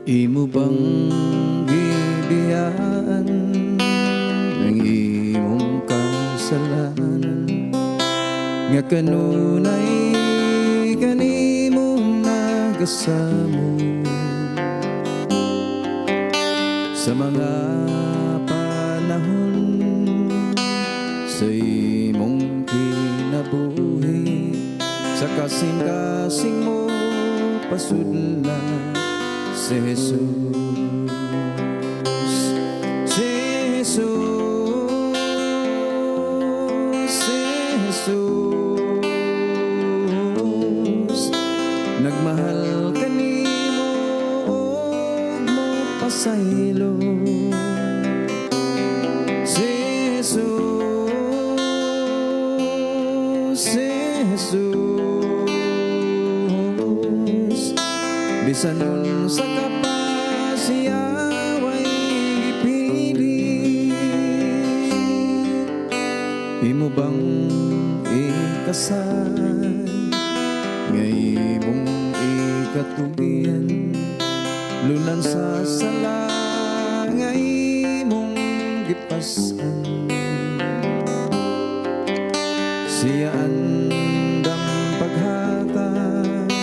Imo bang gibiyaan ang imong kasalanan nga kanunay kanimo nagasamo sa mga panahon sa imong kinabuhi, sa kasing-kasing mo pasudla si Jesus, si Jesus, si Jesus. Nagmahal kanimo ug mo pasaylo. Si Jesus, si Jesus. Bisan unsa ka pa siya way gipili. Imo bang ikasal nga imong ikatugian, lulan sa sala nga imong gipas-an? Siya andam paghatag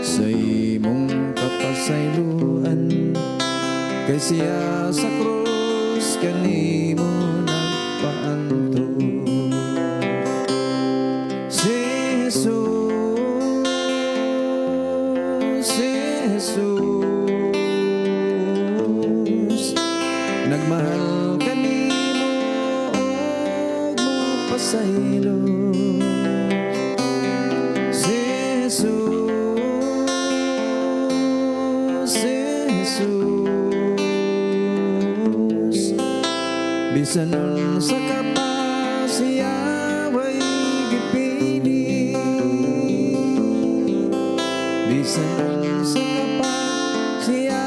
sa imong kapasayloan, kay siya sa krus kanimo nagpaantos. Si Jesus, si Jesus. Nagmahal kanimo ug mo pasaylo. Si Jesus, si Jesus. Bisan unsa ka pa siya way gipili. Bisan unsa ka pa siya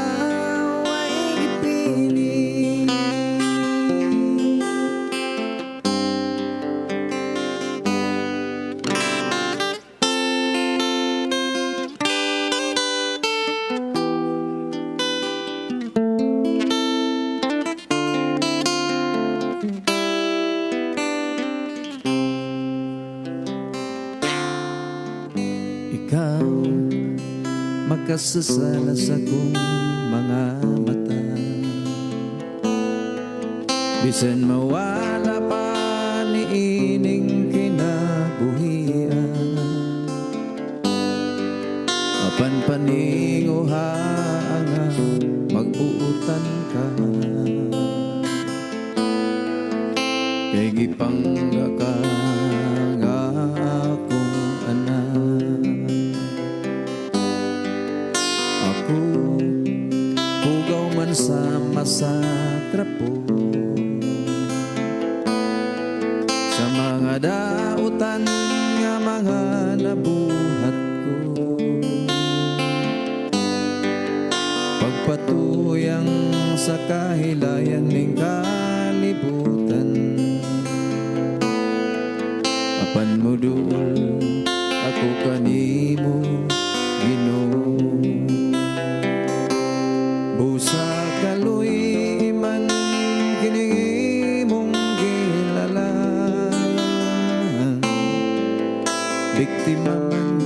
way gipili. Ikaw makasasala sa akong mga mata, bisan mawala pa ni ining kinabuhian. Apan paninguha nga magbuutan ka, kay gipangga ka nga akong anak. Ako hugaw man sama sa trapo, sa mga dautan nga mga nabuhat ko. Pagpatuyang sa kahilayan ning kalibutan, apan mo Biktima man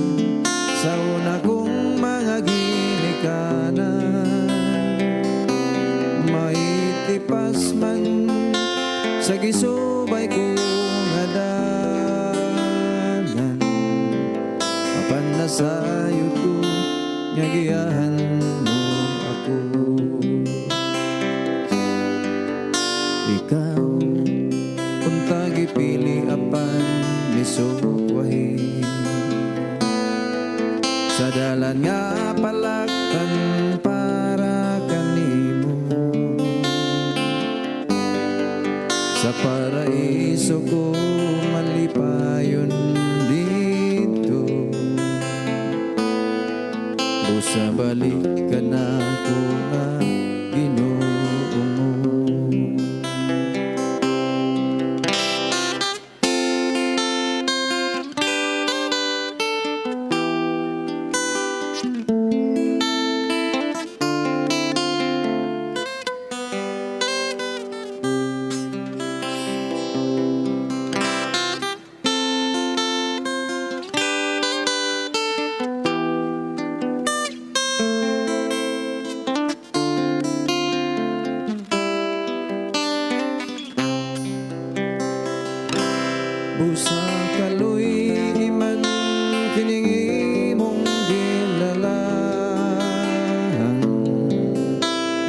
sa una kong mga ginikanan, maitipas man sa gisubay ko nga dalan, apan nasayod ko nga giyahan mo ako. Ikaw unta gipili apan misukwahi sa dalan nga palaktan para kanimo. Sa paraiso ko malipayon dito, busa balik ka na ko nga Ginoo mo. Busa kaloy iman kining imong gilalahan,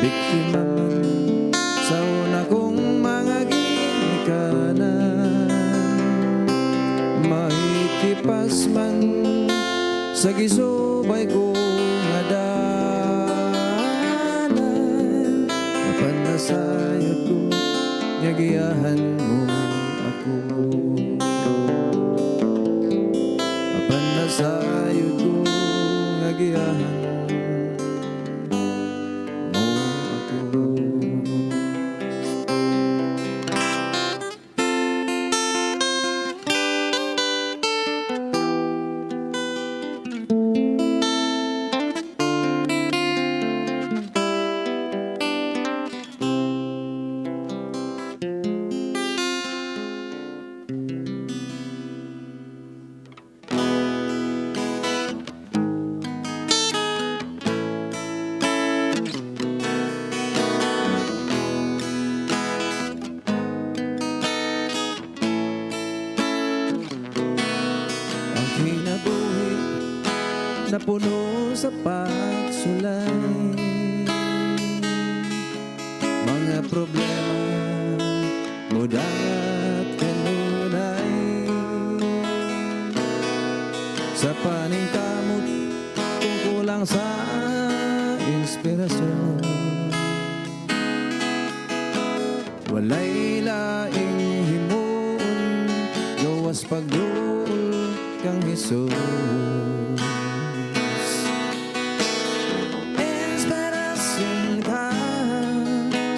biktima man sa una kong mga ginikanan, maitipas man sa gisubay ko nga dalan, apan nasayod ko nga giyahan mo ako. Apan nasayod ko nga giyahan mo ako. Ang kinabuhi na puno sa pagsulay, mga problema mudangat kanunay. Sa paningkamot kung kulang sa inspirasyon, walay laing himuon gawas pagduol kang Jesus. Inspirasyon ka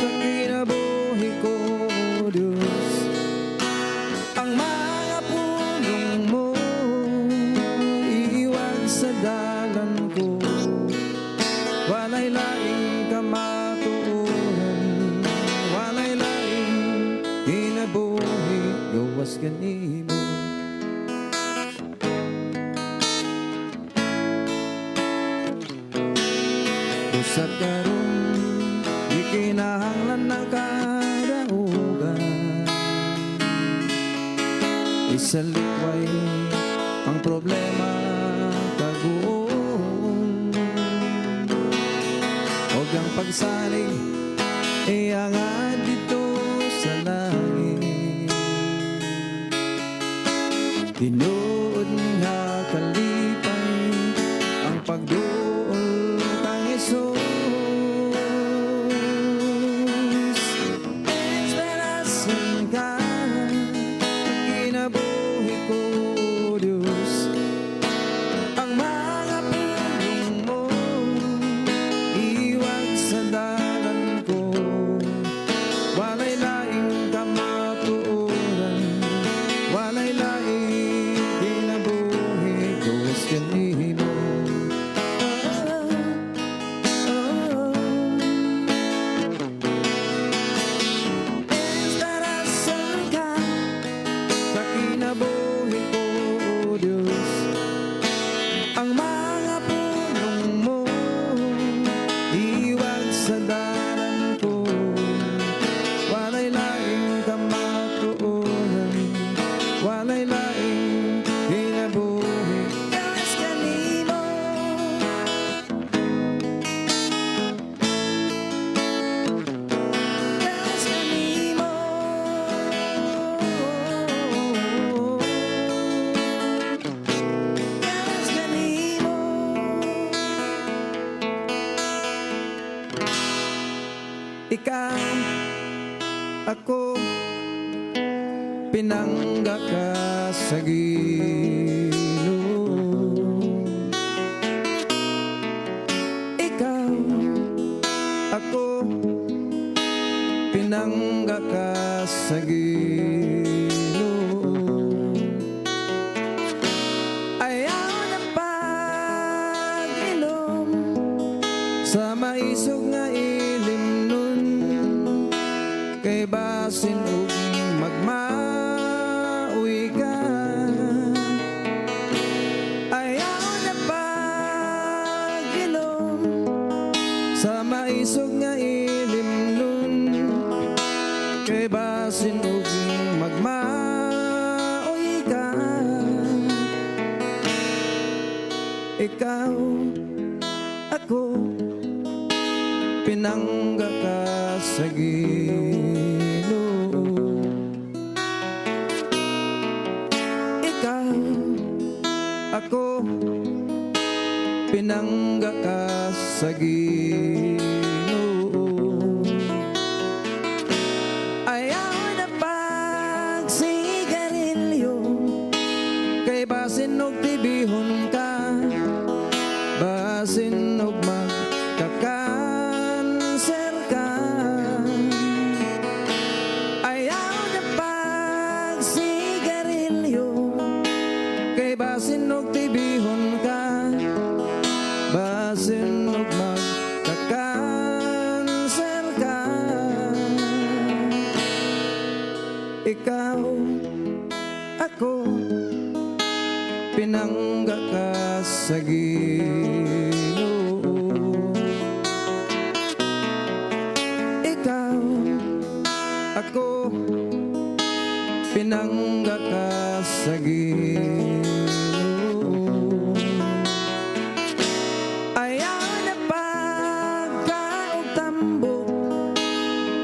sa kinabuhi ko, Diyos. Ang mga pulong mo iiwag sa dalan ko. Walay laing kamatuoran, walay laing kinabuhi gawas kanimo. Busa karon di kinahanglan ng kadaugan, isalikway ang problema kaguon, og ang pagsalig iangad dito sa langit. Tinuod nga kalipay ang pagduol kang Jesus. Inspirasyon ka sa kinabuhi ko, Diyos. Ang mga pulong mo iwag sa dalan ko. Walay laing kamatuoran, walay laing. sa Ginoo. Ikaw, ako, pinangga ka sa Ginoo. Ayaw na pag-inom sa maisog nga ilimnon, kay basin og magmaoy ka. Ayaw na pag-inom sa maisog nga ilimnon, kay basin og magmaoy ka. Ikaw, ako, pinangga ka sa Ginoo. Ikaw, ako, pinangga ka sa Ginoo. Ayaw na pagsigarilyo, kay basin og tibihon ka, basin og magkakanser ka. Ayaw na pagsigarilyo, kay basin og tibihon ka, basin og magkakanser ka. Ikaw, ako, pinangga ka sa Ginoo. Ikaw, ako, pinangga ka sa Ginoo. Ayaw na pagkaog tambok,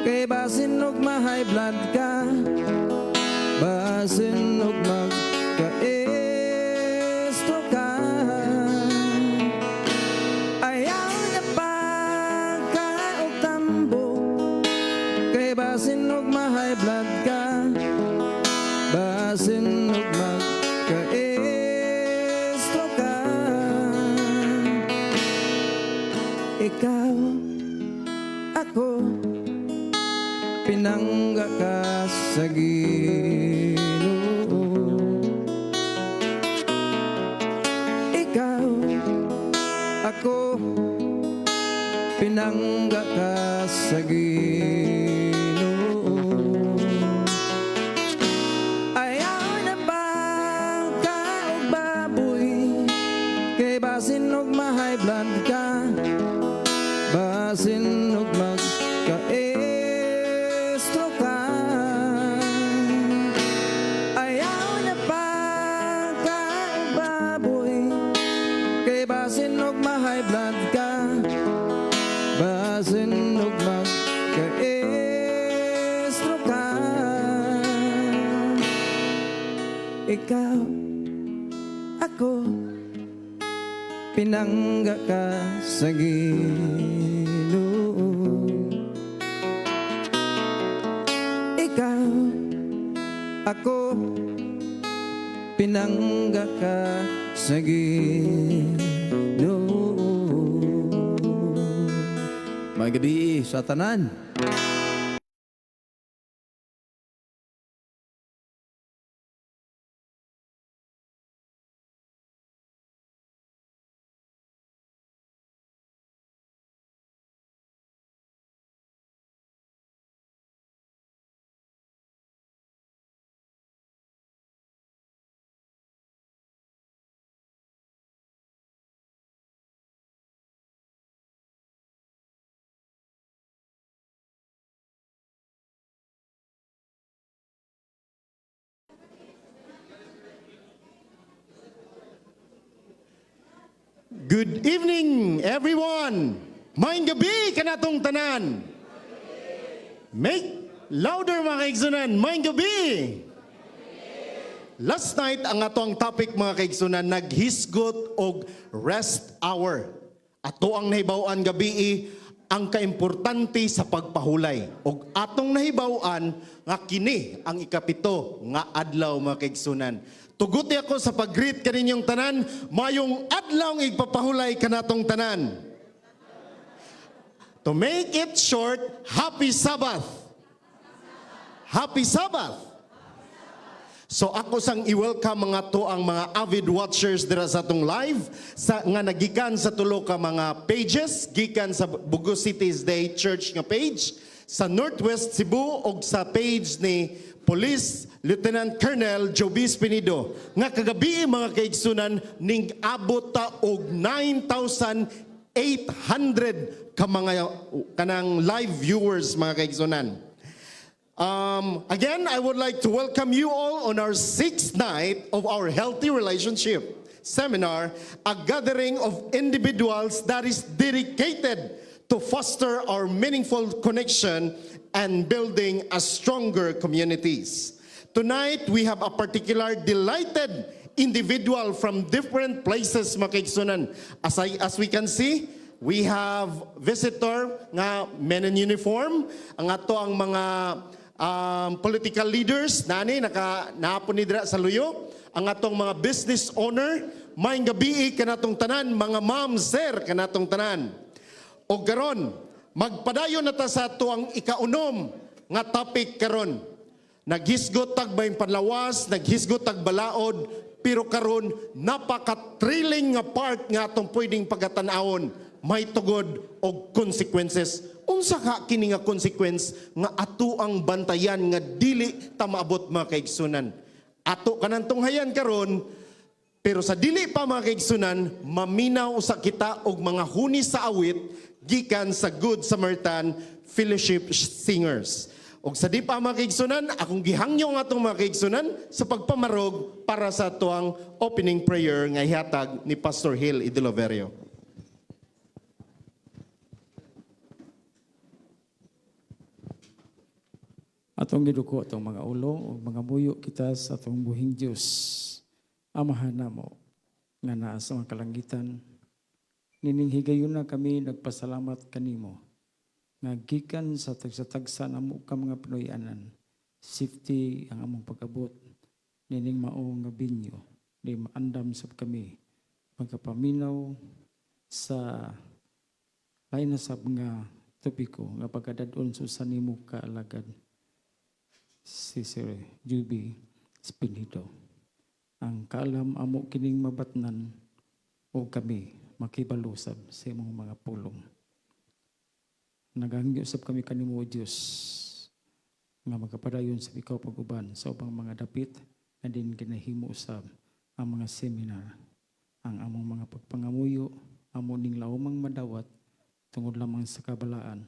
kay basin og ma-high blood ka, basin og magka-stroke ka. Ayaw na pagkaog tambok, kay basin og ma-high blood ka, basin og magka-stroke ka. Ikaw, ako, pinangga ka sa Ginoo. Ikaw, ako, pinangga ka sa Ginoo. Ayaw na pagkaog baboy, kay basin og ma-high blood ka, basin og magka-stroke ka. Ayaw na pagkaog baboy, kay basin og ma-high blood ka, basin og magka-stroke ka. Ikaw, ako, pinangga ka sa Ginoo. Ikaw, ako, pinangga ka sa Ginoo. May gabi sa tanan. Good evening, everyone! Maayong gabi kanatong tanan! Make louder, mga kaigsunan! Maayong gabi! Last night, ang atong topic, mga kaigsunan, naghisgot og rest hour. Ato ang nahibaw-an gabi, Ang kaimportante sa pagpahulay ug atong nahibaw-an nga kini ang 7 nga adlaw, mga kaigsunan. Tuguti ako sa pag-greet kaninyong tanan, mayong adlaw igpapahulay kanatong tanan. To make it short, Happy Sabbath. Happy Sabbath. So ako sang i-welcome mga to ang mga avid watchers dira sa atong live sa nga nagikan sa tulo ka mga pages, gikan sa Bogo City SDA Church nga page, sa Northwest Cebu ug sa page ni Police Lieutenant Colonel Joby Espinido nga kagabi, mga kaigsunan, ning abot ta og 9,800 ka mga kanang live viewers, mga kaigsunan. Again, I would like to welcome you all on our sixth night of our Healthy Relationship Seminar, a gathering of individuals that is dedicated to foster our meaningful connection and building a stronger communities. Tonight, we have a particular delighted individual from different places, mga kaigsunan. As we can see, we have visitor nga men in uniform, ang ato ang mga political leaders nani naka naapon ni dira sa luyo, ang atong mga business owner. Maayong gabii kanatong tanan, mga ma'am, sir, kanatong tanan. O karon, magpadayon na ta sa ato ang 6 nga topic karon. Naghisgot tag may panlawas, naghisgot tag balaod, pero karon napaka-thrilling nga part nga atong pwedeng pagatan-awon may tugod og consequences. Unsa ka kini nga consequence nga ato ang bantayan nga dili ta maabot, mga kaigsunan? Ato kanang tunghayan karon, pero sa dili pa, mga kaigsunan, maminaw usa kita og mga huni sa awit gikan sa Good Samaritan Fellowship Singers. Og sa di pa, mga kaigsunan, akong gihangyo ang atong mga kaigsunan sa pagpamarog para sa tuang opening prayer nga ihatag ni Pastor Hill Idiloverio. Atong giduko atong mga ulo ug mangamuyo kita sa atong buhing Dios. Amahan namo nga naa sa mga kalangitan, nining higayuna kami nagpasalamat kanimo nga gikan sa tagsa-tagsa namo ka mga Pinoyanan, safety ang among pag-abot nining mao nga venue di maandam sab kami pagkapaminaw sa lain na sab nga topiko nga pagkadadon sa usa nimo ka alagad, si Sir Juby Espinido. Ang kaalam amo kining mabatnan o kami makibalo sab sa imong mga pulong. Nagahangyo sab kami kanimo, O Dios, nga magapadayon sa ikaw pag-uban sa ubang mga dapit na din ginahimo usab ang mga seminar. Ang among mga pagpangamuyo amo ning laumang madawat tungod lamang sa kabalaan,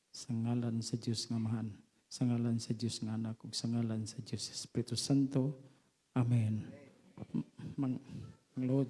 sa ngalan sa Dios nga Amahan, sa ngalan sa Dios nga Anak ug sa ngalan sa Dios Espiritu Santo. Amen. Mang Lord.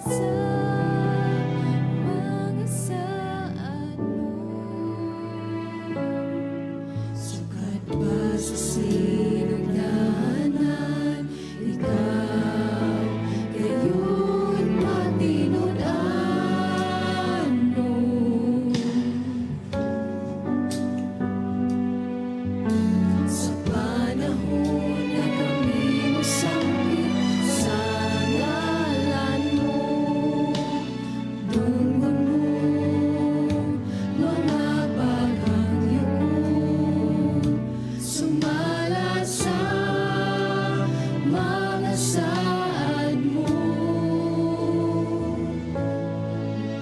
Sa mga saad mo. Sukat pa sa sinugdanan, ikaw gayud matinud-anon. Sa panahon na kami mosampit sa ngalan mo, dunggon mo mga paghangyo ko, sumala sa mga saad mo.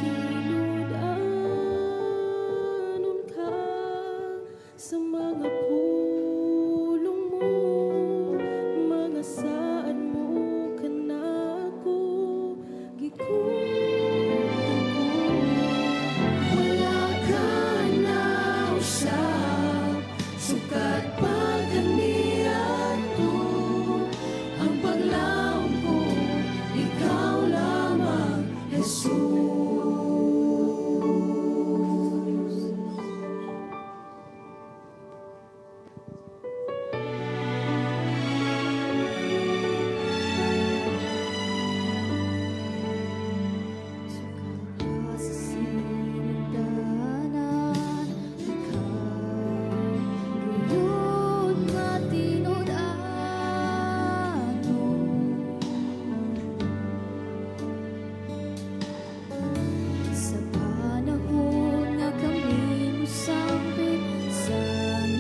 Tinud-anon ka sa mga pulong mo, mga saad mo kanako, gikutan ko. Wala ka na usab, sukat pa kaniadto. Ang paglaom ko, ikaw lamang, Jesus. Sukat pa sa sinugdanan, ikaw gayud matinud-anon. Sa panahon nga kami mosampit sa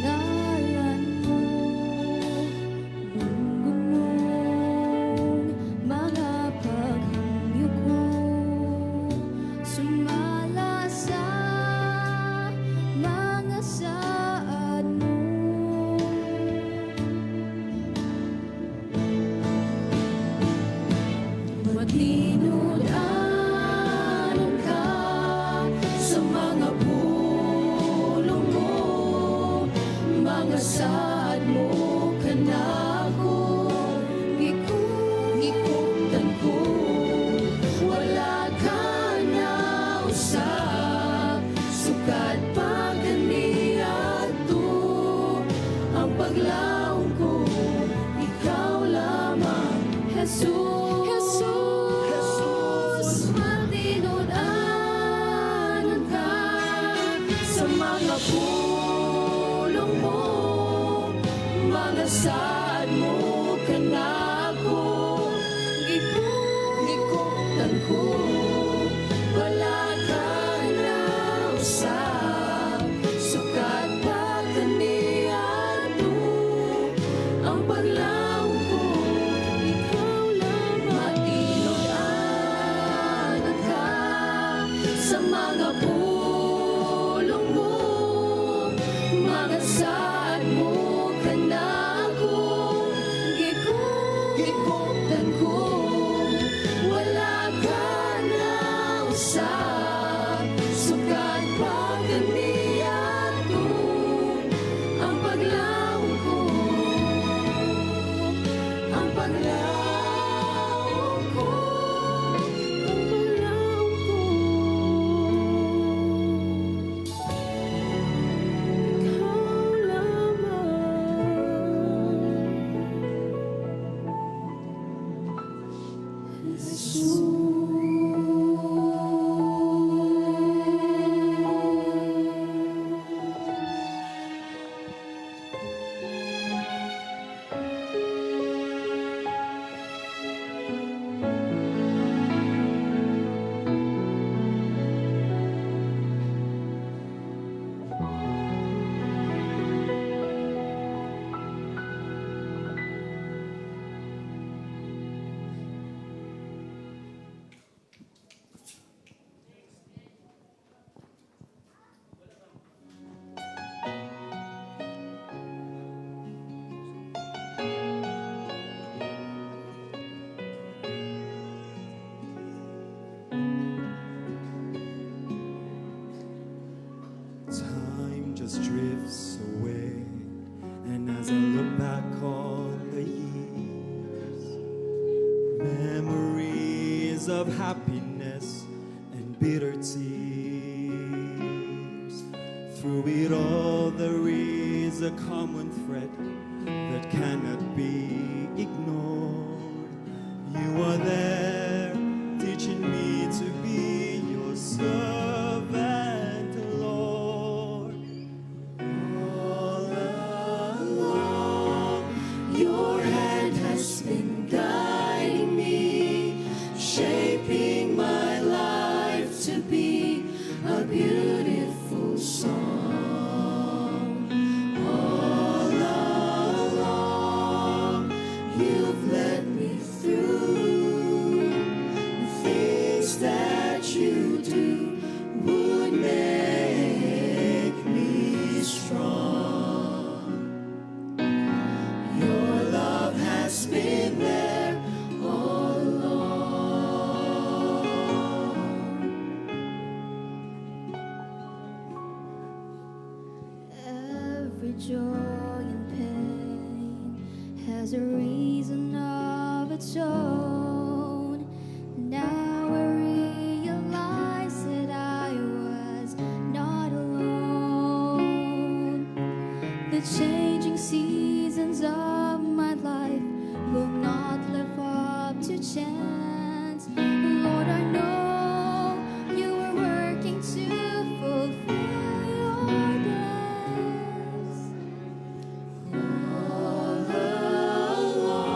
ngalan mo, dunggon mong mga paghangyo ko, sumala sa mga saad mo. Matinud-anon ka sa mga pulong mo, mga saad mo kanako, gikutan ko. Wala ka na usab, sukat pa kaniadto. Ang paglaom ko, ikaw lamang, Jesus. Jesus, matinud-anon ka sa mga pulong mo, mga saad mo kanako, gikutan ko. Wala ka na usab, sukat pa kaniadto. Ang paglaom ko, ikaw lamang. Matinud-anon ka sa mga pulong mo, mga saad mo kanako, gikutan ko. Wala ka na usab, sukat pa kaniadto. Ang paglaom ko, ang paglaom ko, ang paglaom ko. of happiness and bitter tears. Through it all, there is a common thread that cannot be ignored. You are there teaching me to be your servant, Lord. All along, Your hand has been guiding me, shaping my life to be a beautiful song. All along, you've led me through. The things that you do would make me strong. Your love has been there all along. Every joy and pain has a reason of its own. Now I realize that I was not alone. The changing seasons of my life will not live up to chance. Lord, I know you are working to fulfill your plans. All along,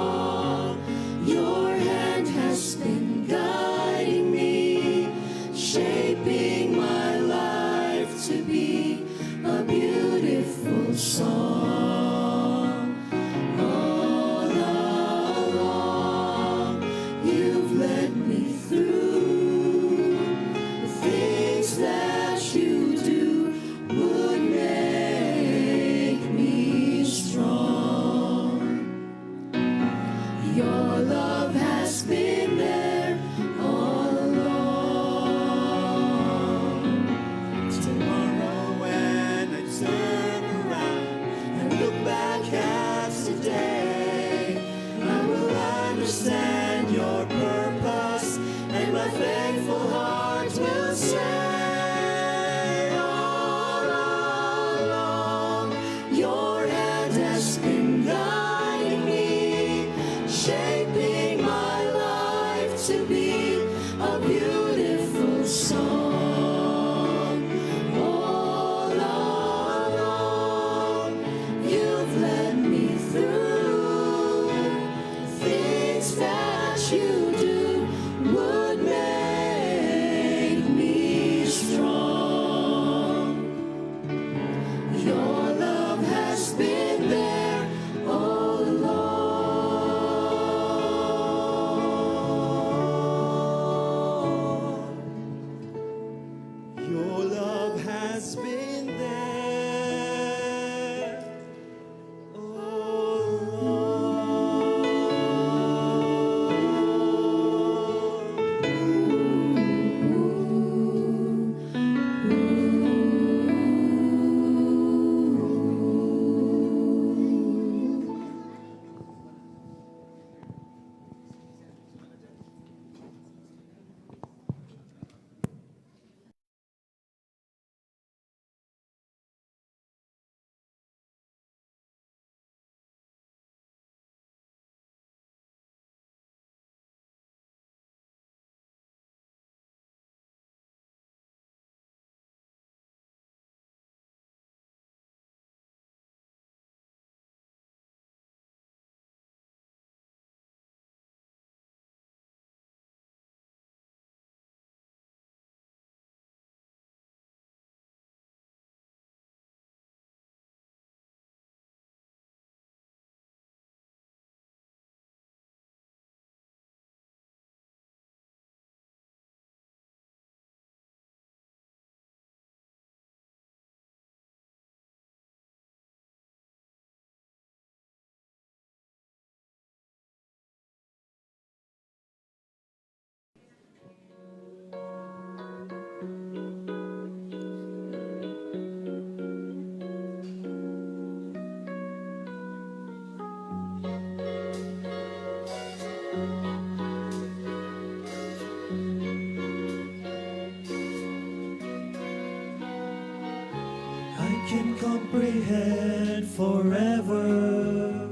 can comprehend forever.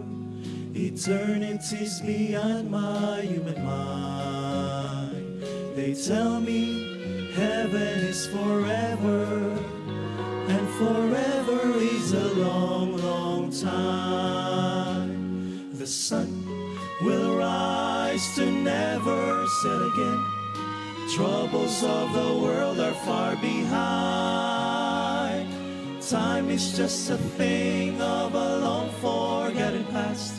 Eternity's beyond my human mind. They tell me heaven is forever, and forever is a long, long time. The sun will rise to never set again. Troubles of the world are far behind. Time is just a thing of a long forgotten past.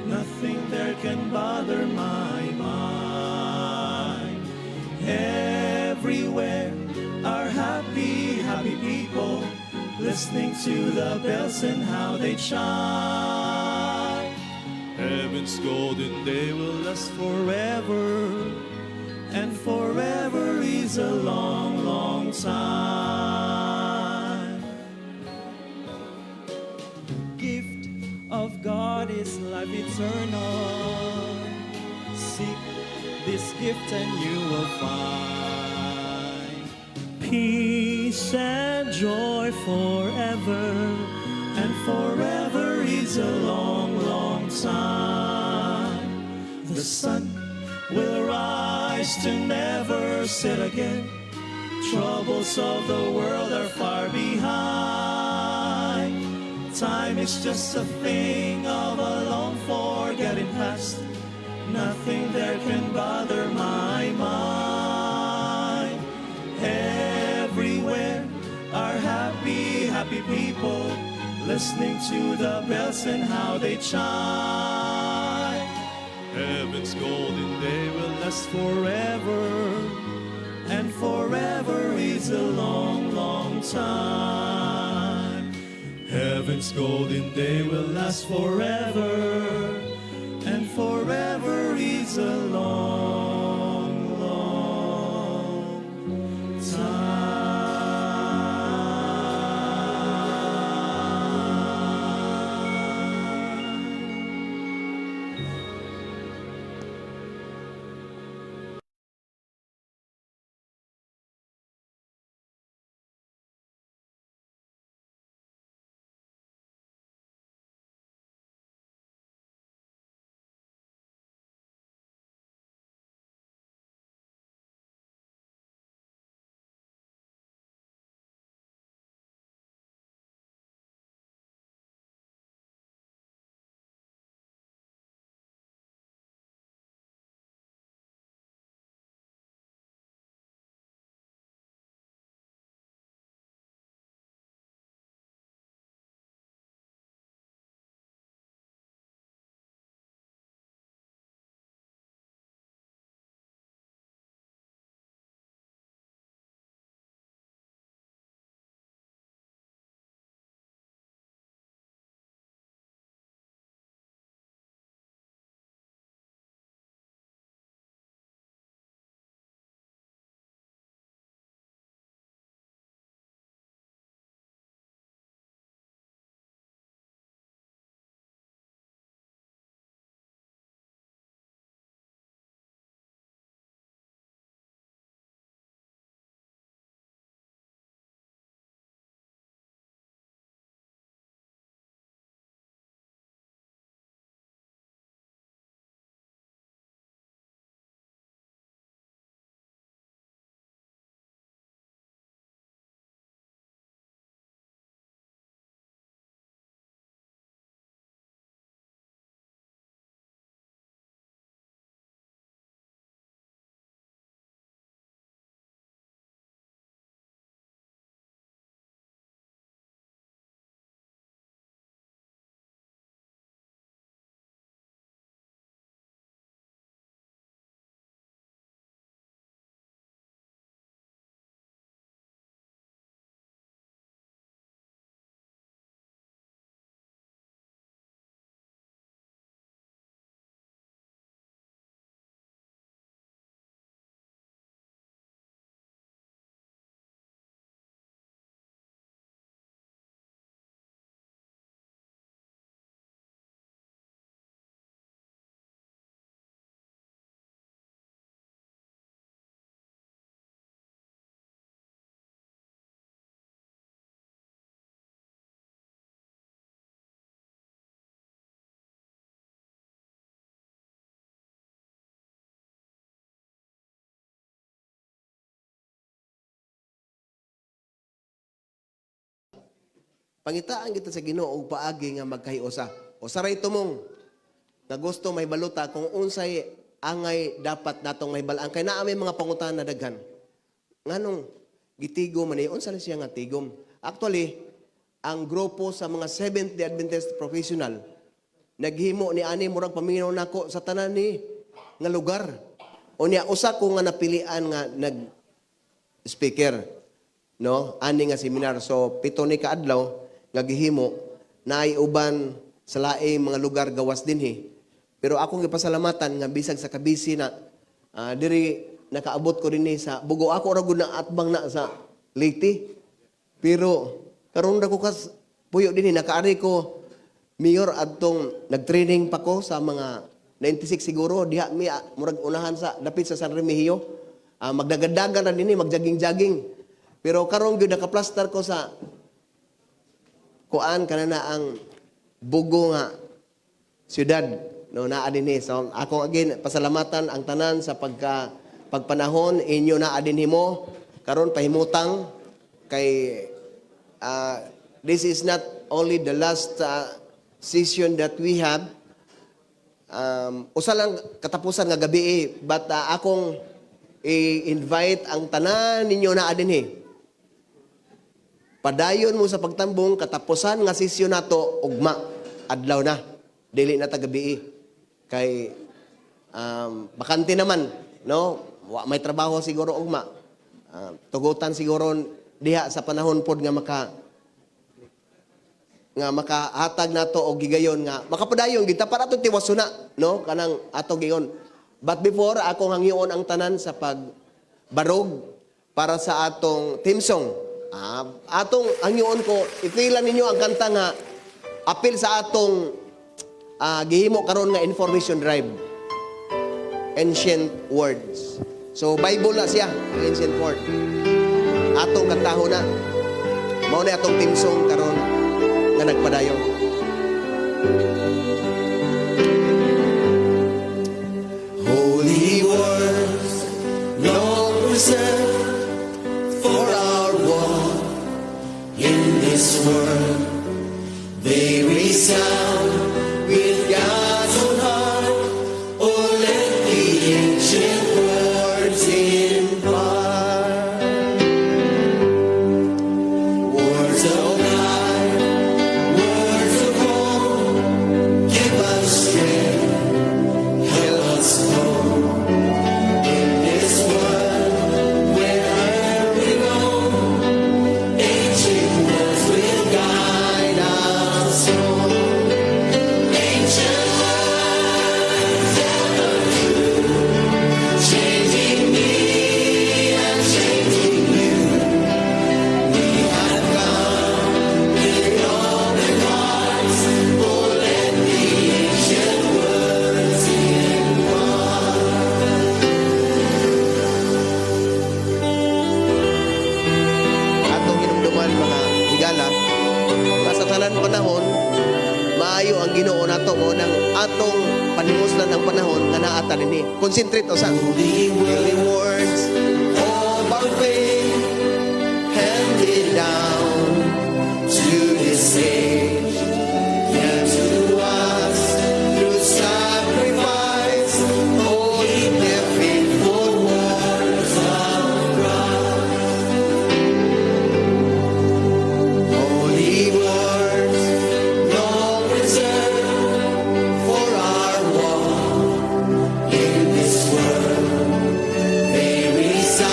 Nothing there can bother my mind. Everywhere are happy, happy people listening to the bells and how they chime. Heaven's golden day will last forever, and forever is a long, long time. Gift of God is life eternal. Seek this gift and you will find peace and joy forever, and forever is a long, long time. The sun will rise to never set again. Troubles of the world are far behind. Time is just a thing of a long forgotten past. Nothing there can bother my mind. Everywhere are happy, happy people listening to the bells and how they chime. Heaven's golden day will last forever, and forever is a long, long time. Heaven's golden day will last forever, and forever is a long, long time. Pangitaan kita sa Ginoo og paagi nga magkahiusa. O saray tumong nga gusto may baluta kung unsay angay dapat natong mahibal-an kay naa may mga pangutana daghan. Nganong gitigo man ni, unsa na siya nga tigom? Actually, ang grupo sa mga Seventh-day Adventist professional naghimo ni ani murag paminaw nako sa tanan ni nga lugar. Unya usa ko nga napilian nga nag speaker, no, ani nga seminar. So 7 ni kaadlaw nga gihimo, naay uban sa laing mga lugar gawas dinhi. Pero akong gipasalamatan nga bisag sa kabisi na diri nakaabot ko dinhi sa Bogo. Ako ra gud na atbang na sa Leyte. Pero karon ra ko kas puyo dinhi, nakaari ko mayor adtong nag-training pa ko sa mga 96 siguro diha mi murag unahan sa dapit sa San Remigio. Magdagadagan na dinhi, magjaging-jaging. Pero karon gyud nakaplastar ko sa kuan kana na ang Bogo nga syudad, no, naa dinhi. So ako again pasalamatan ang tanan sa pagka pagpanahon inyo naa dinhi mo karon pahimutang kay this is not only the last session that we have, usa lang katapusan nga gabi eh, but akong i-invite ang tanan ninyo naa dinhi. Padayon mo sa pagtambong, katapusan nga sesyon nato ugma adlaw na, dili na ta gabi eh. Kay bakante naman, no, wa may trabaho siguro ugma. Tugutan siguro diha sa panahon pod nga makahatag nato og gigayon nga makapadayon kita para ato tiwaso na, no, kanang ato giyon. But before, ako hangyoon ang tanan sa pagbarog para sa atong theme song. Atong hangyoon ko ipila ninyo ang kanta nga apil sa atong gihimo karon nga information drive, Ancient Words. So Bible na siya, Ancient Word. Atong kantahon na. Mao na atong theme song karon nga nagpadayon. Holy words, long preserved for our walk in this world. They resound with God's own heart. Oh, let the ancient words impart. Words of life, words of hope, give us strength, help us cope. In this world, wherever we go, ancient words will guide us home. Ancient words ever true, changing me and changing you. We have come with open hearts, oh, let the ancient words impart. Atong hinumduman, mga higala, nga sa tanan panahon maayo ang Ginoo nato, mao nang atong paninguslan ang panahon nga naa ta dinhi. Concentrate usa. Holy words of our faith handed down to this age and to us through sacrifice. Oh, keep the faithful words of Christ. Holy words, long preserved for our walk in this world. They resound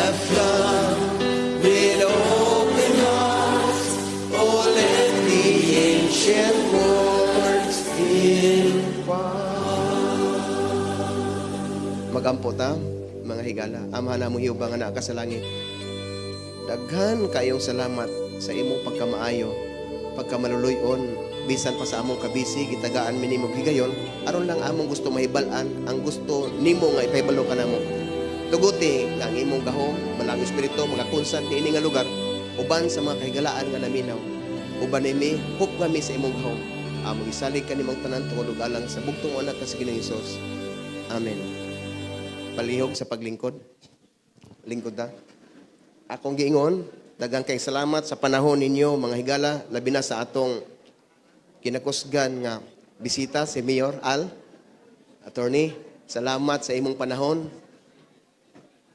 Have come with open hearts. Oh, let the ancient words impart. Magampo ta, mga higala. Amahan namo Jehova nga naa ka sa langit. Daghan kayong salamat sa imong pagkamaayo, pagkamaluluyon, bisan pa sa among kabisi, gitagaan mi nimo higayon, aron lang among gusto mahibal-an ang gusto nimo nga ipahibalo kanamo. Tuguti nga ang imong gahom, Balaang Espiritu, magakunsad niini nga lugar uban sa mga kahigalaan nga naminaw. Uban nimi, hope kami sa imong gahom. Among isalig kanimong tanan tungod ug alang sa bugtong anak ka sa Ginoong Hesus. Amen. Palihog sa paglingkod. Lingkod ta. Akong giingon, daghang kay salamat sa panahon ninyo, mga higala, labi na sa atong kinakusgan nga bisita si Mayor Al. Attorney, salamat sa imong panahon.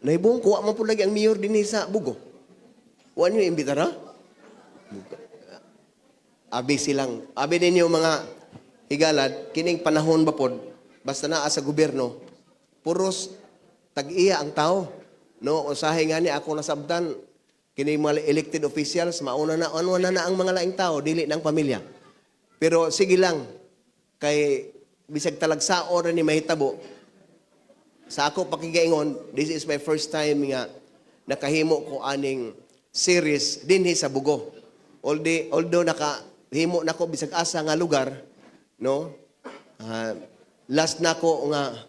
Nahibong kuha man po lagi ang mayor dinhi sa Bugo. Wa niyo imbitara? Abi silang. Abi ninyo, mga higalad, kining panahon ba pod, basta naa sa gobyerno, puros tag-iya ang tao. No, usahay nga ni ako nasabtan, kini mga elected officials, mauna na, ano na na ang mga laing tao, dili ng pamilya. Pero sige lang, kay bisag talagsaon ra ni mahitabo, sa ako pakigaingon, this is my first time nga nakahimo ko aning series dinhi sa Bugo. Although nakahimo nako bisag asa nga lugar, no? Last nako nga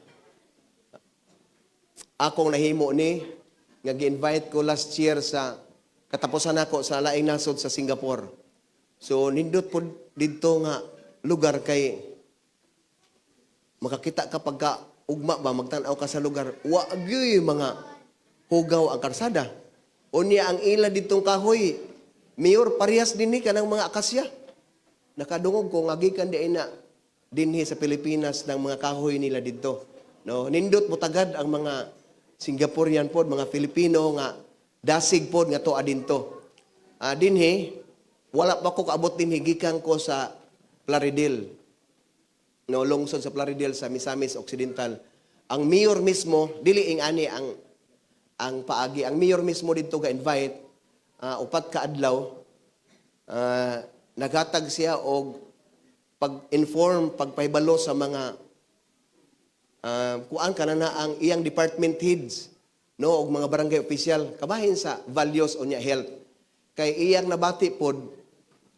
akong nahimo ni nga gi-invite ko last year sa katapusan nako sa laing nasod sa Singapore. So nindot pod didto nga lugar kay makakita ka pagka ugma ba, magtan-aw ka sa lugar, wa gyuy mga hugaw ang karsada. Unya ang ila ditong kahoy, Mayor, parehas dinhi kanang mga akasya. Nakadungog ko nga gikan di na dinhi sa Pilipinas ng mga kahoy nila didto. No, nindot mutagad ang mga Singaporean pod, mga Filipino nga dasig pod nga tuwa dinto. Dinhi wala pa ko kaabot dinhi, gikan ko sa Plaridel. No, lungsod sa Plaridel sa Misamis Occidental. Ang mayor mismo, dili ing ani ang paagi, ang mayor mismo didto ga invite 4 ka adlaw, naghatag siya og pag-inform, pagpahibalo sa mga kuan kana na ang iyang department heads, no, og mga barangay official kabahin sa values unya health. Kay iyang nabati pod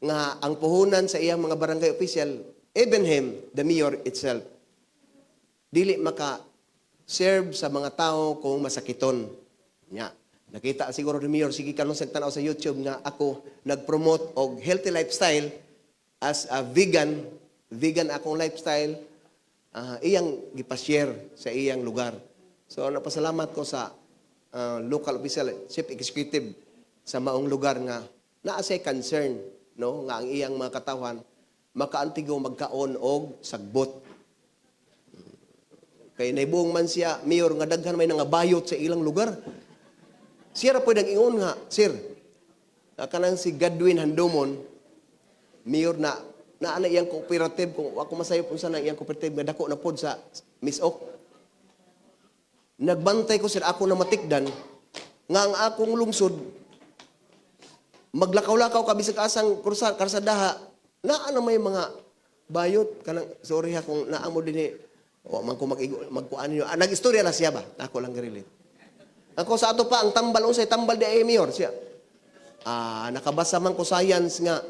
nga ang puhunan sa iyang mga barangay official, even him, the mayor itself, dili maka serve sa mga tao kung masakiton. Nya, nakita siguro ni mayor, sige kanon sa tanaw sa YouTube nga ako nag-promote og healthy lifestyle as a vegan, vegan akong lifestyle, iyang gipashare sa iyang lugar. So napasalamat ko sa local official, chief executive sa maong lugar nga naa say concern, no, nga ang iyang mga katawhan makaantigo magkaon og sagbot. Kay naibuong man siya, mayor, nga daghan may nangabayot sa ilang lugar. Siya ra pwede ingon nga, "Sir," kanang si Godwin Handomon, mayor na naa na iyang cooperative, kung ako masayop unsa na iyang cooperative nga dako na pod sa Mis-Occ. "Nagbantay ko, sir, ako na matikdan nga ang akong lungsod, maglakaw-lakaw ka bisag asang kursa karsadaha, naa na may mga bayot." Kanang, sorry ha kung naa mo dinhi, wa man ko mag magkuan ninyo. Nag-istorya na siya ba, ako lang relate. Ako sa ato pa ang tambal, unsay tambal di ay, mayor? Siya, "Nakabasa man ko science nga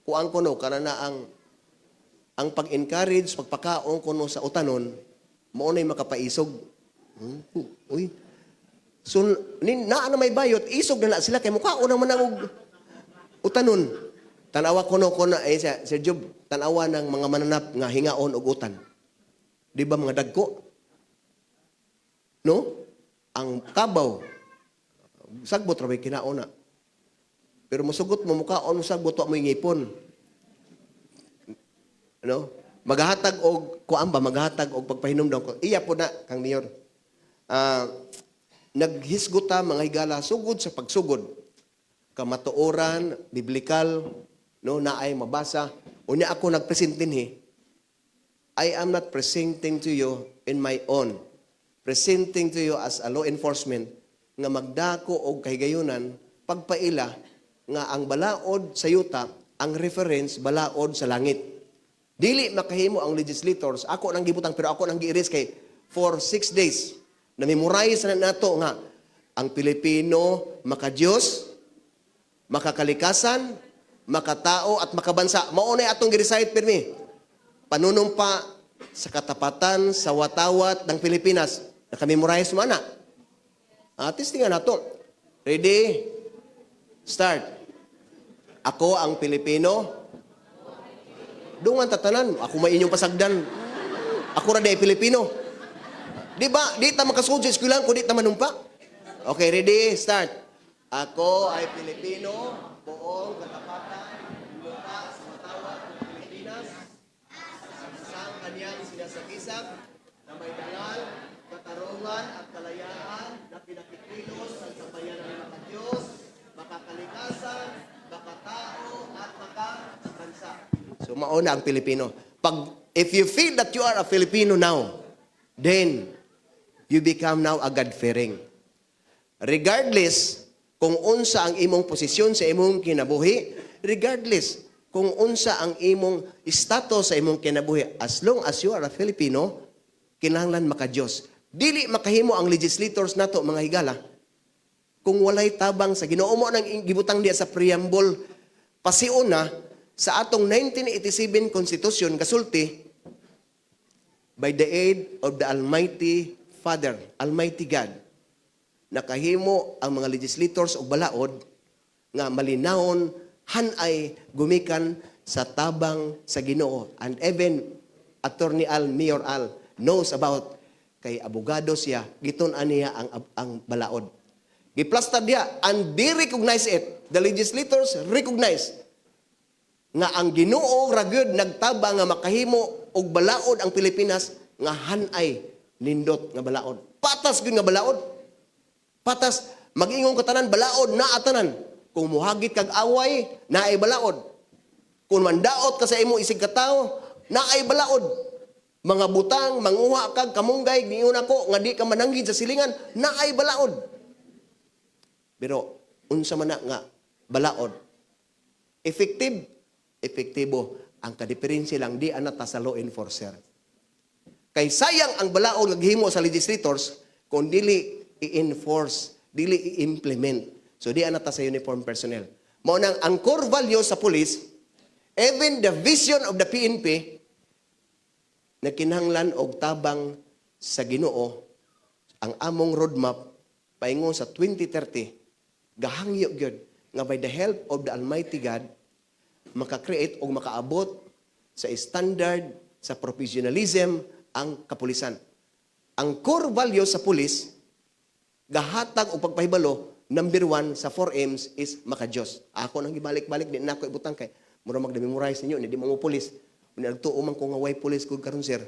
kuan ko, no, kana na ang pag-encourage, pagpakaon kuno sa utanon, mao na'y makapaisog." Uy. So, naa na may bayot, isog na na sila, kay mukaon naman ang og utanon. Tanawa kuno ko na, eh, Sir Job, tanawa ng mga mananap nga hingaon og utan. Di ba mga dagko? No? Ang kabaw, sagbot ra bay kinaon na. Pero musugot mo, mukaon mo sagbot, wa mo ngipon. Ano? Maghatag og kuan ba, maghatag og pagpahinumdom ko. Iya po na kang mayor. Naghisgot ta, mga higala, sugod sa pagsugod. Kamatuoran, biblikal, no, naay mabasa. Unya ako nagpresent dinhi. I am not presenting to you in my own. Presenting to you as a law enforcement. Nga magdako og kahigayunan pagpaila nga ang balaod sa yuta ang reference balaod sa langit. Dili makahimo ang legislators, ako nang gibutang pero ako nang gi-erase kay for 6 days na memorize na nato nga ang Pilipino maka-Diyos, makakalikasan, makatao at makabansa. Mao na atong gi-recite pirmi. Panunumpa sa katapatan sa watawat ng Pilipinas. Naka-memorize mo ana. Ah, testingan nato. Ready? Start. Ako ang Pilipino. Dungan tatanan. Ako may inyong pasagdan. Ako ra di Pilipino. Di ba? Di ta makasud sa eskwelahan kung di ta manumpa. Okay, ready? Start. Ako ay Pilipino, buong katapatan, lupa sa watawat ng Pilipinas, sa kanyang sinasakisap na may dangal, katarungan at kalayaan na pinakikilos ng sambayanan ng makadiyos, makakalikasan, makatao at makabansa. So mauna ang Pilipino. Pag if you feel that you are a Filipino now, then you become now a God-fearing. Regardless kung unsa ang imong posisyon sa imong kinabuhi, regardless kung unsa ang imong status sa imong kinabuhi, as long as you are a Filipino, kinahanglan maka-Diyos. Dili makahimo ang legislators nato, mga higala, kung walay tabang sa Ginoo. Mo nang gibutang diya sa preamble pasiuna na sa atong 1987 Constitution kasulti, by the aid of the Almighty Father, Almighty God, nakahimo ang mga legislators og balaod nga malinawon hanay gumikan sa tabang sa Ginoo. And even Attorney Al, Mayor Al knows about kay abogado siya, gitun-an niya ang balaod. Giplasta diya and they recognize it. The legislators recognize nga ang Ginoo ra gyud nagtabang nga makahimo og balaod ang Pilipinas nga hanay nindot nga balaod. Patas gyud nga balaod. Patas mag-ingon ka tanan balaod naa tanan. Kung muhagit kag away, naay balaod. Kung mandaot ka sa imong isig katawo, naay balaod. Mga butang, manguha kag kamunggay, niyon ako nga di ka mananggid sa silingan, naay balaod. Pero unsa man na nga balaod? Effective, epektibo. Ang kadiferensya lang, di ana ta sa law enforcer. Kay sayang ang balaod nga gihimo sa legislators kung dili i-enforce, dili i-implement. So di ana ta sa uniform personnel. Mao nang ang core value sa police, even the vision of the PNP, na kinahanglan og tabang sa Ginoo, ang among roadmap paingon sa 2030, gahangyo gyud nga by the help of the Almighty God maka-create o makaabot sa standard sa professionalism ang kapulisan. Ang core value sa pulis gahatag og pagpahibalo, number one sa 4 M's is maka-Diyos. Ako nang gibalik-balik, di na ako ibutang kay mura magda-memorize ninyo, hindi mo mo pulis. Nagtuo man ko nga way pulis kung karon, sir.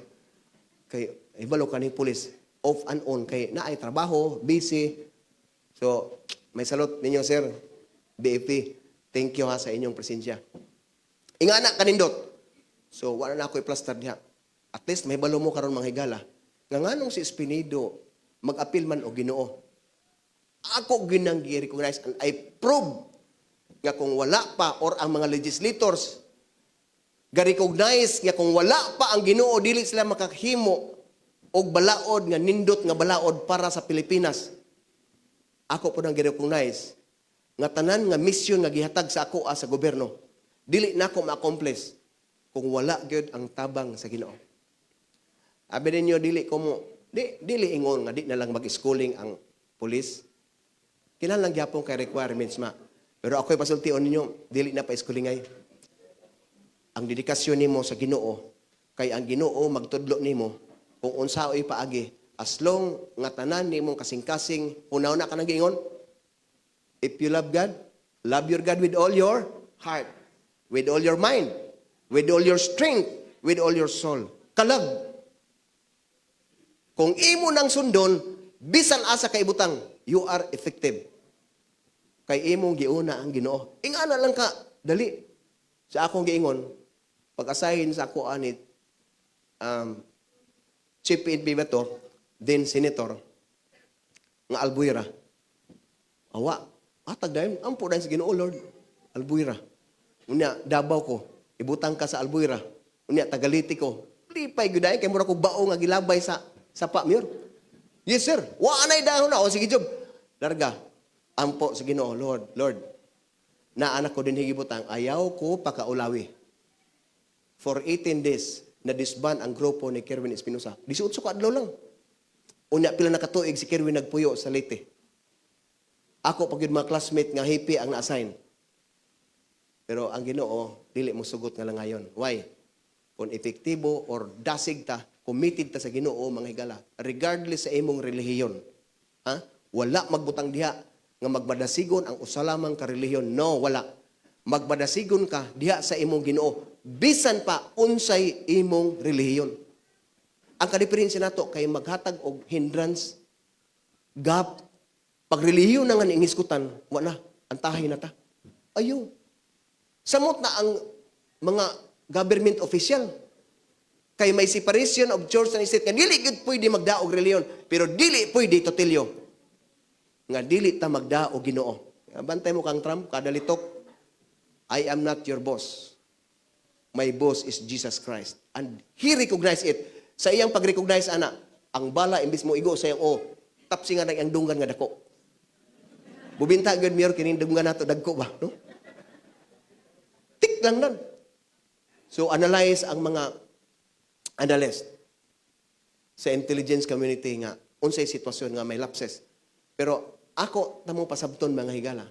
Kay ibalo ka ni pulis off and on kay naay trabaho, busy. So, may salute ninyo, sir. BFP, thank you ha sa inyong presensya. Ingana kanindot. So, wala na ako i-plaster diha. At least may balo mo karon, mga higala. Nga nganong si Espinido mag-apil man og Ginoo. Ako ginang gi-recognize and I prove nga kung wala pa or ang mga legislators ga-recognize nga kung wala pa ang Ginoo, dili sila makahimo og balaod nga nindot nga balaod para sa Pilipinas. Ako po nang gi-recognize nga tanan nga misyon nga gihatag sa ako sa gobyerno, dili nako ma-accomplish kung wala gyud ang tabang sa Ginoo. Abi ninyo dili ko mo di dili ingon nga di na lang mag-schooling ang pulis. Kinahanglan gyapon kay requirements ma. Pero ako'y pasultion ninyo, dili na pa schoolingay. Ang dedikasyon nimo sa Ginoo, kay ang Ginoo magtudlo nimo kung unsaoy paagi as long nga tanan nimong kasing-kasing hunaw na ka nang giingon. If you love God, love your God with all your heart, with all your mind, with all your strength, with all your soul. Kalag. Kung imo nang sundon, bisan asa ka ibutang, you are effective. Kay imong giuna ang Ginoo. Ingana lang ka, dali. Sa akong giingon, pag-assign sa ako anit, Chief PNP ba to, then Senator, nga Albuera. Awa, atag dayon, ampo dayon sa Ginoo, Lord. Albuyra. Unya, Davao ko, ibutang ka sa Albuyra. Unya, taga-Leyte ko. Lipay gyud kay mura ko bao nga gilabay sa sapa, Mayor. Yes, sir. Wa anay dahon na. O, sige, Job. Larga. Ampo sa Ginoo, Lord, Lord. Na anak ko din higibutang, ayaw ko pakaulawi. For 18 days, na disband ang grupo ni Kerwin Espinosa. 18 ka adlaw lang. Unya pila na katuig si Kerwin nagpuyo sa Leyte. Ako pag mga classmate nga hippie ang na-assign. Pero ang Ginoo dili mo sugot nga lang ngayon. Why? Kung epektibo or dasig ta, committed ta sa Ginoo, mga higala, regardless sa imong relihiyon. Ha? Wala magbutang diha nga magmadasigon ang usa lamang ka relihiyon. No, wala. Magmadasigon ka diha sa imong Ginoo bisan pa unsay imong relihiyon. Ang kadiferensya nato kay maghatag og hindrance, gap. Pag relihiyon na nga niingiskutan, wa na, antahay na ta. Ayo. Samot na ang mga government official. Kay may separation of church and state nga dili gyud pwede magdaog relihiyon, pero dili pwede totilyo nga dili ta magdaog Ginoo. Bantay mo kang Trump kada litok, "I am not your boss. My boss is Jesus Christ." And he recognized it. Sa iyang pag-recognize ana, ang bala imbis mo igo sa iyang o, tapsi nga ang dunggan nga dako. Bubinta gyud, Mayor, kining dunggan nato dagko ba, no? Tik lang nan. So analyze ang mga analyst sa intelligence community nga unsay sitwasyon nga may lapses. Pero ako tamo pasabton, mga higala.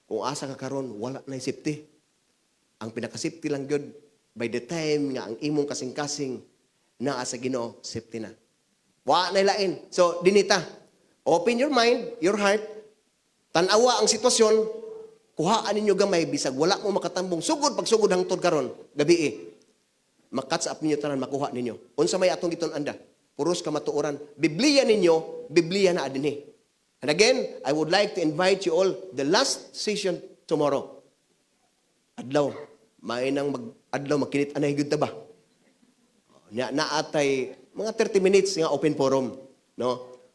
Kung asa ka karon, wala na safety. Ang pinaka-safety lang gyud by the time nga ang imong kasing-kasing naa sa Ginoo, safety na. Wa na lain. So dinita, open your mind, your heart, tan-awa ang sitwasyon, kuhaan ninyo gamay bisag wala mo makatambong sugod pagsugod hangtod karon gabi eh. Makatch up ninyo tanan, makuha ninyo. Unsa may atong giton anda? Puros kamatuoran. Biblia ninyo, Biblia na dinhi. And again, I would like to invite you all the last session tomorrow. Adlaw, may nang mag adlaw makinit anay gyud ta ba? Nya naatay mga 30 minutes nga open forum, no?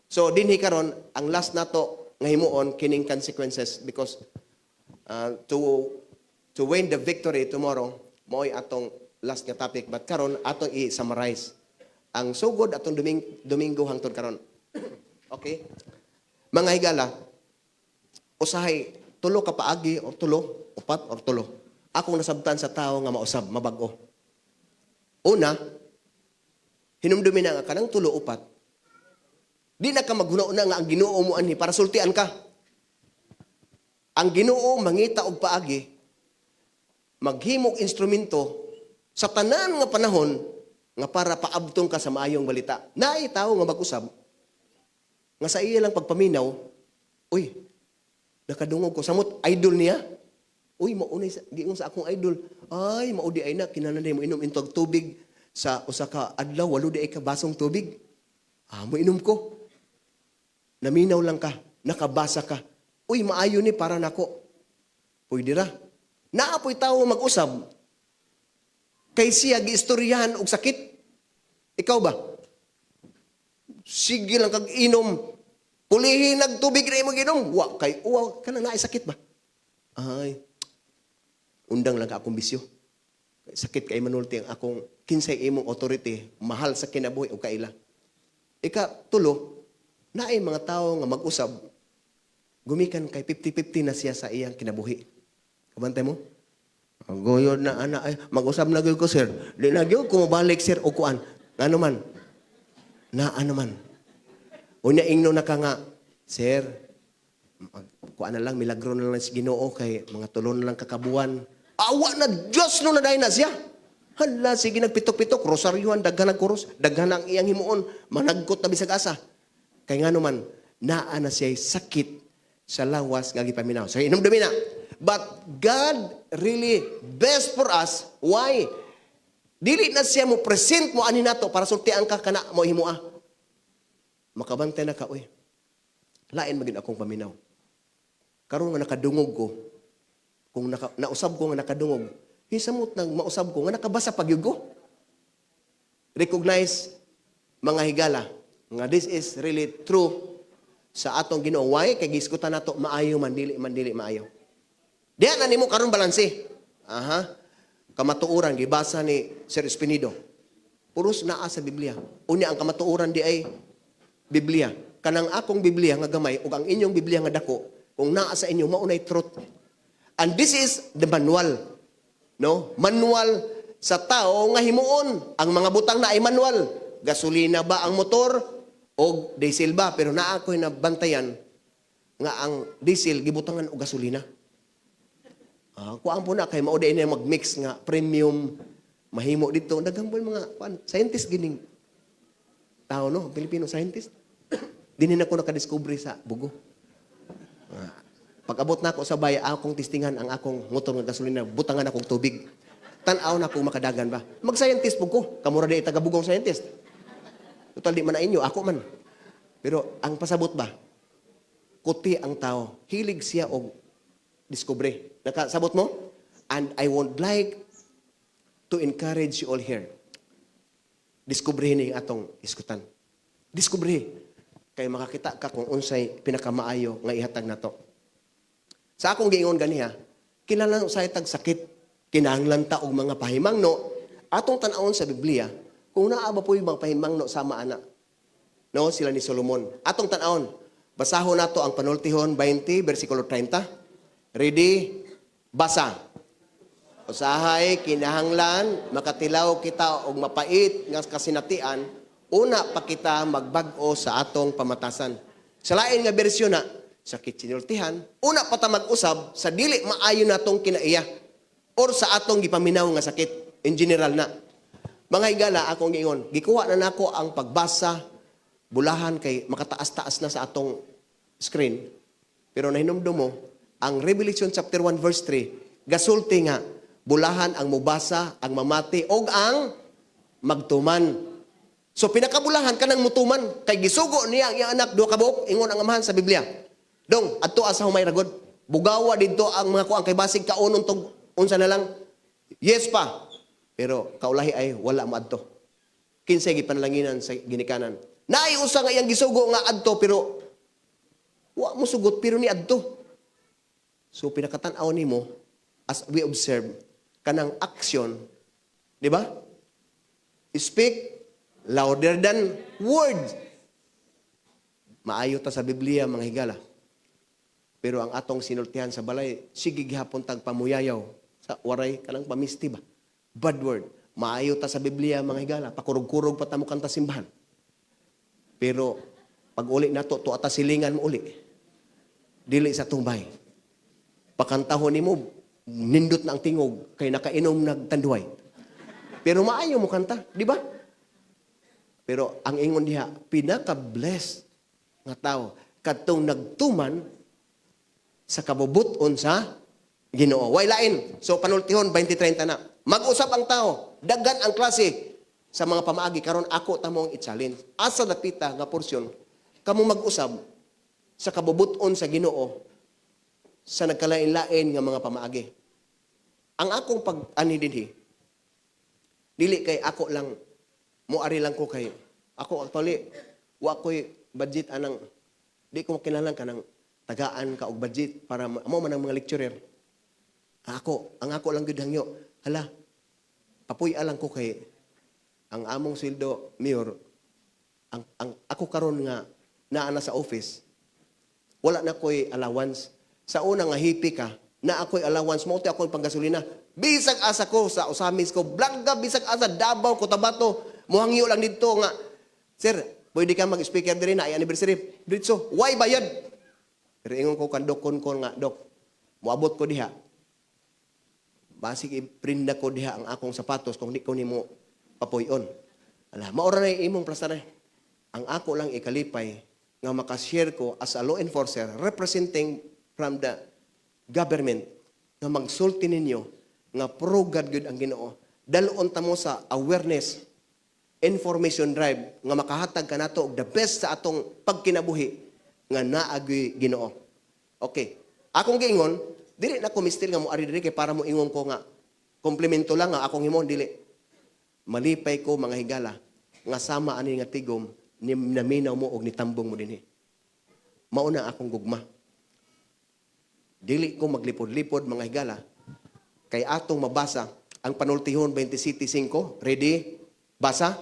So dinhi karon ang last nato nga himuon kining consequences because to win the victory tomorrow mao'y atong last nga topic, but karon atong i-summarize ang sugod atong Domingo hangtod karon. Okay? Mga higala, usahay tulo ka paagi or tulo, upat or tulo. Akong nasabtan sa tao nga mausab, mabag-o. Una, hinumdumi na nga kanang tulo upat. Di na ka maghuna-una nga ang Ginoo mo anhi para sultian ka. Ang Ginoo mangita og paagi, maghimog instrumento sa tanan nga panahon nga para paabtong ka sa maayong balita. Naay tao nga mag-usab nga sa iya lang pagpaminaw, uy, nakadungog ko samot idol niya. Uy, maunay sa giingon sa akong idol. Ay, mao di ay na kinahanglan mo inom intog tubig sa usa ka adlaw, walo di ay ka basong tubig. Ah, mo inom ko. Naminaw lang ka, nakabasa ka. Uy, maayo ni para nako. Pwede ra. Naapoy tao mag-usab. Kay siya giistoryahan og sakit. Ikaw ba? Sige lang kag inom. Pulihin nagtubig na imong inom. Wa kay uwaw kanang naay sakit ba? Ay. Undang lang ka akong bisyo. Sakit kay manulti ang akong kinsay imong authority, mahal sa kinabuhi o kaila. Ika tulo, naay mga tao nga mag-usab gumikan kay 50-50 na siya sa iyang kinabuhi. Kabantay mo? Goyod na ana ay mag-usab na gyud ko, sir. Di na gyud ko mobalik, sir, o kuan. Ngano man? Na ano man. Unya ingno na ka nga, "Sir, kuan na lang, milagro na lang si Ginoo kay mga tulo na lang kakabuan." Awa na Diyos no na dahil na siya. Hala, sige nagpitok-pitok, rosaryohan, daghan ang kuros, daghan ang iyang himuon, managkot na bisag asa. Kay nga naman, naa na siya sakit sa lawas nga gipaminaw. So, hinumdumi na. But God really best for us. Why? Dili na siya mo present mo ani nato para sultian ka kana mo himua. Makabantay na ka, uy. Lain magin akong paminaw. Karon nga nakadungog ko, kung nausab ko nga nakadungog, hisamot nang mausab ko nga nakabasa pagyud ko. Recognize, mga higala, nga this is really true. Sa atong Ginoo. Why? Kay gisgutan nato maayo man dili maayo. Diha na nimo karon balanse. Aha. Kamatuoran gibasa ni Sir Espinido. Puros naa sa Biblia. Unya ang kamatuoran di ay Biblia. Kanang akong Biblia nga gamay ug ang inyong Biblia nga dako, kung naa sa inyo maunay truth. And this is the manual. No? Manual sa tao nga himuon. Ang mga butang na ay manual. Gasolina ba ang motor o diesel ba? Pero naa ko'y nabantayan nga ang diesel gibutangan og gasolina. Ah, kuan po na kay mao na mag-mix nga premium mahimo dito. Daghang po yung mga kuan, scientist gining tao, no, Filipino scientist. Dinhi na ko nakadiscover sa Bogo. Ah, pag-abot na ako sa bay, akong testingan ang akong motor nga gasolina, butangan akong tubig. Tan-aw na kung makadagan ba. Mag-scientist po ko. Kamura di taga-Bugong scientist. Total di man na inyo, ako man. Pero ang pasabot ba, kuti ang tao, hilig siya og discovery. Nakasabot mo? And I would like to encourage you all here. Diskubrihin ni atong iskutan. Diskubrihin. Kay makakita ka kung unsay pinakamaayo nga ihatag nato. Sa akong giingon ganiha, kinahanglan usay tag sakit, kinahanglan ta og mga pahimangno. Atong tan-awon sa Biblia, kung naa ba po'y mga pahimangno sama ana. No, sila ni Solomon. Atong tan-awon. Basahon nato ang Panultihon 20 versikulo 30. Ready? Basa. Usahay kinahanglan makatilaw kita og mapait nga kasinatian, una pa kita magbag-o sa atong pamatasan. Sa lain nga bersyon na, sakit sinultihan, una pa ta mag-usab sa dili maayo natong kinaiya or sa atong gipaminaw nga sakit in general na. Mga higala, akong giingon, gikuha na nako ang pagbasa bulahan kay makataas-taas na sa atong screen. Pero nahinumdum mo, ang Revelation chapter 1 verse 3, gasulti nga, bulahan ang mubasa, ang mamati, og ang magtuman. So pinakabulahan kanang mutuman kay gisugo niya ang iyang anak duha ka buok, ingon ang amahan sa Biblia. Dong, adto sa humay ragod. Bugawa didto ang mga kuang kay basig kaunon tog unsa na lang. Yes pa. Pero kaulahi ay wala mo adto. Kinsay gipanalanginan sa ginikanan. Naay usa nga iyang gisugo nga adto pero wa mo sugot pero ni adto. So pinakatan-aw nimo as we observe kanang action, di ba? Speak louder than words. Maayo ta sa Biblia, mga higala. Pero ang atong sinultihan sa balay, sige gihapon tag pamuyayaw sa waray kanang pamisti ba. Bad word. Maayo ta sa Biblia, mga higala, pakurog-kurog pa ta mo kanta simbahan. Pero pag uli nato, tuwa ta silingan mo uli. Dili sa tumbay. Pakantahon nimo, nindot na ang tingog kay nakainom nagtanduay. Pero maayo mo kanta, di ba? Pero ang ingon diha, pinaka-blessed nga tao kadtong nagtuman sa kabubuton sa Ginoo. Way lain. So Panultihon 20:30 na. Mag-usab ang tao, daghan ang klase sa mga pamaagi karon ako ta mong i-challenge. Asa dapita nga porsyon kamo mag-usab sa kabubuton sa Ginoo sa nagkalain-lain nga mga pamaagi. Ang akong pag-ani dinhi, dili kay ako lang, moari lang ko kay ako actually wa ko'y budget anang di ko kinahanglan kanang tagaan ka og budget para mo man ang mga lecturer. Ako, ang ako lang gyud hangyo, hala, papuy lang ko kay ang among sweldo, mayor, ang ako karon nga naa na sa office, wala na ko'y allowance. Sa una nga hippie ka, na ako'y allowance mo, ako'y panggasolina. Bisag asa ko sa Osamis ko, blangga bisag asa Davao, Cotabato, muhangyo lang dito nga, "Sir, pwede ka mag-speaker diri na ay anniversary." Diretso, why bayad? Pero ingon ko kandokon ko nga, "Dok, moabot ko diha. Basig i-print na ko diha ang akong sapatos kung di ko nimo papuyon." Ala, maura na yung imong plaster na. Ang ako lang ikalipay nga makashare ko as a law enforcer representing from the government nga magsulti ninyo nga pro-God gyud ang Ginoo. Dalon ta mo sa awareness information drive nga makahatag ka nato og the best sa atong pagkinabuhi nga naagoy Ginoo. Okay. Akong giingon, dili na ko mistil nga mo ari diri kay para mo ingon ko nga komplemento lang nga akong himon dili. Malipay ko, mga higala, nga sama ani nga tigom ni naminaw mo og nitambong mo dinhi. Mao na akong gugma. Dili ko maglipod-lipod, mga higala, kay atong mabasa ang Panultihon 27:5. Ready? Basa?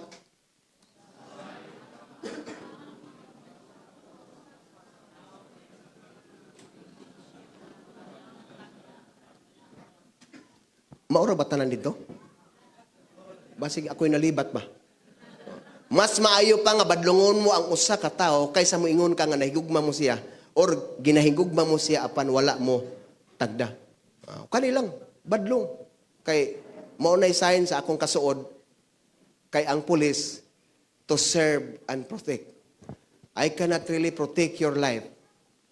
Maura ba tanan dito? Basig ako'y nalibat ba? Mas maayo pa nga badlongon mo ang usa ka tawo kaysa moingon ka nga nahigugma mo siya or ginahigugma mo siya apan wala mo tagda. Kani lang, badlong. Kay mao nay sign sa akong kasuod kay ang pulis to serve and protect. I cannot really protect your life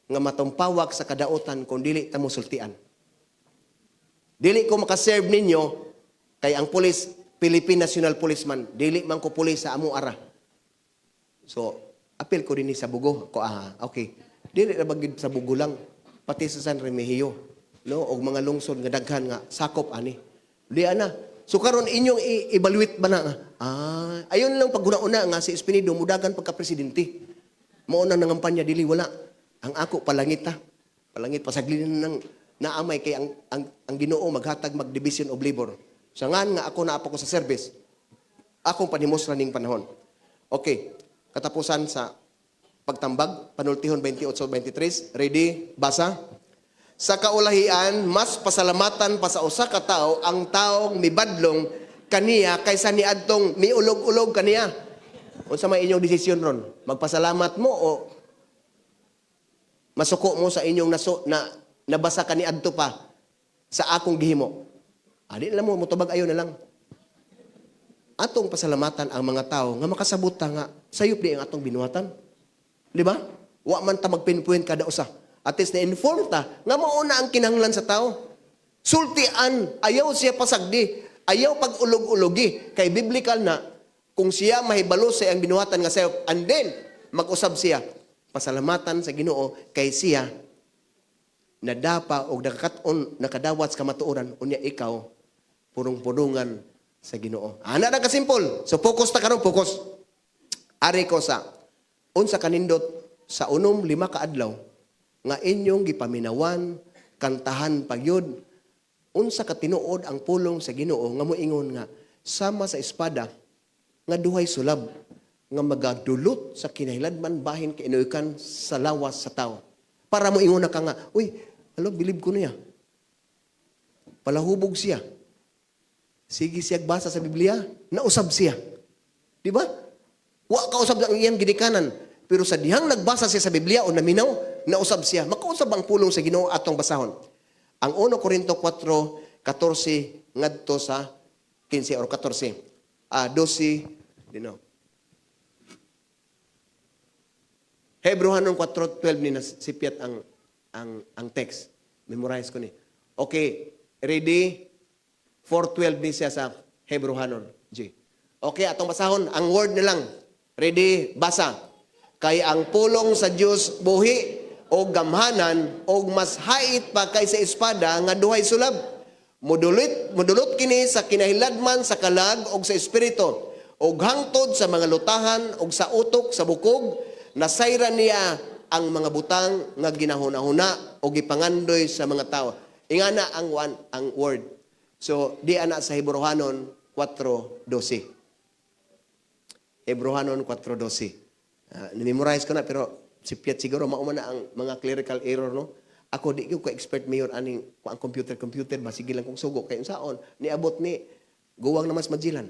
nga matumpawak sa kadautan kung dili ta mo sultian. Dili ko makaserve ninyo kay ang pulis, Philippine National Policeman, dili man ko pulis sa amo ara. So, apil ko dinhi sa Bugo. Ko okay. Dili ra ba gyud sa Bugo lang, pati sa San Remigio, no, og mga lungsod nga daghan nga sakop ani. Di ana. So karon inyong i-evaluate ba na nga? Ayon lang paghuna-una nga si Espinido mudagan pagka presidente. Mao na nangampanya, dili wala. Ang ako palangit ta. Palangit pasaglin nang naamay kay ang Ginoo maghatag mag division of labor. Sa ngan nga ako naa pa ko sa service, akong panimostra ning panahon. Okay, katapusan sa pagtambag, Panultihon 28:23. Ready? Basa? Sa kaulahian, mas pasalamatan pa sa usa ka tawo ang taong mibadlong kaniya kaysa niadtong miulog-ulog kaniya. Unsa may inyong desisyon ron? Magpasalamat mo o masuko mo sa inyong naso, na nabasa kaniadto pa sa akong gihimo? Di na lang mo, mutubag ayo na lang. Atong pasalamatan ang mga tao nga makasabot ta nga sayop di ang atong binuhatan. Di ba? Wa man ta magpinpoint kada usa. At least na-inform ta nga mao na ang kinahanglan sa tao. Sultian, ayaw siya pasagdi, ayaw pag-ulog-ulogi. Kay biblical na, kung siya mahibalo sa iyang binuhatan nga sayop, and then mag-usab siya. Pasalamatan sa Ginoo kay siya nadapa og nakakat-on, nakadawat sa kamatuoran, unya ikaw purong-purungan sa Ginoo. Ana ra ka simple. So focus ta karon, focus. Ari ko sa unsa kanindot sa 65 ka adlaw nga inyong gipaminawan, kantahan pagyud, unsa ka tinuod ang pulong sa Ginoo nga moingon nga sama sa espada nga duhay sulab nga magadulot sa kinahiladman bahin kainuikan sa lawas sa tao. Para moingon na ka nga, uy, alo, bilib ko niya. Palahubog siya. Sige siya basa sa Biblia, nausab siya. Di ba? Wa kausab ang iyang ginikanan. Pero sa dihang nagbasa siya sa Biblia o naminaw, nausab siya. Makausab ang pulong sa Ginoo atong basahon. Ang 1 Korinto 4:14 ngadto sa 15 or 14. 12, dino. Hebreohanon 4:12 ni nasipyat ang text. Memorize ko ni. Okay, ready? 4:12 ni siya sa Hebreohanon. G. Okay, atong basahon ang word na lang. Ready? Basa. Kay ang pulong sa Dios buhi o gamhanan o mas hait pa kaysa espada nga duhay sulab. Mudulot kini sa kinahiladman sa kalag og sa espiritu og hangtod sa mga lutahan og sa utok sa bukog, nasayran niya ang mga butang nga ginahuna-huna o gipangandoy sa mga tao. Ingana ang one, ang word. So, di ana sa Hebreohanon 4:12. Hebreohanon 4:12. Ni-memorize ko na, pero sipyat siguro, mauma na ang mga clerical error, no? Ako, di ko ka-expert mayor aning ang computer, ba, sige lang kong sugo. Kaya saon, niabot ni, guwang naman sa Magellan.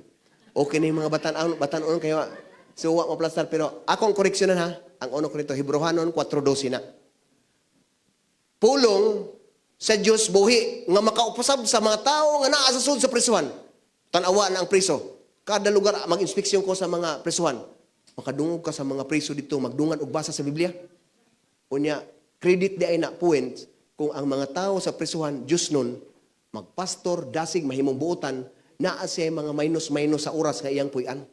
Okay na yung mga batan-on kayo. So, wa maplastar. Pero akong koreksyonan ha, ang 1 Korinto, Hebreohanon 4:12 na. Pulong sa Diyos buhi nga makaupasab sa mga tao nga naa sa sud sa prisuhan. Tan-awa na ang priso. Kada lugar mag-inspeksyon ko sa mga prisuhan. Makadungog ka sa mga priso dito, magdungan og basa sa Biblia. Unya, credit di ay na points kung ang mga tao sa prisuhan, Diyos nun, magpastor, dasig, mahimong buotan, naa siya mga minus-minus sa oras nga iyang puy-an.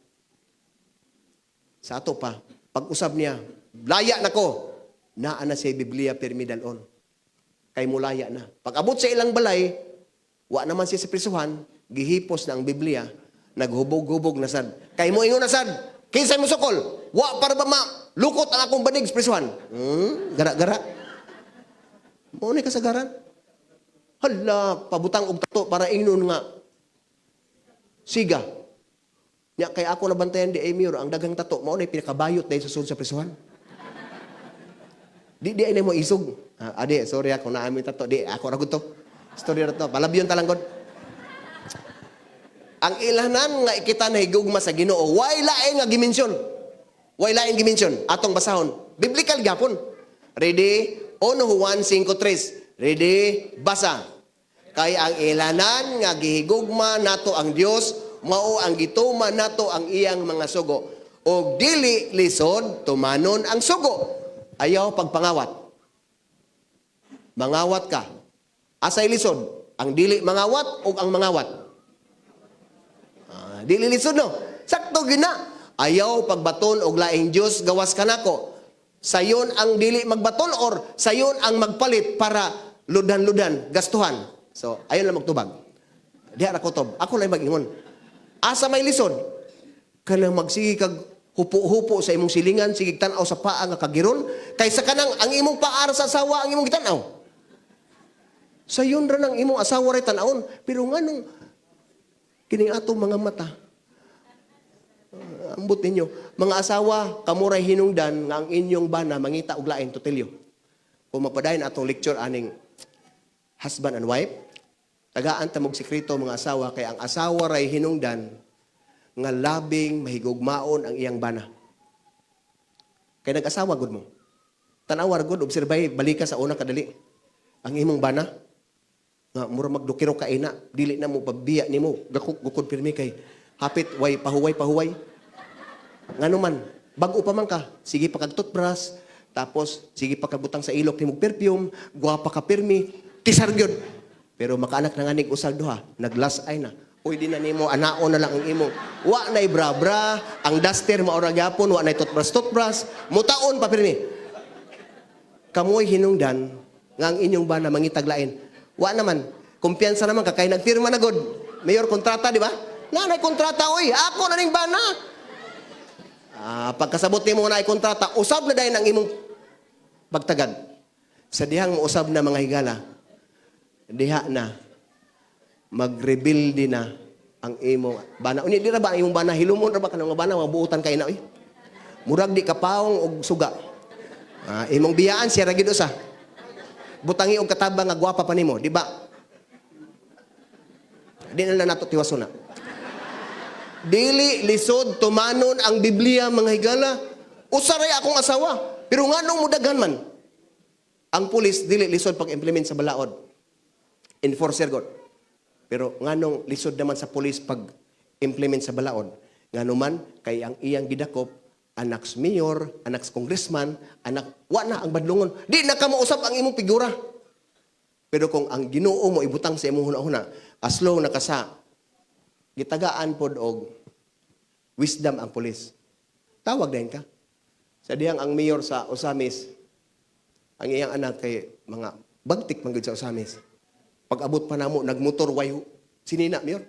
Sa ato pa, pag-usab niya, laya na ko, naa na siya Biblia pirmi dalon. Kay mulaya na. Pag-abot sa ilang balay, wa naman siya sa prisuhan, gihipos na ang Biblia, naghubog-hubog na sad. Kay mo ingon na sad, kinsay mo sukol, wa para ba ma Lukot ang akong banig sa prisuhan. Gara-gara. Mao ni kasagaran. Hala, pabutang og tato para ingnon nga siga. Nya kay ako nabantayan di ay, Mayor, ang daghang tato mao ni pinakabayot dahil sa sud sa prisuhan. Di di ay mo isog. Ah, adi, sorry ako naa mi tato. Di ako ra gud to. Story ra to. Palabyon ta lang gud. Ang ilanan nga kita nahigugma sa Ginoo, way lain nga gi-mention. Way lain gi-mention atong basahon. Biblical gyapon. Ready? 1 Juan 5:3. Ready? Basa. Kay ang ilanan nga gihigugma nato ang Dios, mao ang gituman nato ang iyang mga sugo. Og dili lisod tumanon ang sugo. Ayaw pagpangawat. Mangawat ka. Asay lisod? Ang dili mangawat o ang mangawat? Ah, dili lisod, no. Sakto gina. Ayaw pagbaton og laing Dios gawas kanako. Sayon ang dili magbaton or sayon ang magpalit para ludan-ludan, gastuhan. So, ayon lang magtubag. Diha ra kutob. Ako lang mag-ingon. Asa may lisod? Kanang magsige kag hupo-hupo sa imong silingan, sige tan-aw sa paa nga kagiron, kaysa kanang ang imong paa ra sa asawa ang imong gitan-aw. Sayon ra nang imong asawa ray tan-awon, pero nganong kining atong mga mata? Ah, ambot ninyo, mga asawa, kamuray hinungdan nga ang inyong bana mangita og lain tutilyo. Kung magpadayon atong lecture aning husband and wife, tagaan ta mog sekreto, mga asawa, kay ang asawa ray hinungdan nga labing mahigugmaon ang iyang bana. Kay nag-asawa gud mo. Tan-awar gud, obserbay, balika sa una kadali. Ang imong bana nga mura magdukiro ka ina, dili na mo pabiya nimo, gakuk gukod pirmi kay hapit way pahuway pahuway. Ngano man, bag-o pa man ka, sige pa kag toothbrush, tapos sige pa kag butang sa ilok nimo perfume, guwapa ka pirmi, tisar gyud. Pero makaanak na nganig usag duha, naglas ay na. Uy, di na nimo, anaon na lang ang imo. Wa na'y bra-bra, ang duster maura gyapon, wa na'y toothbrush toothbrush, mutaon pa pirmi. Kamoy hinungdan nga ang inyong bana mangitag lain. Wa naman, kumpiyansa naman ka kay nagpirma na god. Mayor, kontrata, di ba? Nanay kontrata, oy, ako na ning bana. Ah, pagkasabot nimo na ay kontrata, usab na dayon ang imong pagtagad. Sa dihang usab na, mga higala, diha na magrebelde na ang imong bana. Unya di ra ba ang imong bana hilumon ra ba kanang nga bana mabuotan kay na, oy? Murag di kapaong og suga. Ah, imong biyaan siya ra gid usa. Butangi og katabang nga gwapa pa nimo, di ba? Di na lang nato tiwason na. Dili lisod tumanon ang Biblia, mga higala. Usa ray akong asawa, pero nganong mudaghan man? Ang pulis dili lisod pag-implement sa balaod. Enforcer god. Pero nganong lisod naman sa pulis pag-implement sa balaod? Ngano man kay ang iyang gidakop anak sa mayor, anak sa congressman, anak wa na ang badlongon. Di na ka mausap ang imong figura. Pero kung ang Ginoo mo ibutang sa imong huna-huna, as long nakasa gitagaan pod og wisdom ang pulis. Tawag din ka. Sa dihang ang mayor sa Ozamiz, ang iyang anak kay mga bagtik man gud sa Ozamiz. Pag abot pa namo nagmotor way sinina, mayor.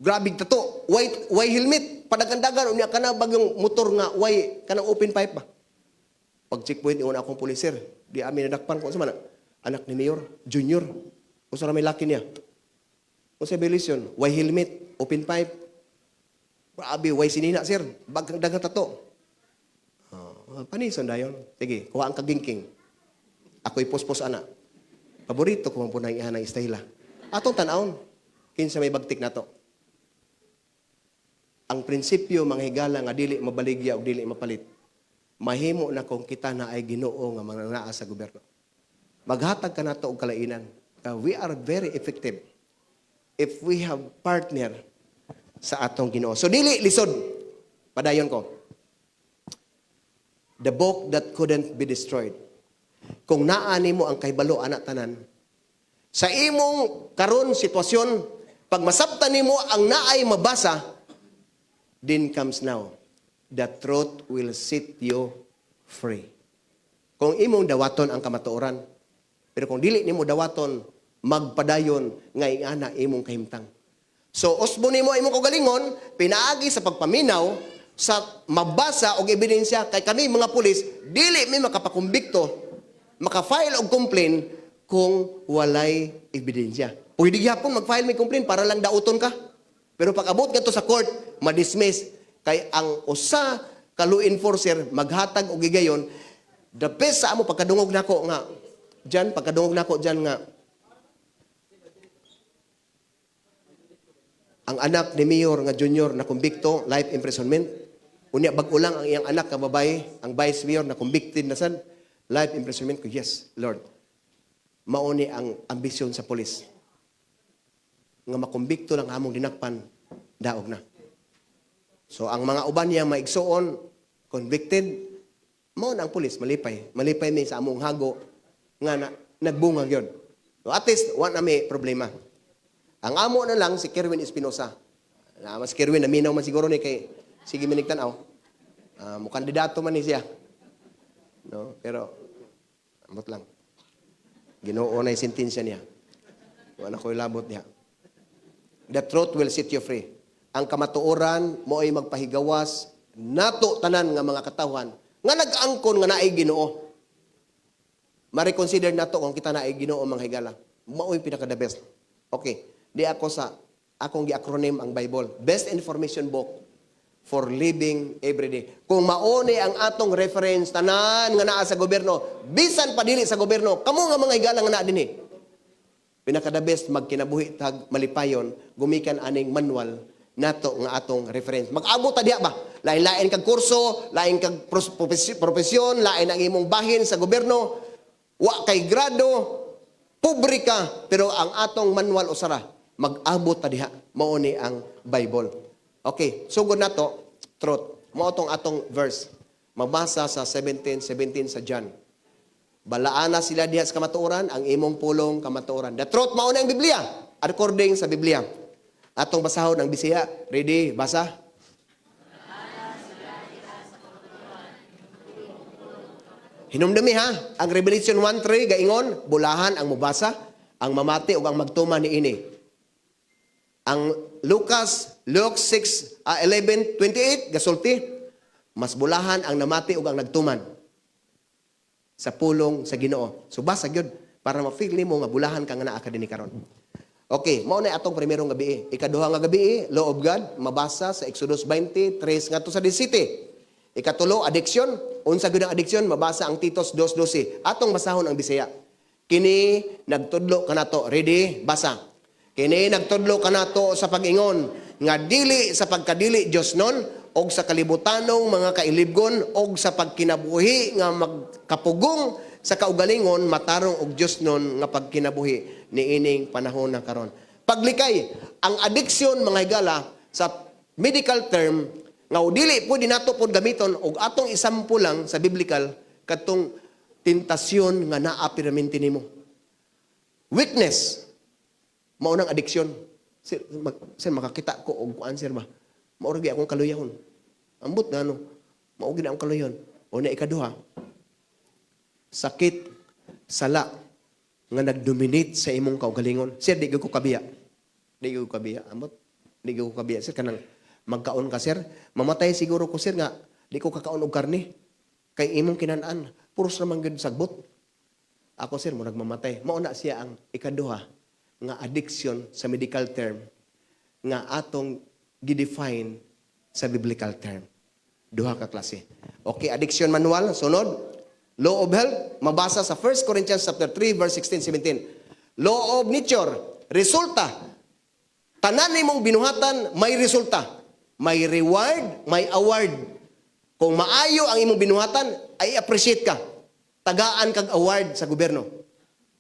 Grabe tato, white way helmet, padagandagan unya kana bagyong motor nga way kanang open pipe ba. Pag checkpoint ingon akong pulis, "Sir, di amin nadakpan ko sa man anak ni mayor, junior. Usa ra may laki niya." Unsa violation? Way helmet, open pipe. Grabe, way sinina, sir. Bagang dagang tato. Oh, panison dayon. Sige, kuha ang kagingking. Ako'y pospos ana. Paborito ko man po nang ihanang istahila. Atong tan-awon. Kinsa may bagtik nato. Ang prinsipyo, mga higala, nga dili mabaligya o dili mapalit. Mahimo na kung kita na ay Ginoo nga mga naa sa gobyerno. Maghatag ka nato og kalainan. We are very effective if we have partner sa atong Ginoo. So dili lisod. Padayon ko. The book that couldn't be destroyed. Kung naa nimo ang kahibalo ana tanan, sa imong karon sitwasyon, pag masabtan nimo ang naay mabasa, then comes now, the truth will set you free. Kung imong dawaton ang kamatuoran, pero kung dili nimo dawaton, magpadayon nga ingana imong kahimtang. So, usbo nimo imong kaugalingon, pinaagi sa pagpaminaw, Sa mabasa og ebidensya kay kami mga pulis dili mi makapakumbikto, maka-file og complaint kung walay ebidensya. Pwede gyapon mag-file may complaint para lang dauton ka. Pero pag abot ngadto sa court, ma-dismiss kay ang usa ka law enforcer maghatag og higayon. The best sa amo pagkadungog nako nga diyan, pagkadungog nako diyan nga ang anak ni mayor nga junior na kumbikto, life imprisonment. Unya bag-o lang ang iyang anak nga babae, ang vice mayor na convicted na sad, life imprisonment ko. Yes, Lord. Mao ni ang ambisyon sa pulis. Nga makumbikto lang among dinakpan, daog na. So ang mga uban niya maigsuon, convicted, mao na ang pulis, malipay. Malipay mi sa among hago nga na, nagbunga gyud. So at least, wa na may problema. Ang amo na lang si Kerwin Espinosa. Na mas Kerwin, naminaw man siguro ni kay sige minig tan-aw. Mo kandidato man ni siya. No, pero ambot lang. Ginoo na yung sentensya niya. Wala ko'y labot niya. The truth will set you free. Ang kamatuoran mo ay magpahigawas nato tanan nga mga katawhan nga nag-angkon nga naay Ginoo. Ma-reconsider nato kung kita naay Ginoo, mga higala. Mao'y pinaka the best. Okay. Di ako sa akong gi-acronym ang Bible. Best information book for living every day. Kung mauni ang atong reference tanan nga naa sa gobyerno, bisan pa dili sa gobyerno, kamo nga mga higala nga naa dinhi. Pinaka the best magkinabuhi tag malipayon gumikan aning manual nato nga atong reference. Mag-abot ta diha ba? Lain-lain kag kurso, lain kag propesyon, lain ang imong bahin sa gobyerno, wa kay grado, pobre ka, pero ang atong manual usara, mag-abot ta diha, mao ni ang Bible. Okay, sugod nato, truth. Mao tong atong verse. Mabasa sa 17:17 sa John. Balaana sila diha sa kamatuoran, ang imong pulong kamatuoran. The truth mao na ang Biblia, according sa Biblia. Atong basahon ang Bisaya. Ready? Basa. Hinumdumi ha, ang Revelation 1:3 gaingon, bulahan ang mubasa, ang mamati ug ang magtuman niini. Ang Luke 6, 11:28 gasulti, mas bulahan ang namati ug ang nagtuman sa pulong sa Ginoo. So basa gyud para ma-feel nimo nga bulahan ka nga naa ka dinhi karon. Okay, mao na atong primerong gabi. Ikaduha nga gabi, law of God, mabasa sa Exodus 20:3 ngadto sa 17. Ikatulo, addiction. Unsa gyud ang addiction? Mabasa ang Titos 2:12. Atong basahon ang Bisaya. Kini nagtudlo kanato. Ready? Basa. Kini nagtudlo kanato sa pag-ingon nga dili sa pagkadili Dios non og sa kalibutanong mga kailibgon og sa pagkinabuhi nga magkapugong sa kaugalingon matarong og Dios non nga pagkinabuhi niining panahon na karon. Paglikay, ang addiction, mga higala, sa medical term nga dili pwede nato pod gamiton og atong isample lang sa biblical katong tentasyon nga naa piramente nimo. Weakness mao nang addiction. Sir, sir, makakita ko og kuan, sir ba. Mao ra gyud akong kaluyahon. Ambot nga no. Mao gyud akong kaluyahon. O na ikaduha, sakit sala nga nagdominate sa imong kaugalingon. Sir, di gyud ko kabiya. Di gyud ko kabiya. Ambot. Di gyud ko kabiya, sir, kanang magkaon ka, sir. Mamatay siguro ko, sir, nga di ko kakaon og karne. Kay imong kinan-an, puros naman gyud sagbot. Ako, sir, murag mamatay. Mao na siya ang ikaduha nga addiction sa medical term nga atong gidefine sa biblical term. Duha ka klase. Okay, addiction manual, sunod. Law of health, mabasa sa 1 Corinthians chapter 3 verse 16-17. Law of nature, resulta. Tanan nimong binuhatan may resulta. May reward, may award. Kung maayo ang imong binuhatan, ay appreciate ka. Tagaan kag award sa gobyerno.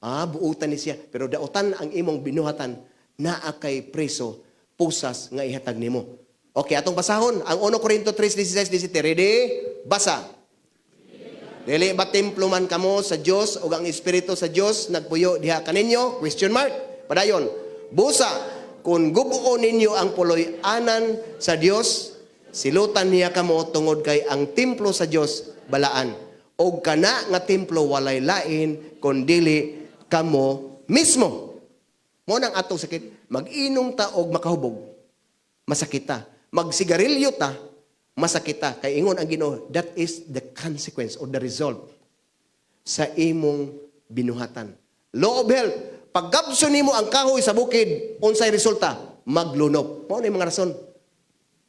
Buutan ni siya. Pero dautan ang imong binuhatan, naa kay preso, pusas nga ihatag nimo. Okay, atong basahon. Ang 1 Corinto 3:16-17. Ready? Basa. Dili ba templo man kamo sa Dios ug ang Espiritu sa Dios nagpuyo diha kaninyo? Question mark. Padayon. Busa, kung gubuon ninyo ang puloy-anan sa Dios, silutan niya kamo tungod kay ang templo sa Dios balaan. Og kana nga templo walay lain kundili kamo mismo. Mo nang atong sakit, mag-inom ta og makahubog, masakit ta. Magsigarilyo ta, Masakita kay ingon ang Ginoo, that is the consequence or the result sa imong binuhatan. Law of health, paggabso nimo ang kahoy sa bukid, unsay resulta? Maglunop. Mao na yung mga rason.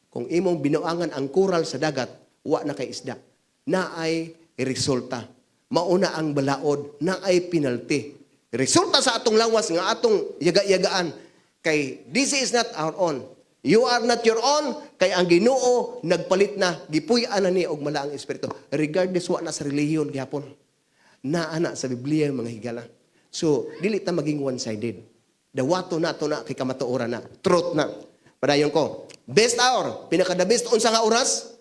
Kung imong binuangan ang koral sa dagat, wa na kay isda. Naay resulta. Mauna ang balaod, naay penalty. Resulta sa atong lawas nga atong yaga-yagaan kay this is not our own. You are not your own kay ang Ginoo nagpalit na, gipuy-an na ni og malaang espiritu. Regardless wa na sa relihiyon gihapon. Naa na sa Biblia, mga higala. So, dili ta maging one-sided. Dawato na to na kay kamatuoran na. Truth na. Padayon ko. Best hour. Pinaka the best unsa nga oras?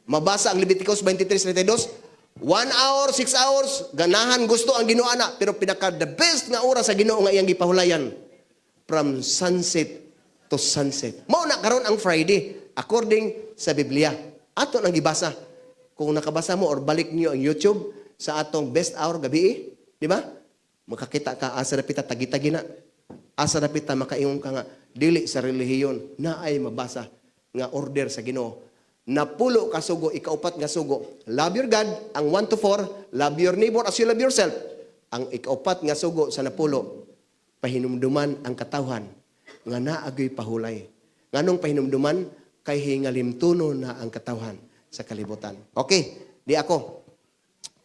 Mabasa ang Leviticus 23:32. 1 hour, 6 hours, ganahan gusto ang Ginoo na, pero pinaka the best nga oras sa Ginoo nga iyang gipahulayan, from sunset to sunset. Mao na karon ang Friday according sa Biblia. Ato nang gibasa. Kung nakabasa mo or balik niyo ang YouTube sa atong best hour gabi, di ba? Makakita ka asa dapita tagi-tagi na. Asa dapita makaingon ka nga dili sa relihiyon na ay mabasa nga order sa Ginoo. 10 ka sugo, ikaupat nga sugo. Love your God, ang 1 to 4, love your neighbor as you love yourself. Ang ikaupat nga sugo sa 10, pahinumduman ang katawhan nga naagoy pahulay. Nganong pahinumduman? Kay hingalimtuno na ang katawhan sa kalibutan. Okay, di ako.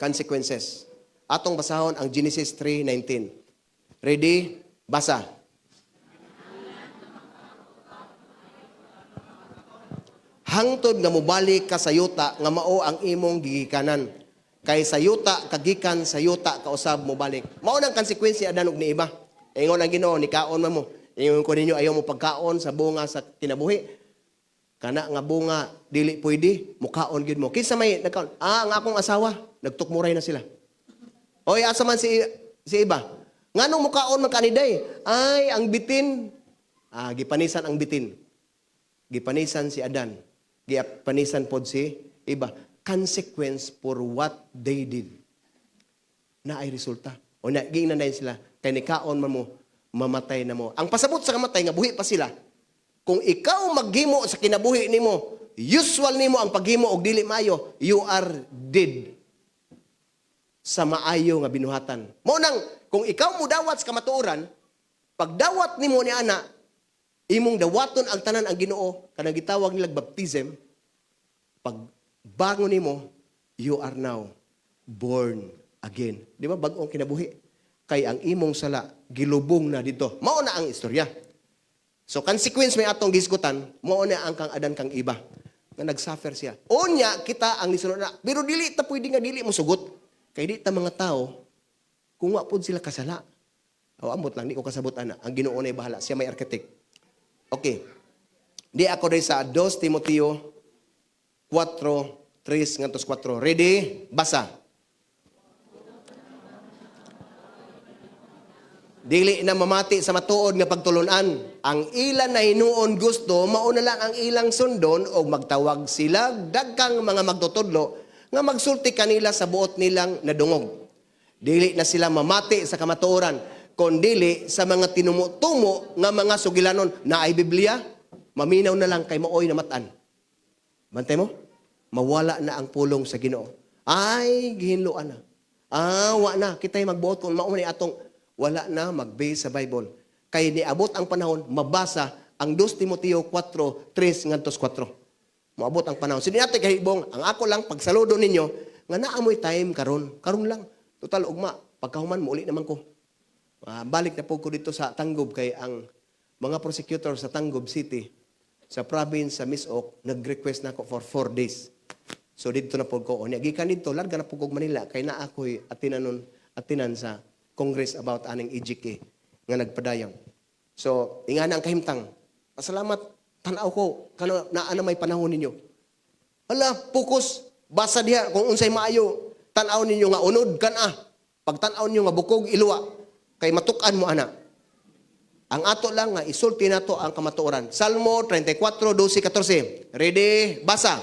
Consequences. Atong basahon ang Genesis 3:19. Ready? Basa. Hangtod nga mobalik ka sa yuta nga mao ang imong gigikanan. Kay sa yuta kagikan, sa yuta kausab mobalik. Mao nang konsekwensya Adan ug ni Eva. Ingon ang Ginoo, nikaon man mo. Ingon ko ninyo, ayaw mo pagkaon sa bunga sa kinabuhi. Kana nga bunga dili pwede, mukaon gyud mo. Kinsa may nagkaon? Ah, ang akong asawa, nagtukmuray na sila. Oy, asa man si Eva? Nganong mukaon man kaniday? Ay, ang bitin. Ah, gipanisan ang bitin. Gipanisan si Adan. Gipanisan pod si Eva. Consequence for what they did. Na ay resulta. O na, giingnan na sila. Kay nikaon man mo, mamatay na mo. Ang pasabot sa kamatay nga buhi pa sila. Kung ikaw maghimo sa kinabuhi nimo, usual nimo ang paghimo og dili maayo, you are dead sa maayo nga binuhatan. Mao nang kung ikaw mudawat sa kamatuoran, pagdawat nimo ni ana, imong dawaton ang tanan ang Ginoo, kanang gitawag nila baptism, pag bangon nimo, you are now born again. Di ba bag-ong kinabuhi? Kay ang imong sala gilubong na dito. Mao na ang istorya. So consequence may atong gisgutan, mao na ang kang Adan kang Eva nga nagsuffer siya. Unya kita ang nisunod na, pero dili ta pwede nga dili mo sugot. Kay di ta mga tao kung wa pud sila kasala. O amot lang di ko kasabot ana. Ang Ginoo na bahala, siya may architect. Okay. Di ako diri sa 2 Timoteo 4:3 ngadto 4. Ready? Basa. Dili na mamati sa matuod nga pagtulunan. Ang ilan na hinuon gusto, mauna lang ang ilang sundon o magtawag sila dagkang mga magtutudlo nga magsulti kanila sa buot nilang nadungog. Dili na sila mamati sa kamatuoran, kondili sa mga tinumo-tumo nga mga sugilanon na ay Biblia, maminaw na lang kay maoy na matan. Bantay mo? Mawala na ang pulong sa Ginoo. Ay, gihinloan na. Ah, wa na. Kita'y magbuot kung mauna atong wala na mag-base sa Bible. Kay niabot ang panahon, mabasa ang 2 Timoteo 4:3 ngadto 4. Moabot ang panahon. So, di natin kahibong, ang ako lang, pagsaludo ninyo, nga naamoy time karon. Karon lang. Total, ugma, pagkahuman, muuli naman ko. Balik na po ko dito sa Tanggob kay ang mga prosecutor sa Tanggob City, sa province sa Misok, nag-request na ako for 4 days. So dito na po ko. Unya, gikan dito, larga na po ko Manila, kay na ako'y atinan sa Congress about aning EJK nga nagpadayang. So, ingana ang kahimtang. Pasalamat, tanaw ko, kano, naa na may panahon ninyo. Hala, focus, basa diha, kung unsay maayo, tanaw ninyo nga unod, kana. Pag tanaw ninyo nga bukog, iluwa, kay matuk-an mo ana. Ang ato lang nga isulti nato ang kamatuoran. Salmo 34, 12, 14. Ready? Basa.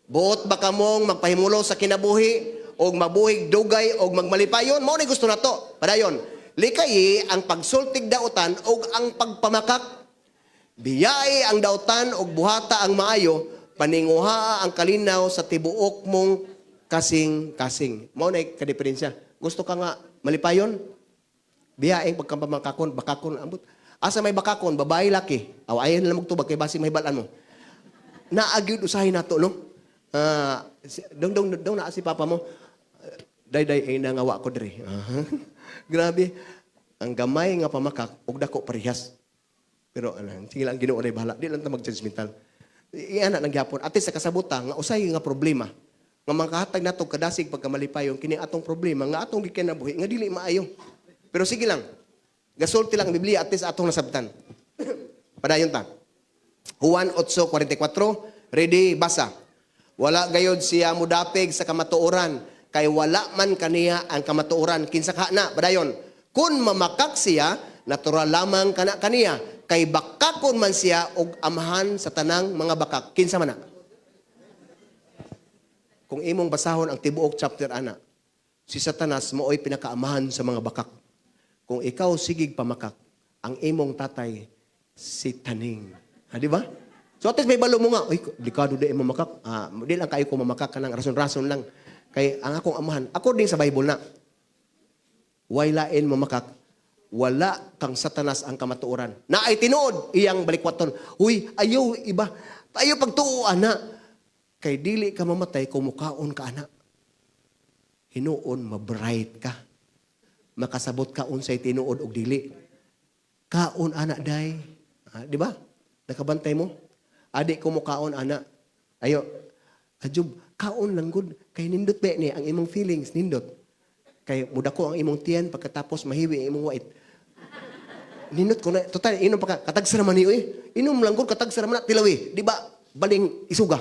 Buot ba kamong magpahimulo sa kinabuhi og mabuhig dugay og magmalipayon? Mao ni gusto nato. Padayon. Likayi ang pagsultig dautan og ang pagpamakak. Biyai ang dautan og buhata ang maayo, paninguhaa ang kalinaw sa tibuok mong kasing-kasing. Mao na kadiferensya. Gusto ka nga malipayon? Biyaeng pagkapamakakon, bakakon, ambot. Asa may bakakon, babae, laki. Aw, ayaw na lang magtubag, kay basi mahibalaan mo. Naagyud usahay nato, no? Ah, dong, dong, dong, naa si papa mo. Day, day, ay nangawa ko diri. Ah, grabe. Ang gamay nga pamakak, og dako parehas. Pero ano, sige lang, Ginoo na bahala. Di lang ta mag-judgmental. Iana nang gyapon. Ate sa kasabuta nga usay nga problema nga makahatag nato kadasig pagkamalipayon kini atong problema nga atong gikinabuhi nga dili maayo. Pero sige lang. Gasulti lang ang Biblia at least atong nasabtan. Padayon ta. Juan 8:44, ready, basa. Wala gayod siya mudapig sa kamatuoran, kay wala man kaniya ang kamatuoran. Kinsa ka na, padayon. Kung mamakak siya, natural lamang kana kaniya, kay bakakon man siya og amahan sa tanang mga bakak. Kinsa man na? Kung imong basahon ang tibuok chapter ana, si Satanas maoy pinakaamahan sa mga bakak. Kung ikaw sigig pamakak, ang imong tatay si Taning. Ha, di ba? So at least may balo mo nga, uy, delikado di mo mamakak. Ah, di lang kayo ko mamakak kanang rason-rason lang. Kay ang akong amahan, according sa Bible na, way lain mamakak, wala kang Satanas ang kamatuoran. Na ay tinuod, iyang balikwaton. Uy, ayaw iba. Ayaw pagtuo, ana. Kay dili ka mamatay kung mukaon ka, ana. Hinuon, mabright ka. Makasabot ka unsay tinuod og dili. Kaon, ana, day. Ah, di ba? Nakabantay mo? Adi ko mo kaon, ana. Ayo, ajob, kaon lang gud. Kay nindot ba ni ang imong feelings, nindot. Kay mudako ang imong tiyan pagkatapos mahiwi ang imong wait. Nindot ko na, total, inom pa ka, katagsa naman niyo eh. Inom lang gud, katagsa naman na, tilawi. Di ba? Baling isuga.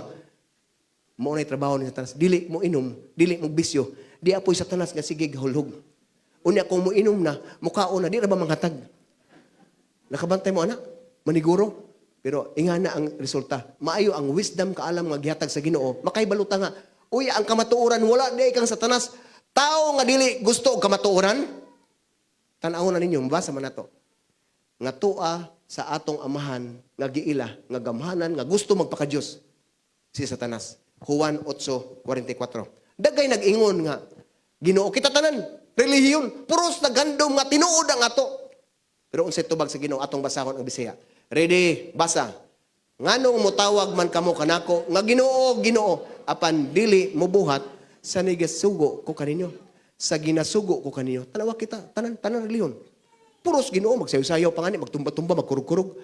Mao na'y trabaho ni Satanas. Dili mo inom, dili mo bisyo. Di apoy Satanas nga sige gahulhog. Unya kung mo inom na, mukaon na, di ra ba manghatag? Nakabantay mo, anak? Maniguro? Pero inga na ang resulta. Maayo ang wisdom kaalam nga gihatag sa Ginoo. Makaibaluta nga. Uy, ang kamatuoran wala di kang Satanas. Tao nga dili gusto og kamatuoran. Tan-awon na ninyo, mabasa man nato. Nga tua sa atong amahan nga giila, nga gamhanan, nga gusto magpaka-Dios, si Satanas. Juan 8:44. Dagay nag-ingon nga Ginoo kita tanan, relihiyon, puros naghandom nga tinuod ang ato. Pero unsay tubag sa Ginoo atong basahon ang Bisaya. Ready, basa. Nganong motawag man kamo kanako nga Ginoo, Ginoo, apan dili mobuhat sa nigasugo ko kaninyo. Sa ginasugo ko kaninyo. Tanawa kita, tanan tanan relihiyon. Puros Ginoo magsayo-sayo pa ngani, magtumba-tumba, magkurog-kurog.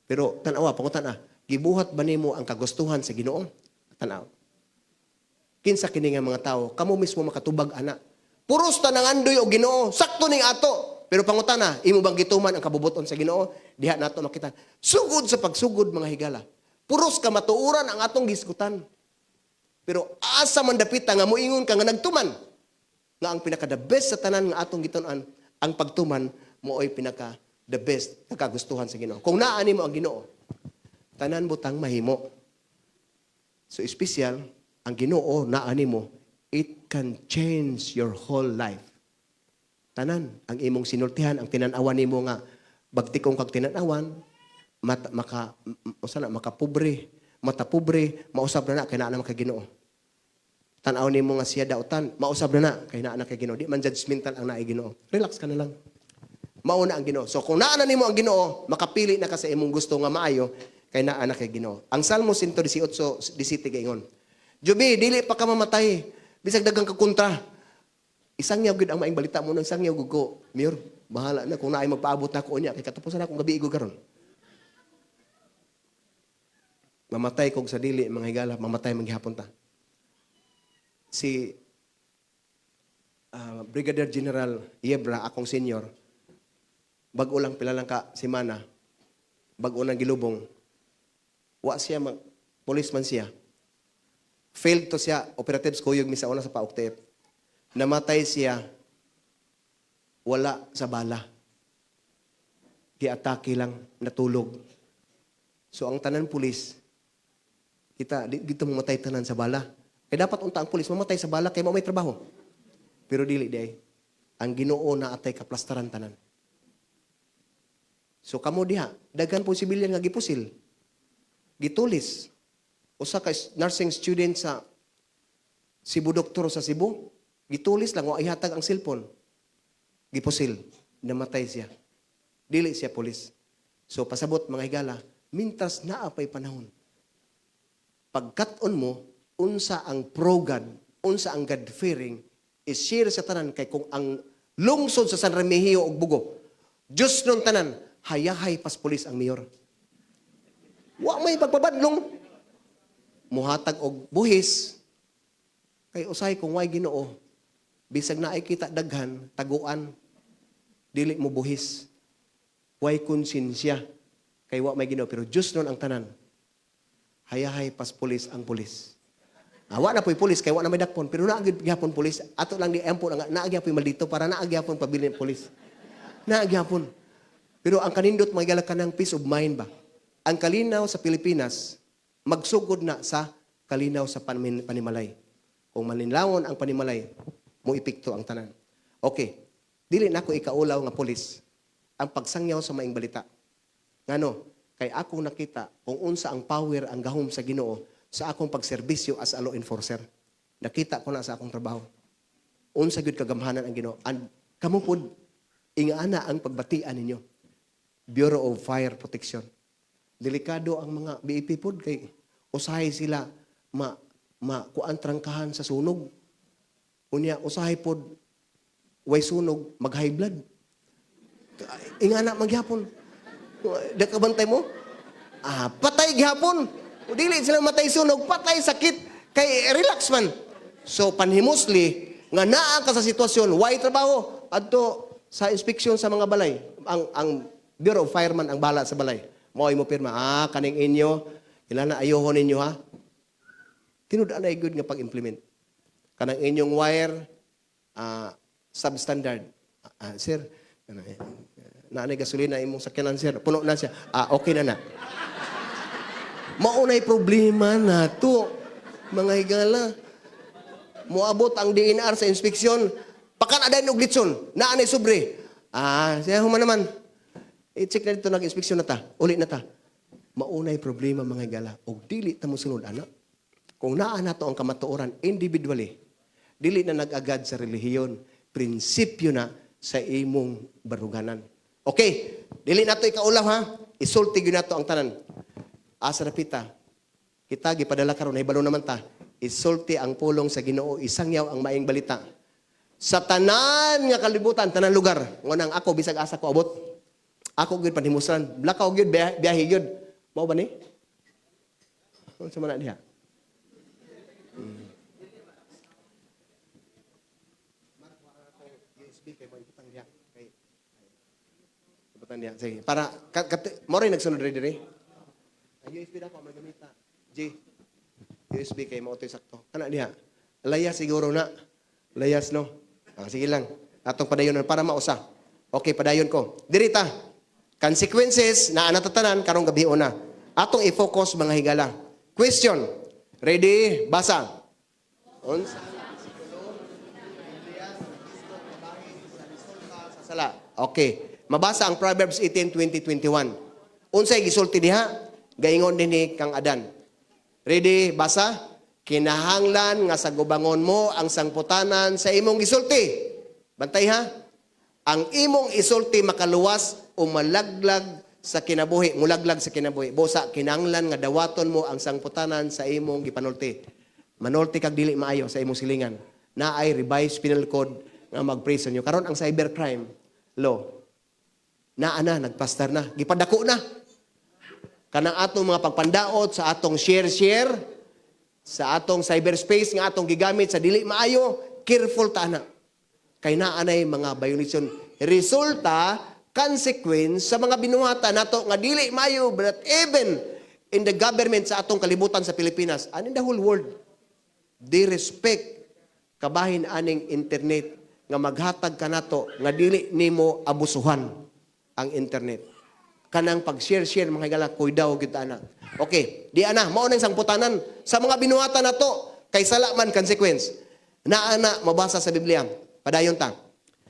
Pero tanawa, pangutan-a, gibuhat ba nimo ang kagustuhan sa Ginoo? Tanaw. Kinsa kini nga mga tao, kamo mismo makatubag ana. Puros ta nangandoy og Ginoo, sakto ning ato. Pero pangutana, imo bang gituman ang kabubuton sa Ginoo? Diha nato makita. Sugod sa pagsugod mga higala. Puros kamatuoran ang atong gisgutan. Pero asa man dapita nga moingon ka nga nagtuman nga ang pinaka the best sa tanan nga atong gitun-an, ang pagtuman mooy pinaka the best nga kagustuhan sa Ginoo. Kung naa nimo ang Ginoo, tanan butang mahimo. So espesyal, ang Ginoo naa nimo, it can change your whole life. Tanan, ang imong sinultihan, ang tinan-awan nimo nga bagtikong kag tinan-awan, mat, maka usa na makapobre, matapobre, mausab na na kay naa na kay Ginoo. Tan-aw nimo nga siya dautan, mausab na na kay naa na kay Ginoo. Di man judgmental ang naay Ginoo. Relax ka na lang. Mao na ang Ginoo. So kung naa na nimo ang Ginoo, makapili na ka sa imong gusto nga maayo kay naa na kay Ginoo. Ang Salmo 118, 17 gaingon. Jubi, dili pa ka mamatay. Bisag daghang ka kontra. Isang yaw gud ang maing balita mo nang isang yaw gud ko. Mayor, bahala na kung naay magpaabot na ko unya kay katapusan na akong gabi igo karon. Mamatay kog sa dili mga higala, mamatay man gihapon ta. Si Brigadier General Yebra, akong senior, bag-o lang pila lang ka semana, bag-o nang gilubong. Wa siya mag policeman siya. Failed to siya operatives kuyog mi sa una sa PAOCC TF. Namatay siya wala sa bala. Giatake lang, natulog. So ang tanan pulis, kita dito mamatay tanan sa bala. Kaya dapat unta ang pulis mamatay sa bala kay mao may trabaho. Pero dili di ay. Ang Ginoo na atay kaplastaran tanan. So kamo diha, daghan po sibilyan nga gipusil. Gitulis. Usa ka nursing student sa Cebu Doktor sa Cebu, gitulis lang wa ihatag ang cellphone. Gipusil, namatay siya. Dili siya pulis. So pasabot, mga higala, mintas naa pay panahon. Pagkat-on mo, unsa ang pro-God, unsa ang God-fearing, i-share sa tanan kay kung ang lungsod sa San Remigio ug Bogo, Diyos nun tanan, hayahay pas pulis ang mayor. Wa may pagpabadlong. Muhatag og buhis. Kay usay kung way Ginoo, bisag naay kita daghan, taguan, dili mo buhis. Way konsensya kay wa may Ginoo, pero Diyos nun ang tanan. Hayahay pas pulis ang pulis. Ah, wa na po'y pulis kay wa na may dakpon, pero naa gyud gihapon pulis. Ato lang di ampo nga naa gyapon maldito para naa gyapon pabilin pulis. Naa gyapon. Pero ang kanindot, mga higala, kanang peace of mind ba? Ang kalinaw sa Pilipinas magsugod na sa kalinaw sa panimalay. Kung malinlawon ang panimalay, mo epekto ang tanan. Okay. Dili nako ikaulaw nga pulis ang pagsangyaw sa maing balita. Ngano? Kay akong nakita kung unsa ang power, ang gahom sa Ginoo sa akong pagserbisyo as a law enforcer. Nakita ko na sa akong trabaho. Unsa gyud kagamhanan ang Ginoo. And kamo pod ingana ang pagbatian ninyo. Bureau of Fire Protection. Delikado ang mga BFP pod kay usahay sila ma ma kuan trangkahan sa sunog. Unya usahay pod way sunog, mag high blood. Ingana magyapon. Da kabantay mo? Ah, patay gihapon. Dili sila matay sunog, patay sakit kay relax man. So panhimusli nga naa ka sa sitwasyon, way trabaho adto sa inspeksyon sa mga balay. Ang Bureau of Fireman ang bahala sa balay. Mao mo pirma, ah, kaning inyo, ilan na ayohon ninyo ha. Tinud anay good nga pag-implement. Kanang inyong wire substandard. Ah, sir, ano, eh, naanay gasolina imong sakyanan, sir. Puno na siya. Ah, okay na na. Maunay problema na to, mga higala. Moabot ang DENR sa inspeksyon. Pakan aday og litson. Naanay sobre. Ah, siya human naman. I-check na dito, nag-inspeksyon na ta. Uli na ta. Maunay problema, mga higala. Og dili ta mo sunod ana. Kung naa nato ang kamatuoran individually, dili na nag-agad sa relihiyon, prinsipyo na sa imong baruganan. Okay, dili nato ikaulaw ha. Isulti gyud nato ang tanan. Asa na pita? Kita gipadala karon, nahibalo naman ta. Isulti ang pulong sa Ginoo, isangyaw ang maayong balita. Sa tanan nga kalibutan, tanan lugar. Ngunang ako bisag asa ko abot. Ako gyud panhimuslan, lakaw gyud, biyahe gyud. Mao ba ni? Unsa man na diha? USB kay mo ibutang diha. Kay ibutang diha. Sige, para ka, mo rin nagsunod rin diri. Ang USB na ako magamita. G. USB kay mo to'y sakto. Kana diha. Layas siguro na. Layas no. Ah, sige lang. Atong padayon para mausa. Okay, padayon ko. Diri ta. Consequences na anatatanan karong gabi una. Atong i-focus, mga higala. Question. Ready? Basa. Unsa sa sala? Okay. Mabasa ang Proverbs 18, 20, 21. Unsay gisulti diha? Gaingon dinhi kang Adan. Ready? Basa? Kinahanglan nga sagubangon mo ang sangputanan sa imong gisulti. Bantay ha? Ang imong isulti makaluwas o malaglag sa kinabuhi, mulaglag sa kinabuhi. Busa, kinahanglan nga dawaton mo ang sangputanan sa imong gipanulti. Manulti kag dili maayo sa imong silingan. Naay revised penal code nga mag-prison nyo. Karon ang cybercrime law, naa na, nagpastar na, gipadako na. Kanang atong mga pagpandaot sa atong share-share, sa atong cyberspace nga atong gigamit sa dili maayo, careful ta na. Kay naa nay mga violation. Resulta, consequence sa mga binuhatan nato nga dili maayo, but even in the government sa atong kalibutan sa Pilipinas and in the whole world, they respect kabahin aning internet nga maghatag kanato nga dili nimo abusuhan ang internet. Kanang pag-share-share, mga higala, kuydaw gyud ana. Okay, di ana, mao nang sangputanan sa mga binuhatan nato kay sala man consequence. Naa na mabasa sa Biblia. Padayon ta.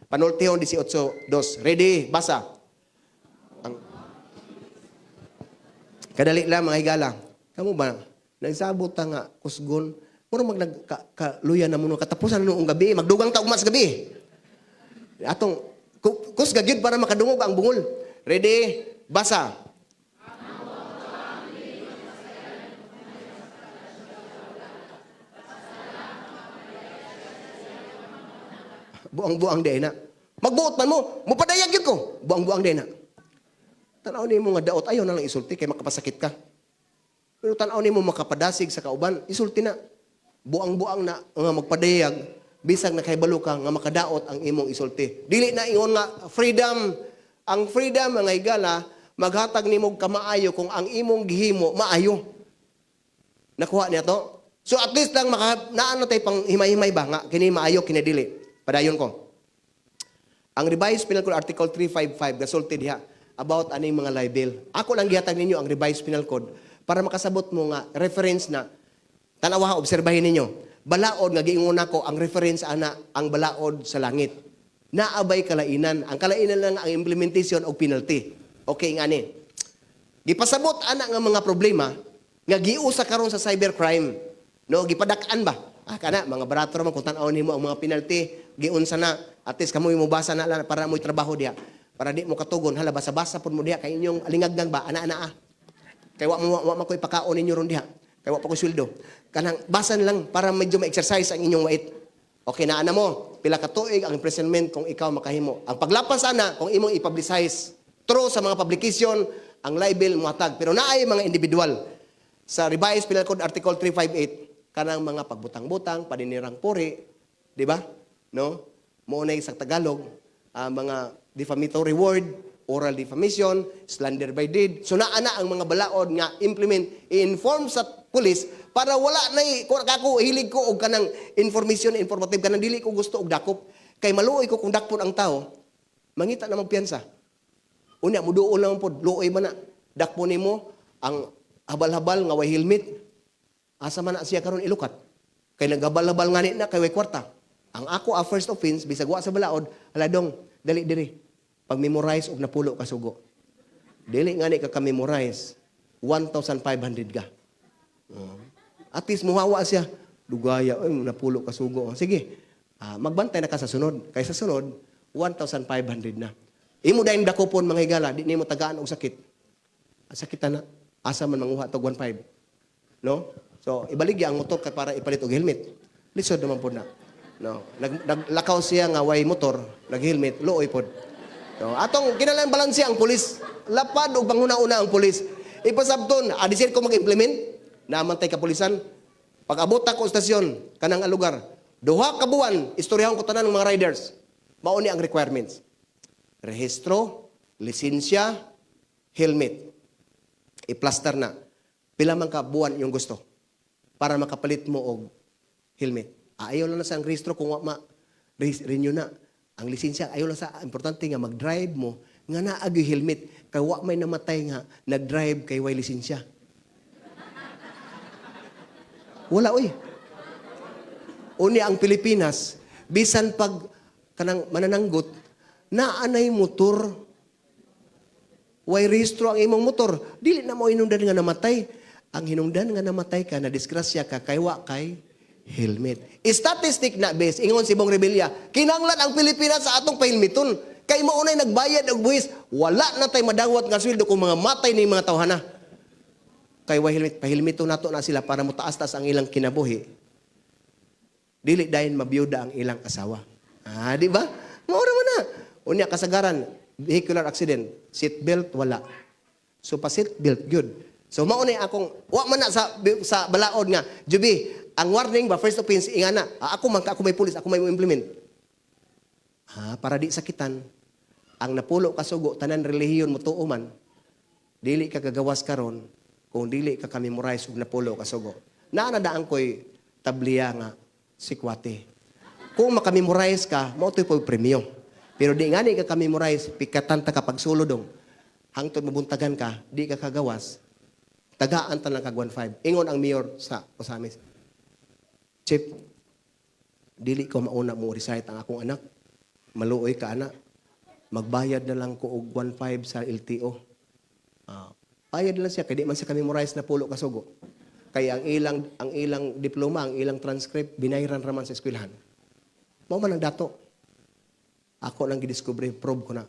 Panultihon 18:2. Ready? Basa. Ang Kadali lang, mga higala. Kamo ba, nagsabot ta nga kusgon, mura mag nagkaluya na mo no, katapusan na noong gabi, magdugang ta ugma sa gabi. Atong kusga gyud para makadungog ang bungol. Ready? Basa. Buang-buang di na. Magbuot man mo, mupadayag gyud ko. Buang-buang di na. Tanaw nimo nga daot, ayaw na lang isulti kay makapasakit ka. Pero tanaw nimo makapadasig sa kauban, isulti na. Buang-buang na nga magpadayag, bisag nakahibalo ka nga makadaot ang imong isulti. Dili na ingon nga freedom. Ang freedom, mga higala, maghatag nimo kamaayo kung ang imong gihimo maayo. Nakuha niya to? So at least lang maka, naano tay pang himay-himay ba nga kini maayo kini dili. Padayon ko. Ang Revised Penal Code Article 355 gasulti diha about aning mga libel. Ako lang gihatag ninyo ang Revised Penal Code para makasabot mo nga reference na tanawa, obserbahin ninyo. Balaod nga giingon nako ang reference ana ang balaod sa langit. Naabay kalainan. Ang kalainan lang ang implementation og penalty. Okay ngani. Gipasabot ana nga mga problema nga giusa karon sa cybercrime. No, gipadak-an ba? Ah, kana mga barato ra man kung tan-awon nimo ang mga penalty, giunsa na. At least kamo mobasa na lang para mo'y trabaho diha. Para di mo katugon, hala basa-basa pud mo diha kay inyong alingaggang ba ana-ana ah. Kay wa man ko ipakaon ninyo ron diha. Kay wa pa ko sweldo. Kanang basa na lang para medyo ma-exercise ang inyong wait. Okay na ana mo, pila ka tuig ang imprisonment kung ikaw makahimo. Ang paglapas ana kung imong i-publicize through sa mga publication ang libel mohatag. Pero naay mga individual sa Revised Penal Code Article 358 kanang mga pagbutang-butang, paninirang puri, di ba? No? Mo na sa Tagalog, mga defamatory word, oral defamation, slander by deed. So naa na ang mga balaod nga implement, i-inform sa police para wala na kung ako hilig ko og kanang information informative, kanang dili ko gusto og dakop kay maluoy ko kung dakpon ang tao, mangita na magpiyansa. Unya muduol lang pod, luoy man na. Dakpo nimo ang habal-habal nga way helmet. Asa man na siya karon ilukat? Kay naghabal-habal ngani na kay way kwarta. Ang ako a first offense bisag wa sa balaod, hala dong, dali diri. Pag-memorize og napulo ka sugo. Dili ngani ka ka-memorize, 1,500 ka. At least muhawa siya. Dugaya, ay, napulo ka sugo. Sige, magbantay na ka sa sunod. Kay sa sunod, 1,500 na. Imo dayon dakopon, mga higala, di nimo tagaan og sakit. Ang sakit na, asa man manguha tog 1,500. No? So, ibaligya ang motor kay para ipalit og helmet. Lisod naman pod na. No. Naglakaw siya nga way motor, nag-helmet, luoy pod. No, atong kinalan balanse ang pulis. Lapad og panghuna-una ang pulis. Ipasabton, adisir ko mag-implement, naamantay kapulisan. Pag abot ako stasyon, kanang lugar, 2 ka buwan, istoryahon ko tanan ng mga riders. Mao ni ang requirements. Rehistro, lisensya, helmet. I-plaster na. Pila man ka buwan yung gusto para makapalit mo og helmet. Ah, ayaw lang na sa ang rehistro kung wa ma renew na. Ang lisensya ayaw lang sa importante nga mag-drive mo nga naa gyud helmet kay wa may namatay nga nag-drive kay way lisensya. Wala oy. Unya ang Pilipinas, bisan pag kanang manananggot, naanay motor. Way rehistro ang imong motor. Dili na mo hinungdan nga namatay. Ang hinungdan nga namatay ka, na disgrasya ka, kay wa kay helmet. Statistic na base, ingon si Bong Revilla, kinanglan ang Pilipinas sa atong pahelmeton. Kay mao nay nagbayad og buhis, wala na tay madawat nga sweldo kung mga matay ni mga tawhana. Kay way helmet, pahelmeton nato na sila para motaas-taas ang ilang kinabuhi. Dili dayon mabiyuda ang ilang asawa. Ah, di ba? Mao ra man na. Unya kasagaran, vehicular accident, seatbelt wala. So pa seatbelt gyud. So mao na akong wa man na sa balaod nga, Juby, ang warning ba first offense ingana, ah, ako man ka, ako may pulis, ako may mo implement. Ah, para di sakitan ang napulo ka sugo, tanan relihiyon mo tuo man, dili ka gagawas karon kung dili ka ka-memorize og napulo ka sugo. Naa na daan ko'y tabliya nga sikwate. Kung makamemorize ka, mao to'y po premyo. Pero di ngani ka ka-memorize, pikatan ta ka pagsulo dong. Hangtod mabuntagan ka, di ka kagawas, tagaan ta lang kag 1.5. Ingon ang mayor sa Ozamiz. "Chief, dili ko mauna mo recite ang akong anak. Maluoy ka, anak. Magbayad na lang ko og 1.5 sa LTO." Ah, Bayad lang siya kay di man siya ka-memorize napulo ka sugo. Kay ang ilang diploma, ang ilang transcript binayran ra man sa eskwelahan. Mao man ang dato. Ako lang gidiskubre, probe ko na.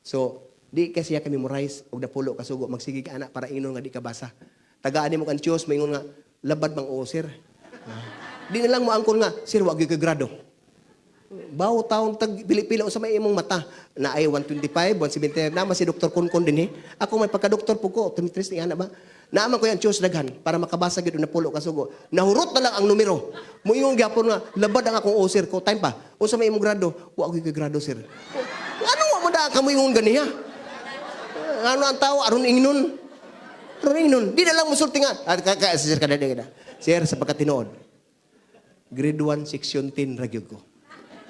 So, di kasi siya ka-memorize og napulo ka sugo, magsige ka ana para ingnon nga di ka basa. Tagaan nimo kang Diyos, maingon nga labad mang oo, sir. Ah. Di na lang mo angkon nga, "Sir, wa gyud ka grado." Bawo taon tag pili-pila sa may imong mata na ay 125, 175 na si Dr. Kunkon din eh. Ako may pagka-doktor po ko, optometrist ni ana ba? Naaman ko yan Diyos daghan para makabasa gyud og napulo ka sugo. Nahurot na lang ang numero. Moingon gyapon nga labad ang akong o, sir ko time pa. Unsa may imong grado? Wa gyud grado, sir. Ano wa mo da ka moingon ganiha? Ano ang tao aron ingnon? Aron ingnon. Di na lang musulti nga. Ah, ka, ka, sir kada kada. Sir, sa pagkatinuod. Grade 1 section 10 ra gyud ko.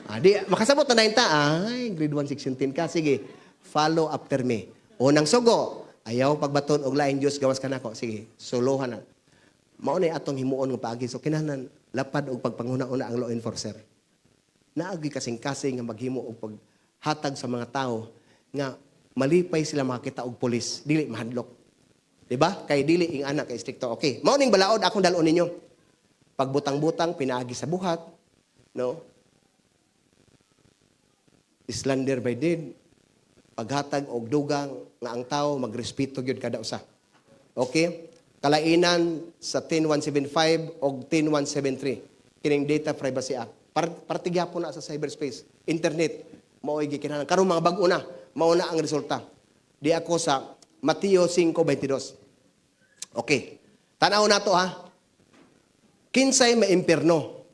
Ah, di, makasabot na ta. Ay, grade 1 section 10 ka. Sige, follow after me. Unang sugo, ayaw pagbaton og laing Dios gawas kanako. Sige, suluhan na. Mao na atong himuon nga paagi. So kinahanglan lapad og pagpanghuna-una ang law enforcer. Naagi kasing-kasing nga maghimo og paghatag sa mga tao nga malipay sila makakita og pulis, dili mahadlok. Di ba? Kay dili ing anak kay strikto. Okay. Mao ning balaod akong dal-on ninyo. Pagbutang-butang pinaagi sa buhat, no? Slander by deed, paghatag og dugang nga ang tao magrespeto gyud kada usa. Okay? Kalainan sa 10175 og 10173 kining Data Privacy Act. Parte gyapon na sa cyberspace, internet mao'y gikinahanglan. Karon mga bag-o na, mao na ang resulta. Di ako sa Mateo 5:22. Okay. Tanaw nato ha. Kinsay maimpierno?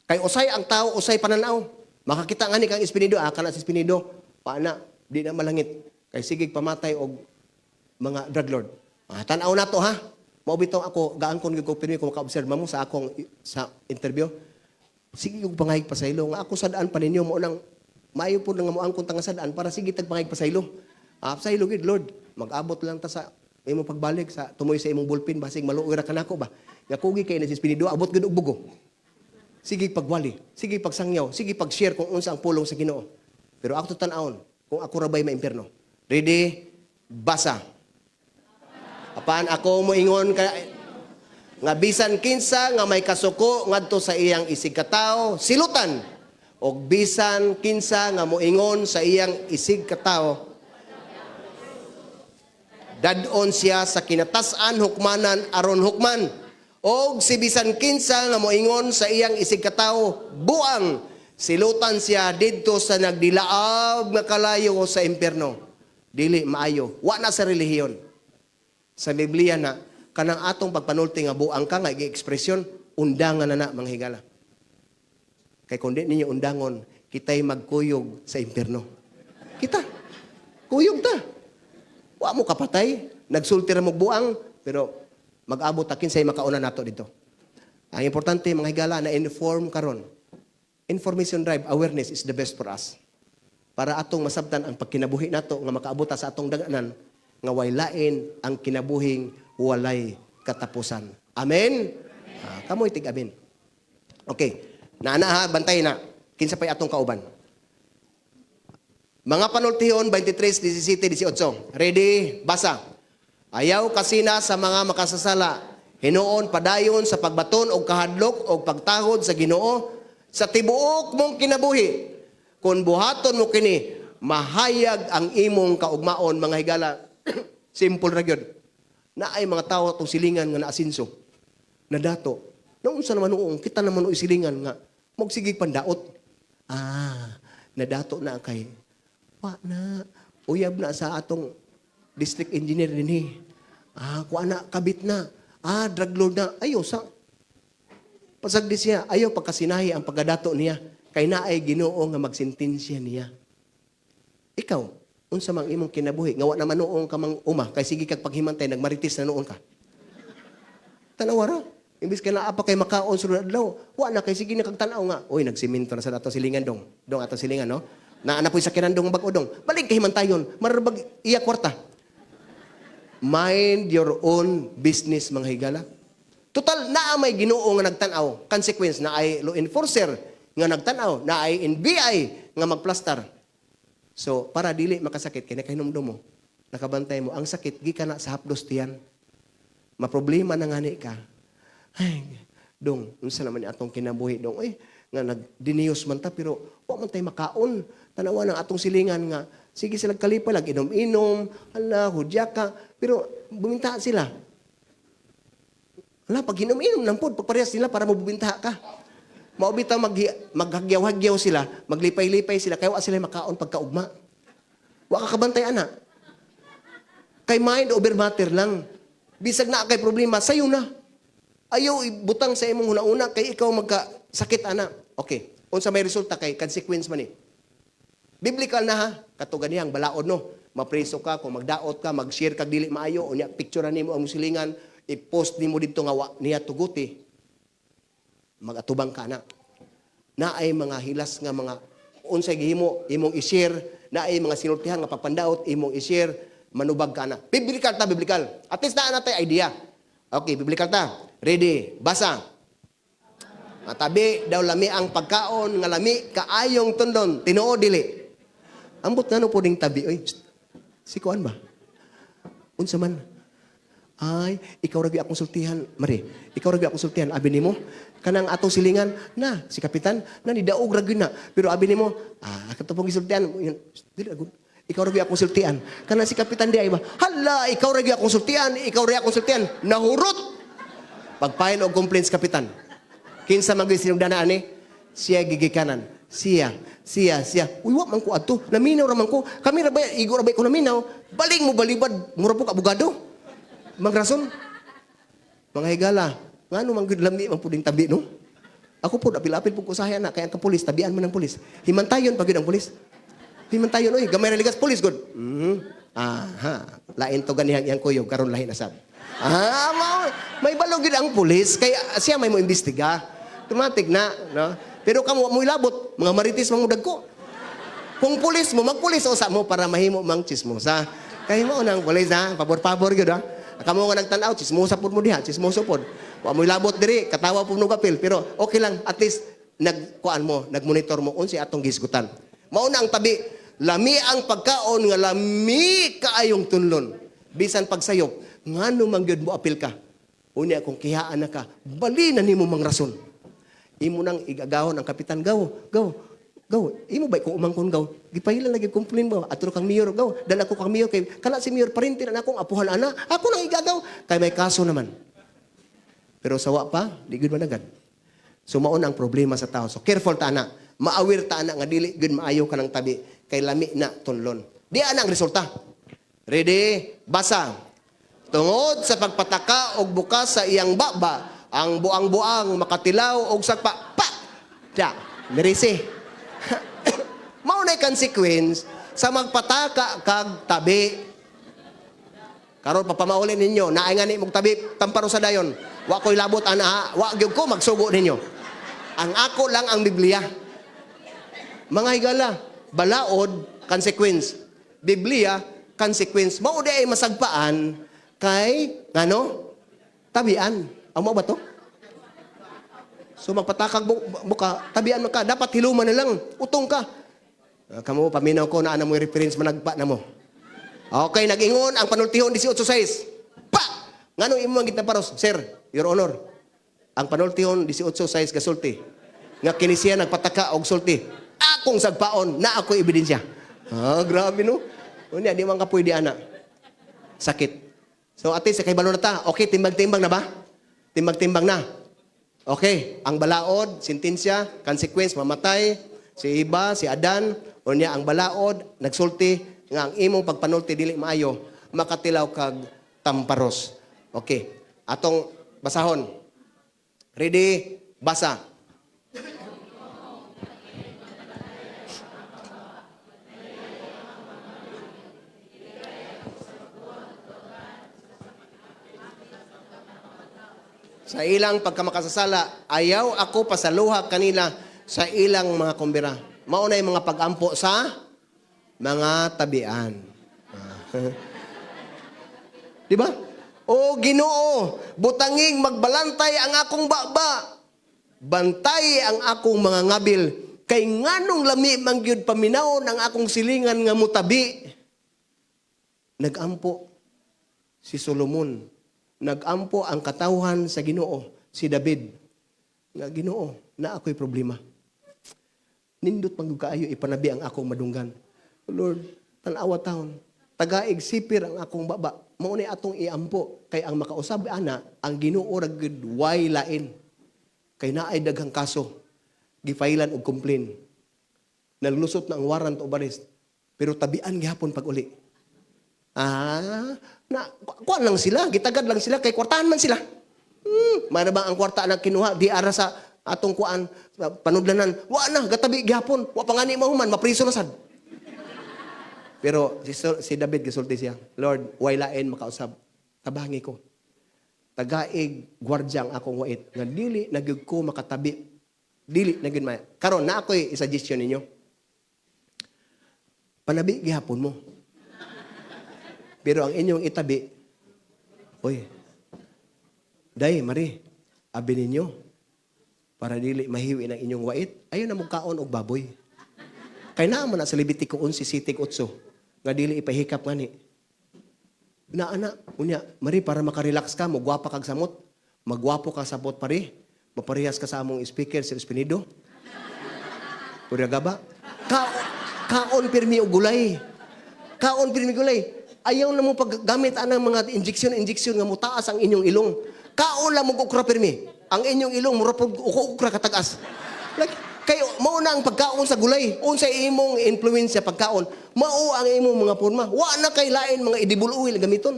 Kay usay ang tao, usay pananaw. Makakita nga ni kang Espinido, ah, kana si Espinido, paana, di na malangit. Kay sige pamatay og mga drug lord. Ah, tanaw nato ha. Mao bitaw ako gaangkon gyud ko pirmi kung maka-observe mo sa akong sa interview. Sige kog pangayig pasaylo nga ako sad-an pa ninyo mo nang maayo po nga moangkon ta nga sad-an para sige tag pangayig pasaylo. Ah, pasaylo gid, Lord. Mag-abot lang ta sa imong pagbalik sa tumoy sa imong bullpen, basig maluoy ra kanako ba. Nga kugi kay na si Espinido, abot gid og bugo. Sige pagwali, sige pagsangyaw, sige pag-share kung unsa ang pulong sa Ginoo. Pero ako tan-awon kung ako ra ba'y maimpierno. Ready? Basa. Apan ako moingon ka nga bisan kinsa nga may kasuko ngadto sa iyang isig katawo, silutan. Og bisan kinsa nga moingon sa iyang isig katawo, dad-on siya sa kinatas-an hukmanan aron hukman. Og si bisan kinsa nga moingon sa iyang isig katawo, buang, silutan siya didto sa nagdilaab nga kalayo sa impierno. Dili maayo. Wa na sa relihiyon. Sa Biblia na kanang atong pagpanulti nga buang ka nga gi-ekspresyon, undangan na na, mga higala. Kay kung di ninyo undangon, kita'y magkuyog sa impierno. Kita. Kuyog ta. Wa mo kapatay, nagsulti ra mo buang, pero mag-abot ta kinsay makauna nato dito. Ang importante, mga higala, na inform karon. Information drive, awareness is the best for us. Para atong masabtan ang pagkinabuhi nato nga makaabot ta sa atong daganan nga way lain ang kinabuhing walay katapusan. Amen? Ah, kamoy tig amen. Okay. Naana ha, bantay na. Kinsa pay atong kauban? Mga Panultihon 23, 17, 18. Ready? Basa. Ayaw kasina sa mga makasasala. Hinuon padayon sa pagbaton og kahadlok og pagtahod sa Ginoo sa tibuok mong kinabuhi. Kung buhaton mo kini, mahayag ang imong kaugmaon, mga higala. Simple ra gyud. Naay mga tawo atong silingan nga naasinso. Nadato. Naunsa naman noong kita naman og silingan nga magsigig pandaot. Ah, nadato na kay wa na uyab na sa atong district engineer dinhi. Ah, kuha na kabit na. Ah, drug lord na. Ayo sa pasagdi siya. Ayaw pagkasinahi ang pagkadato niya. Kay naay Ginoo nga magsentensya niya. Ikaw, unsa mang imong kinabuhi nga wa naman noong ka mang uma kay sige kag paghimantay nagmarites na noon ka. Tanawa ra. Imbis kay naa pa kay makaon sulod adlaw, wa na kay sige na kag tan-aw nga. Uy, nagsimento na sa ato silingan dong. Dong ato silingan, no? Naa na po'y sakyanan dong bag-o dong. Balik kay himantayon, marabag iya kwarta. Mind your own business, mga higala. Total, naa may Ginoo nga nagtan-aw. Consequence, na ay law enforcer nga nagtan-aw, na ay NBI nga magplastar. So, para dili makasakit, kay nakahinumdum mo. Nakabantay mo, ang sakit gikan na sa hapdos tiyan. Maproblema na ngani ka. Ay, dong, unsa naman ni atong kinabuhi, dong? Ay, nga nagdiniyos man ta, pero wa man tay makaon. Tanawa ng atong silingan nga, sige sila kalipay, lag inom-inom, hala, hudya ka, pero buminta sila. Hala, pag inom-inom lang po, pagparehas nila para mabubinta ka. Mao bitaw maghagyaw-hagyaw sila, maglipay-lipay sila, kaya wa sila makaon pagkaugma. Wa ka kabantay, ana. Kay mind over matter lang. Bisag na kay problema, sayo na. Ayaw ibutang sa imong huna-una kay ikaw magkasakit, ana. Okay. Unsa may resulta kay consequence man ni. Biblical na ha, kato ganihang balaod no. Mapreso ka kung magdaot ka, mag-share kag dili maayo, unya picture nimo ang silingan, i-post nimo didto nga wa niya tuguti. Magatubang ka na. Naay mga hilas nga mga unsay gihimo imong i-share, naay mga sinultihan nga pagpandaot imong i-share, manubag ka na. Biblical ta, biblical. At least naa na tay idea. Okay, biblical ta. Ready, basa. Matabi daw lami ang pagkaon nga lami kaayong tundon, tinuod dili. Ambot nga no puding tabi oy. Si kuan ba? Unsa man? Ay, ikaw ra gyud akong sultihan, Mari. Ikaw ra gyud akong sultihan, abi nimo. Kanang atong silingan, na si kapitan, na ni daog ra gyud na. Pero abi nimo, kato pong gisultihan, yun, dili ra gud. Ikaw ra gyud akong sultihan. Kanang si kapitan di ay ba? Hala, ikaw ra gyud akong sultihan, ikaw ra akong sultihan. Nahurot. Pag-file og complaints kapitan. Kinsa man gyud sinugdana ani? Siya gigikanan. Siya, siya, siya. Uy, wa man ko adto. Naminaw ra man ko. Kami ra ba, igo ra ba ko naminaw? Baling mo balibad, mura po ka abogado. Magrason. Mga higala, ngano man gyud lami man puding tabi no? Ako po apil-apil pud ko usahay ana kay ang pulis tabian man ang pulis. Himantayon pa gyud ang pulis. Himantayon oy, gamay ra ligas pulis gud. Aha, lain to ganihang iyang kuyog karon lahi na sab. Ah, mao, may balog gyud ang pulis kay siya may mo imbestiga. Automatic na, no? Pero kamo mo ilabot, mga marites man mo dagko. Kung pulis mo, magpulis usa mo para mahimo mang chismosa. Kay mao nang pulis ha, pabor-pabor gyud ha. Kamo nga nagtan-aw, chismosa pud mo diha, chismoso pod. Wa mo ilabot diri, katawa pud mo gapil, pero okay lang, at least nagkuan mo, nagmonitor mo unsay atong gisgutan. Mao na ang tabi, lami ang pagkaon nga lami kaayong tunlon. Bisan pagsayop, ngano man gyud mo apil ka. Unya kung kihaan na ka, bali na nimo mang rason. Imo nang igagahon ang kapitan, gaw, gaw, gaw. Imo ba kung umangkon gaw? Gipahilan lagi complain mo. Atro kang mayor, gaw. Dala ko kang mayor kay kala si mayor parinti na akong apuhan ana. Ako nang igagaw kay may kaso naman. Pero sawa pa, di gyud managad. So mao na ang problema sa tao. So careful ta ana. Maawir ta ana nga dili gyud maayo ka ng tabi kay lami na tunlon. Di ana ang resulta. Ready? Basa. Tungod sa pagpataka og bukas sa iyang baba, ang buang-buang makatilaw og sagpa, pa! Da, merisi. Mao na consequence sa magpataka kag tabi. Karon papamauli ninyo, naay nga ni mong tabi, tamparo sa dayon. Wa ko'y labot ana, ha? Wa gyud ko magsugo ninyo. Ang ako lang ang Biblia. Mga higala, balaod, consequence. Biblia, consequence. Mao di ay masagpaan kay ngano? Tabian. Amo ba to? So magpatakag buka, tabian man ka, dapat hiluman na lang, utong ka. Kamo, paminaw ko na ana mo reference managpa na mo. Okay, nag-ingon ang panultihon 18:6. Pa! Ngano imo ang gitaparos? Sir, Your Honor, ang panultihon 18:6 gasulti. Nga kini siya nagpataka og sulti. Akong sagpaon, na ako ebidensya. Ah, grabe no. Unya, di man ka pwede ana. Sakit. So ate, sa kay balo na ta. Okay, timbang-timbang na ba? Timbang-timbang na. Okay, ang balaod, sentensya, consequence, mamatay, si Iba, si Adan, unya ang balaod, nagsulti, nga ang imong pagpanulti dili maayo, makatilaw kag tamparos. Okay, atong basahon. Ready? Basa. Sa ilang pagkamakasasala, ayaw ako pasaluha kanila sa ilang mga kumbira. Mao na yung mga pag-ampo sa mga tabian. Di ba? O Ginoo, butanging magbalantay ang akong baba. Bantay ang akong mga ngabil. Kay nganong lami man gyud paminawon ang akong silingan nga mutabi. Nagampo si Solomon. Nagampo ang katawhan sa Ginoo, si David. Nga Ginoo, na ako'y problema. Nindot man gyud kaayo ipanabi ang akong madunggan. Lord, tan-awa taon. Tagaig sipir ang akong baba. Mao ni atong iampo kay ang makausab ana ang Ginoo ra gyud way lain. Kay naay daghang kaso. Gifailan og complain. Nalusot na ang warrant of arrest. Pero tabian gihapon pag uli. Ah, na kuan lang sila, gitagad lang sila kay kwartahan man sila. Mara ba ang kwarta na kinuha di ara sa atong kuan panudlanan. Wa na gatabi gihapon, wa pa ngani mahuman, mapriso na sad. Pero si David gisulti siya, "Lord, way lain makausab. Tabangi ko. Tagaig gwardya ang akong wait nga dili na gyud ko makatabi. Dili na gyud may." Karon na ako'y i-suggestion ninyo. Panabi gihapon mo. Pero ang inyong itabi, oy, day, Mari, abi ninyo, para dili mahiwi ng inyong wait, ayaw na kaon og baboy. Kay naa man na sa Levitico 11, 7, 8, nga dili ipahikap ngani. Na ana, unya, Mari, para makarelax ka, magwapa kag samot, magwapo ka sabot pare, maparehas ka sa among speaker, si Espinido. Pura gaba. Kaon pirmi og gulay. Kaon pirmi gulay. Ayaw na mo paggamit anang mga injection-injection nga mutaas ang inyong ilong. Kaon lang mo okra pirmi. Ang inyong ilong mura pud okra katagas. Like kay mao na ang pagkaon sa gulay. Unsa imong influence pagkaon, mao ang imong mga porma. Wa na kay lain mga edible oil gamiton.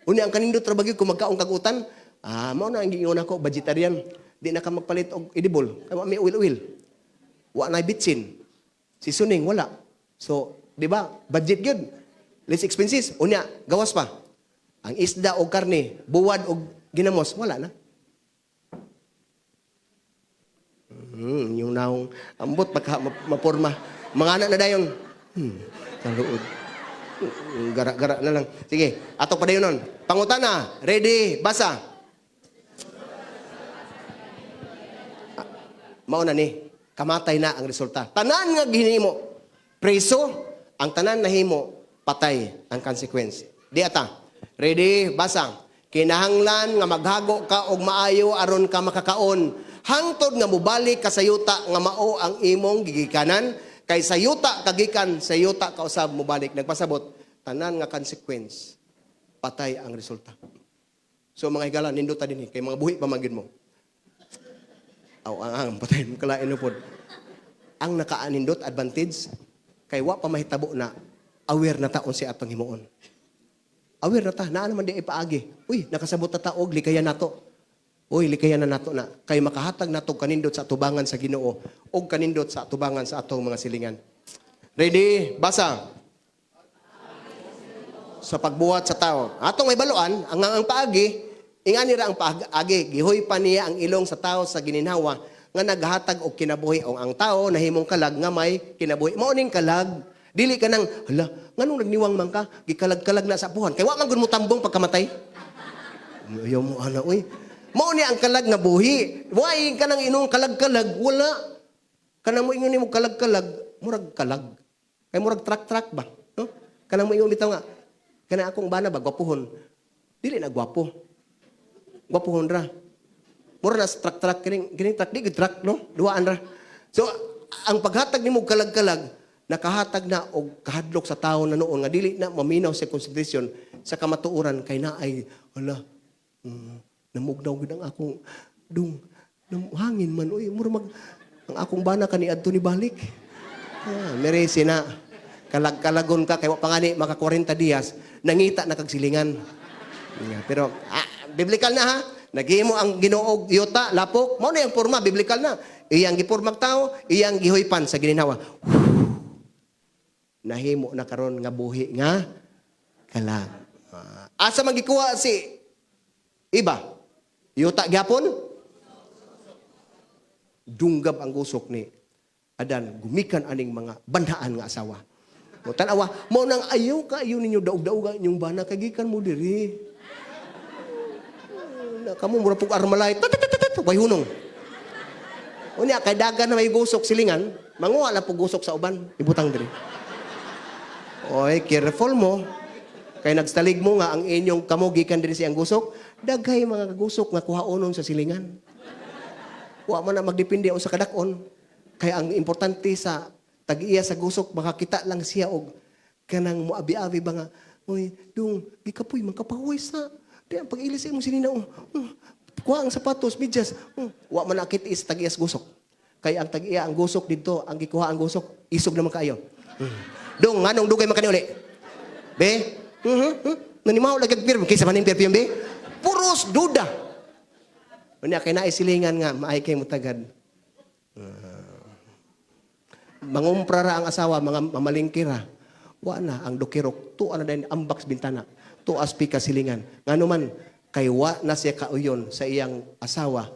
Unya ang kanindot ra bagyo kung magkaon kag utan, ah, mao na ang giingon ako, vegetarian. Di na ka magpalit og edible. Kay wa may oil-oil. Wa na bitsin. Seasoning wala. So, di ba? Budget gyud. Less expenses. Unya, gawas pa. Ang isda o karne, buwad o ginamos, wala na. Yung naong ambot pagka maporma. Mga anak na dayon. Kaluod. Gara-gara na lang. Sige, ato pa dayon nun. Pangutana, ready, basa. Ah, mao na ni, kamatay na ang resulta. Tanan nga ginimo, preso, ang tanan nahimo, patay ang consequence. Di ata. Ready, basa. Kinahanglan nga maghago ka og maayo aron ka makakaon. Hangtod nga mobalik ka sa yuta nga mao ang imong gigikanan, kay sa yuta kagikan, sa yuta ka usab mobalik. Nagpasabot, tanan nga consequence, patay ang resulta. So mga higala, nindota dinhi kay mga buhi pa man gyud mo. Aw, ang patay mo kalain no pod. Ang nakaanindot advantage kay wa pa mahitabo na aware na ta unsa atong himuon. Aware na ta, naa naman di ipaagi. Uy, nakasabot na ta og likayan nato. Uy, likayan na nato na. Kay makahatag nato kanindot sa atubangan sa Ginoo og kanindot sa atubangan sa atong mga silingan. Ready? Basa. Sa pagbuhat sa tao. Atong may baluan, ang paagi, ingani ra ang paagi, gihoy pa niya ang ilong sa tao sa gininhawa nga naghatag og kinabuhi og ang tao nahimong kalag nga may kinabuhi. Mao ning kalag. Dili ka nang, hala, nganong nagniwang man ka? Gikalag-kalag na sa apuhan. Kay wa man gud mo tambong pagkamatay. Ayaw mo, ana, uy. Mao ni ang kalag nga buhi. Wa ka nang inong kalag-kalag, wala. Kanang mo ingon nimo kalag-kalag, murag kalag. Kay murag truck-truck ba? No? Kanang mo ingon bitaw nga, kanang akong bana ba, gwapuhon. Dili na gwapo. Gwapuhon ra. Mura na sa truck-truck, kining truck, di gud truck, no? Duaan ra. So, ang paghatag nimo kalag-kalag, nakahatag na og kahadlok sa tao na noon nga dili na maminaw sa concentration sa kamatuoran kay naay hala, namugnaw gid ang akong dung, hangin man uy, mura mag ang akong bana kani adto ni balik. Ah, merese na kalag-kalagon ka kay wa pa ngani maka 40 dias nangita na kag silingan. Nga, pero biblical na ha. Naghimo ang Ginoo yuta lapok, mao na yang porma biblical na. Iyang gipormag tao, iyang gihoypan sa gininhawa. Nahimo na karon nga buhi nga kalag. Asa man gikuha si Iba? Yuta gyapon? Dunggab ang gusok ni Adan, gumikan aning mga banhaan nga asawa. O tan-awa, mao nang ayaw kaayo ninyo daog-daog ang inyong bana kay gikan mo diri. Na kamo mura pug armalay. Tat, tat, tat, tat, way hunong. Unya kay dagan na may gusok silingan, manguha lang pug gusok sa uban, ibutang diri. Oy, careful mo. Kay nagstalig mo nga ang inyong kamo gikan dinhi sa iyang gusok, daghay mga gusok nga kuhaonon sa silingan. Wa man na magdepende sa kadak-on. Kay ang importante sa tag-iya sa gusok, makakita lang siya og kanang moabi-abi ba nga, "Uy, dong, gikapoy, magkapahuway sa. Di ang pag-ilis sa imong sinina, oh, oh, kuha ang sapatos, medyas." Oh, wa man nakit is tag-iya sa gusok. Kay ang tag-iya ang gusok dito, ang gikuha ang gusok, isog naman kaayo. Dong, nganong dugay man kani uli? Be? Nanimaw lagi ang perfume. Kaysa man yung perfume, be? Puros duda. Unya kay naay silingan nga maay kay mutagad. Mangumpra ra ang asawa, mga mamalingki ra. Wa na ang dokirok, tuwa na din ambak sa bintana. Tuas pika silingan. Ngano man kay wa na siya kauyon sa iyang asawa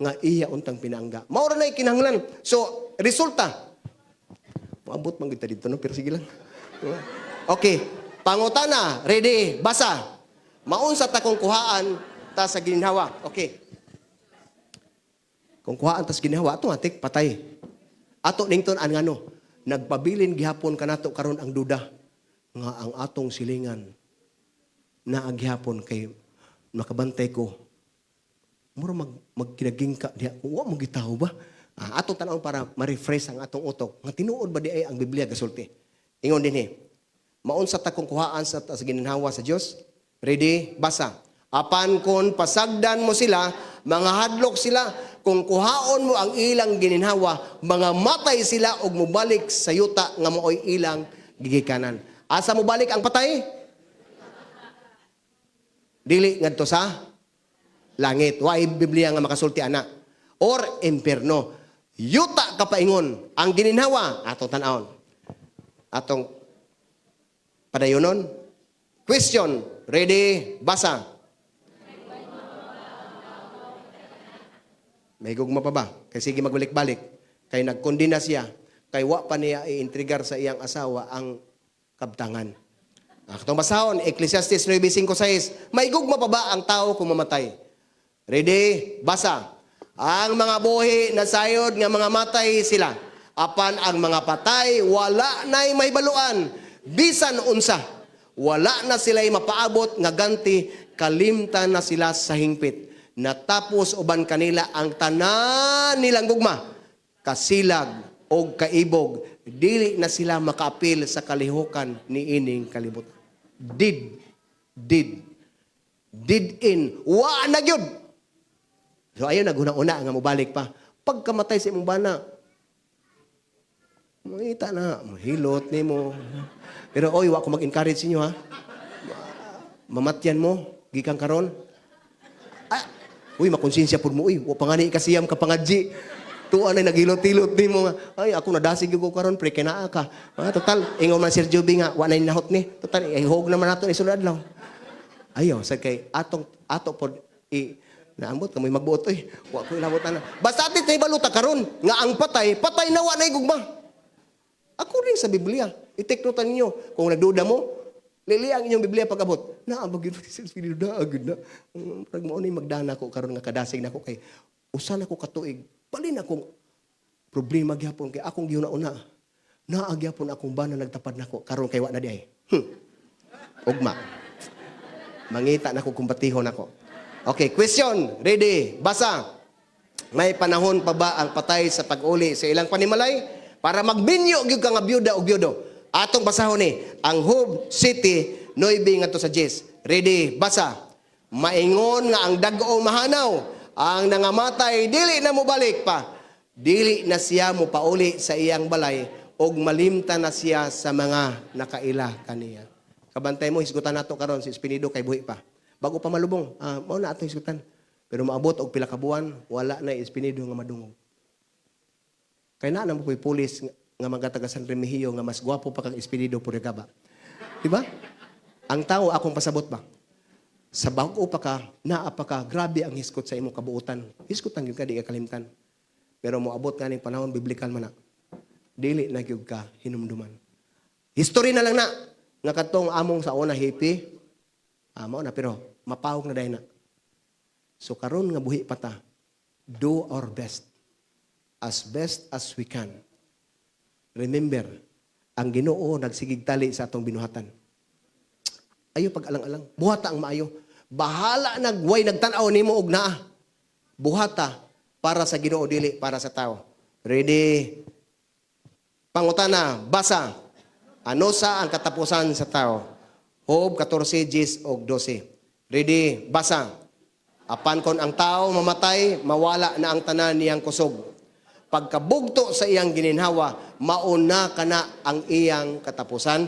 nga iya untang pinaangga. Mao ra na kinahanglan. So, resulta. Maabot man kita dito no, pero sige lang. Okay, pangutana, ready, basa. Maunsa ta kung kuhaan ta sa ginhawa. Okay. Kung kuhaan ta sa ginhawa, ato atik patay. Ato nington ang ngano, nagpabilin gihapon kanato karon ang duda nga ang atong silingan naa gihapon kay makabantay ko. Mura magkinagingka diha kung wa mo gitaw ba? Ah, ato tan-awon para ma-refresh ang atong utok. Nga tinuod ba di ay ang Biblia gasulti? Ingon dinhi. Maunsa ta kung kuhaan sa ginhawa sa Dios? Ready? Basa. Apan kon pasagdan mo sila, mga hadlok sila, kung kuhaon mo ang ilang gininhawa, mga matay sila og mobalik sa yuta nga maoy ilang gigikanan. Asa mobalik ang patay? Dili ngadto sa langit. Waay Biblia nga makasulti ana. Or impierno. Yuta kapaingon ang gininhawa atong tan-awon. Atong padayonon. Question. Ready? Basa. May gugma pa ba? Kay sige magbalik-balik. Kay nagkondena siya. Kay wa pa niya iintrigar sa iyang asawa ang kabtangan. Atong basahon, Ecclesiastes 9:5-6. May gugma pa ba ang tao kung mamatay? Ready? Basa. Ang mga buhi na sayod nga mga matay sila. Apan ang mga patay, wala na'y mahibaluan. Bisan unsa, wala na sila'y mapaabot nga ganti, kalimtan na sila sa hingpit. Natapos uban kanila ang tanan nilang gugma, kasilag o kaibog, dili na sila makaapil sa kalihukan ni ining kalibutan. Did, did, did in, wa na gyud. So ayaw naghuna-una nga mobalik pa. Pagkamatay sa imong bana, mangita na, mahilot nimo. Pero oy, wa ko mag-encourage inyo ha. Mamatyan mo, gikan karon. Ah, uy, makonsensya pud mo uy. Wa pa nga ni ikasiyam ka pangadji. Tuwa na naghilot-hilot nimo nga. Ay, ako nadasig ko karon pre kay naa ka. Ah, total, ingon man Sir Joby nga wa na nahot ni. Total, ihog naman nato ni sulod adlaw. Ayaw, sa kay atong ato pod i naambot kamoy magbuot oy. Wa ko ilabot ana. Basta atin tay baluta karon nga ang patay, patay na wa na gugma. Ako rin sa Biblia. I-take note ninyo. Kung nagduda mo, lili ang inyong Biblia pag-abot. Naa ba gyud sa Espiritu na gyud na. Murag mao ni magdana ko karon nga kadasig nako kay usa na ko katuig. Balin akong problema gyapon kay akong gihuna-una. Naa gyapon akong bana nagtapad nako karon kay wa na di ay. Ugma. Mangita na ko kumbatihon nako. Okay, question. Ready? Basa. May panahon pa ba ang patay sa pag-uli sa ilang panimalay? Para magbinyo gyud ka nga byuda o byudo. Atong basahon ni ang Job Siete 9 ngadto sa 10. Ready? Basa. Maingon nga ang dag-o mahanaw, ang nangamatay dili na mobalik pa. Dili na siya mopauli sa iyang balay og malimtan na siya sa mga nakaila kaniya. Kabantay mo hisgutan nato karon si Espinido kay buhi pa. Bago pa malubong, mao na ato hisgutan. Pero maabot og pila ka buwan, wala na Espinido nga madungog. Kay naa na mo ko'y pulis nga mga taga San Remigio nga mas gwapo pa kang Espinido Purigaba. Di ba? Ang tao akong pasabot ba? Sa bag-o pa ka, naa pa ka, grabe ang hiskot sa imong kabuotan. Hiskot ang gyud ka, di ka kalimtan. Pero moabot nga ning panahon, biblical man na. Dili na gyud ka hinumduman. History na lang na. Nga katong among sa una hippie, mao na, pero mapawag na dahil na. So karon nga buhi pa ta, do our best. As best as we can. Remember, ang Ginoo nagsigig tali sa atong binuhatan. Ayo pag-alang-alang. Buhata ang maayo. Bahala nagway nagtan-aw nimo og naa. Buhata para sa Ginoo, dili para sa tao. Ready? Pangutana, basa. Ano sa ang katapusan sa tao? Job 14, 10 og 12. Ready? Basa. Apan kon ang tao mamatay, mawala na ang tanan niyang kusog. Pagkabugto sa iyang gininhawa, mauna kana ang iyang katapusan.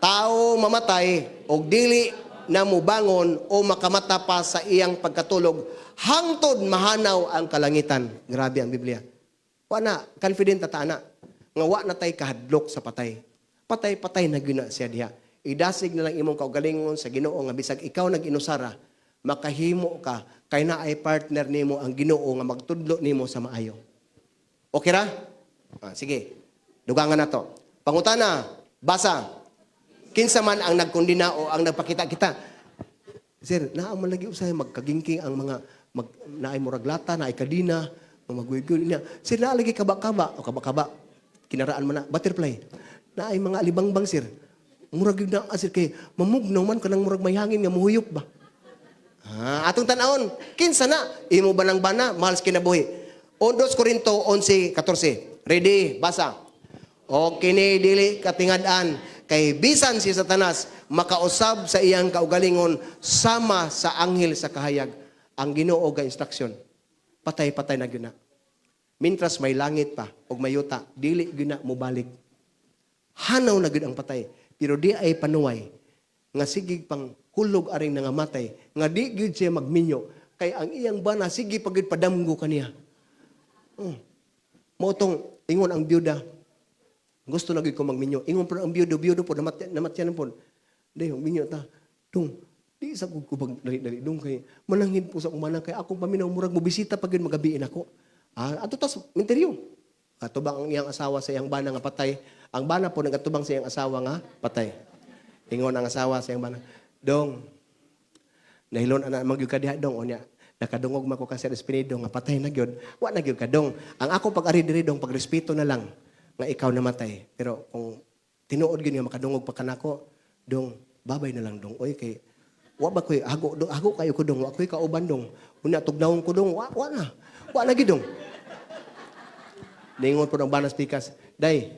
Tao mamatay og dili na mubangon o makamata pa sa iyang pagkatulog hangtod mahanaw ang kalangitan. Grabe ang Biblia. Wa na confident ta ana nga wa na tay kahadlok sa patay. Patay-patay na gyud na siya diha. Idasig na lang imong kaugalingon sa Ginoo nga bisag ikaw nag-inusara, makahimo ka kay naay partner nimo ang Ginoo nga magtudlo nimo sa maayo. Okay ra? Ah, sige. Dugangan na to. Pangutana, basa. Kinsa man ang nagkondena o ang nagpakita kita. Sir, naa man lagi usahay magkagingking ang mga mag, naay murag lata, naay kadina, maguygoy niya. Sir, naa lagi kaba-kaba o kaba-kaba. Kinaraan man na butterfly. Naay mga alibangbang, sir. Murag gyud na, sir, kay mamugnaw man kanang murag may hangin nga muhuyop ba. Ah, atong tan-awon, kinsa na imo ba ng bana mahal sa kinabuhi? 2 Korinto 11:14. Ready, basa. O kini dili katingad-an kay bisan si Satanas makausab sa iyang kaugalingon sama sa anghel sa kahayag. Ang Ginoo ga instruction. Patay-patay na gyud na. Mintras may langit pa ug may yuta, dili gyud na mobalik. Hanaw na gyud ang patay, pero di ay panuway nga sige pang hulog aring nangamatay nga di gyud siya magminyo kay ang iyang bana sige pa gyud padamgo kaniya. Oh. Mao tong ingon ang byuda. Gusto na gyud ko magminyo. Ingon po ang byudo, byudo po namatyan, namatyan po. Di, minyo ta. Dong, di sa ko kubag dali dali dong kay mananghin po sa akong manang kay akong paminaw murag mobisita pa gyud magabiin ako. Ah, ato tas minteryo. Katubang ang iyang asawa sa iyang bana nga patay. Ang bana po nagatubang sa iyang asawa nga patay. Ingon ang asawa sa iyang bana, "Dong, nahilon ana magyud ka diha, dong, unya nakadungog man ko ka Sir Espinido nga patay na gyud. Wa na gyud ka, dong. Ang ako pag-ari diri, dong, pagrespeto na lang nga ikaw namatay. Pero kung tinuod gyud nga makadungog pa kanako, dong, babay na lang, dong. Oy, kay wa ba koy hago, dong, hago kayo ko, dong, wa koy kauban, dong. Unya tugnawon ko, dong, wa, wa na. Wa na gyud, dong." Ningon po ng banas pikas, "Day,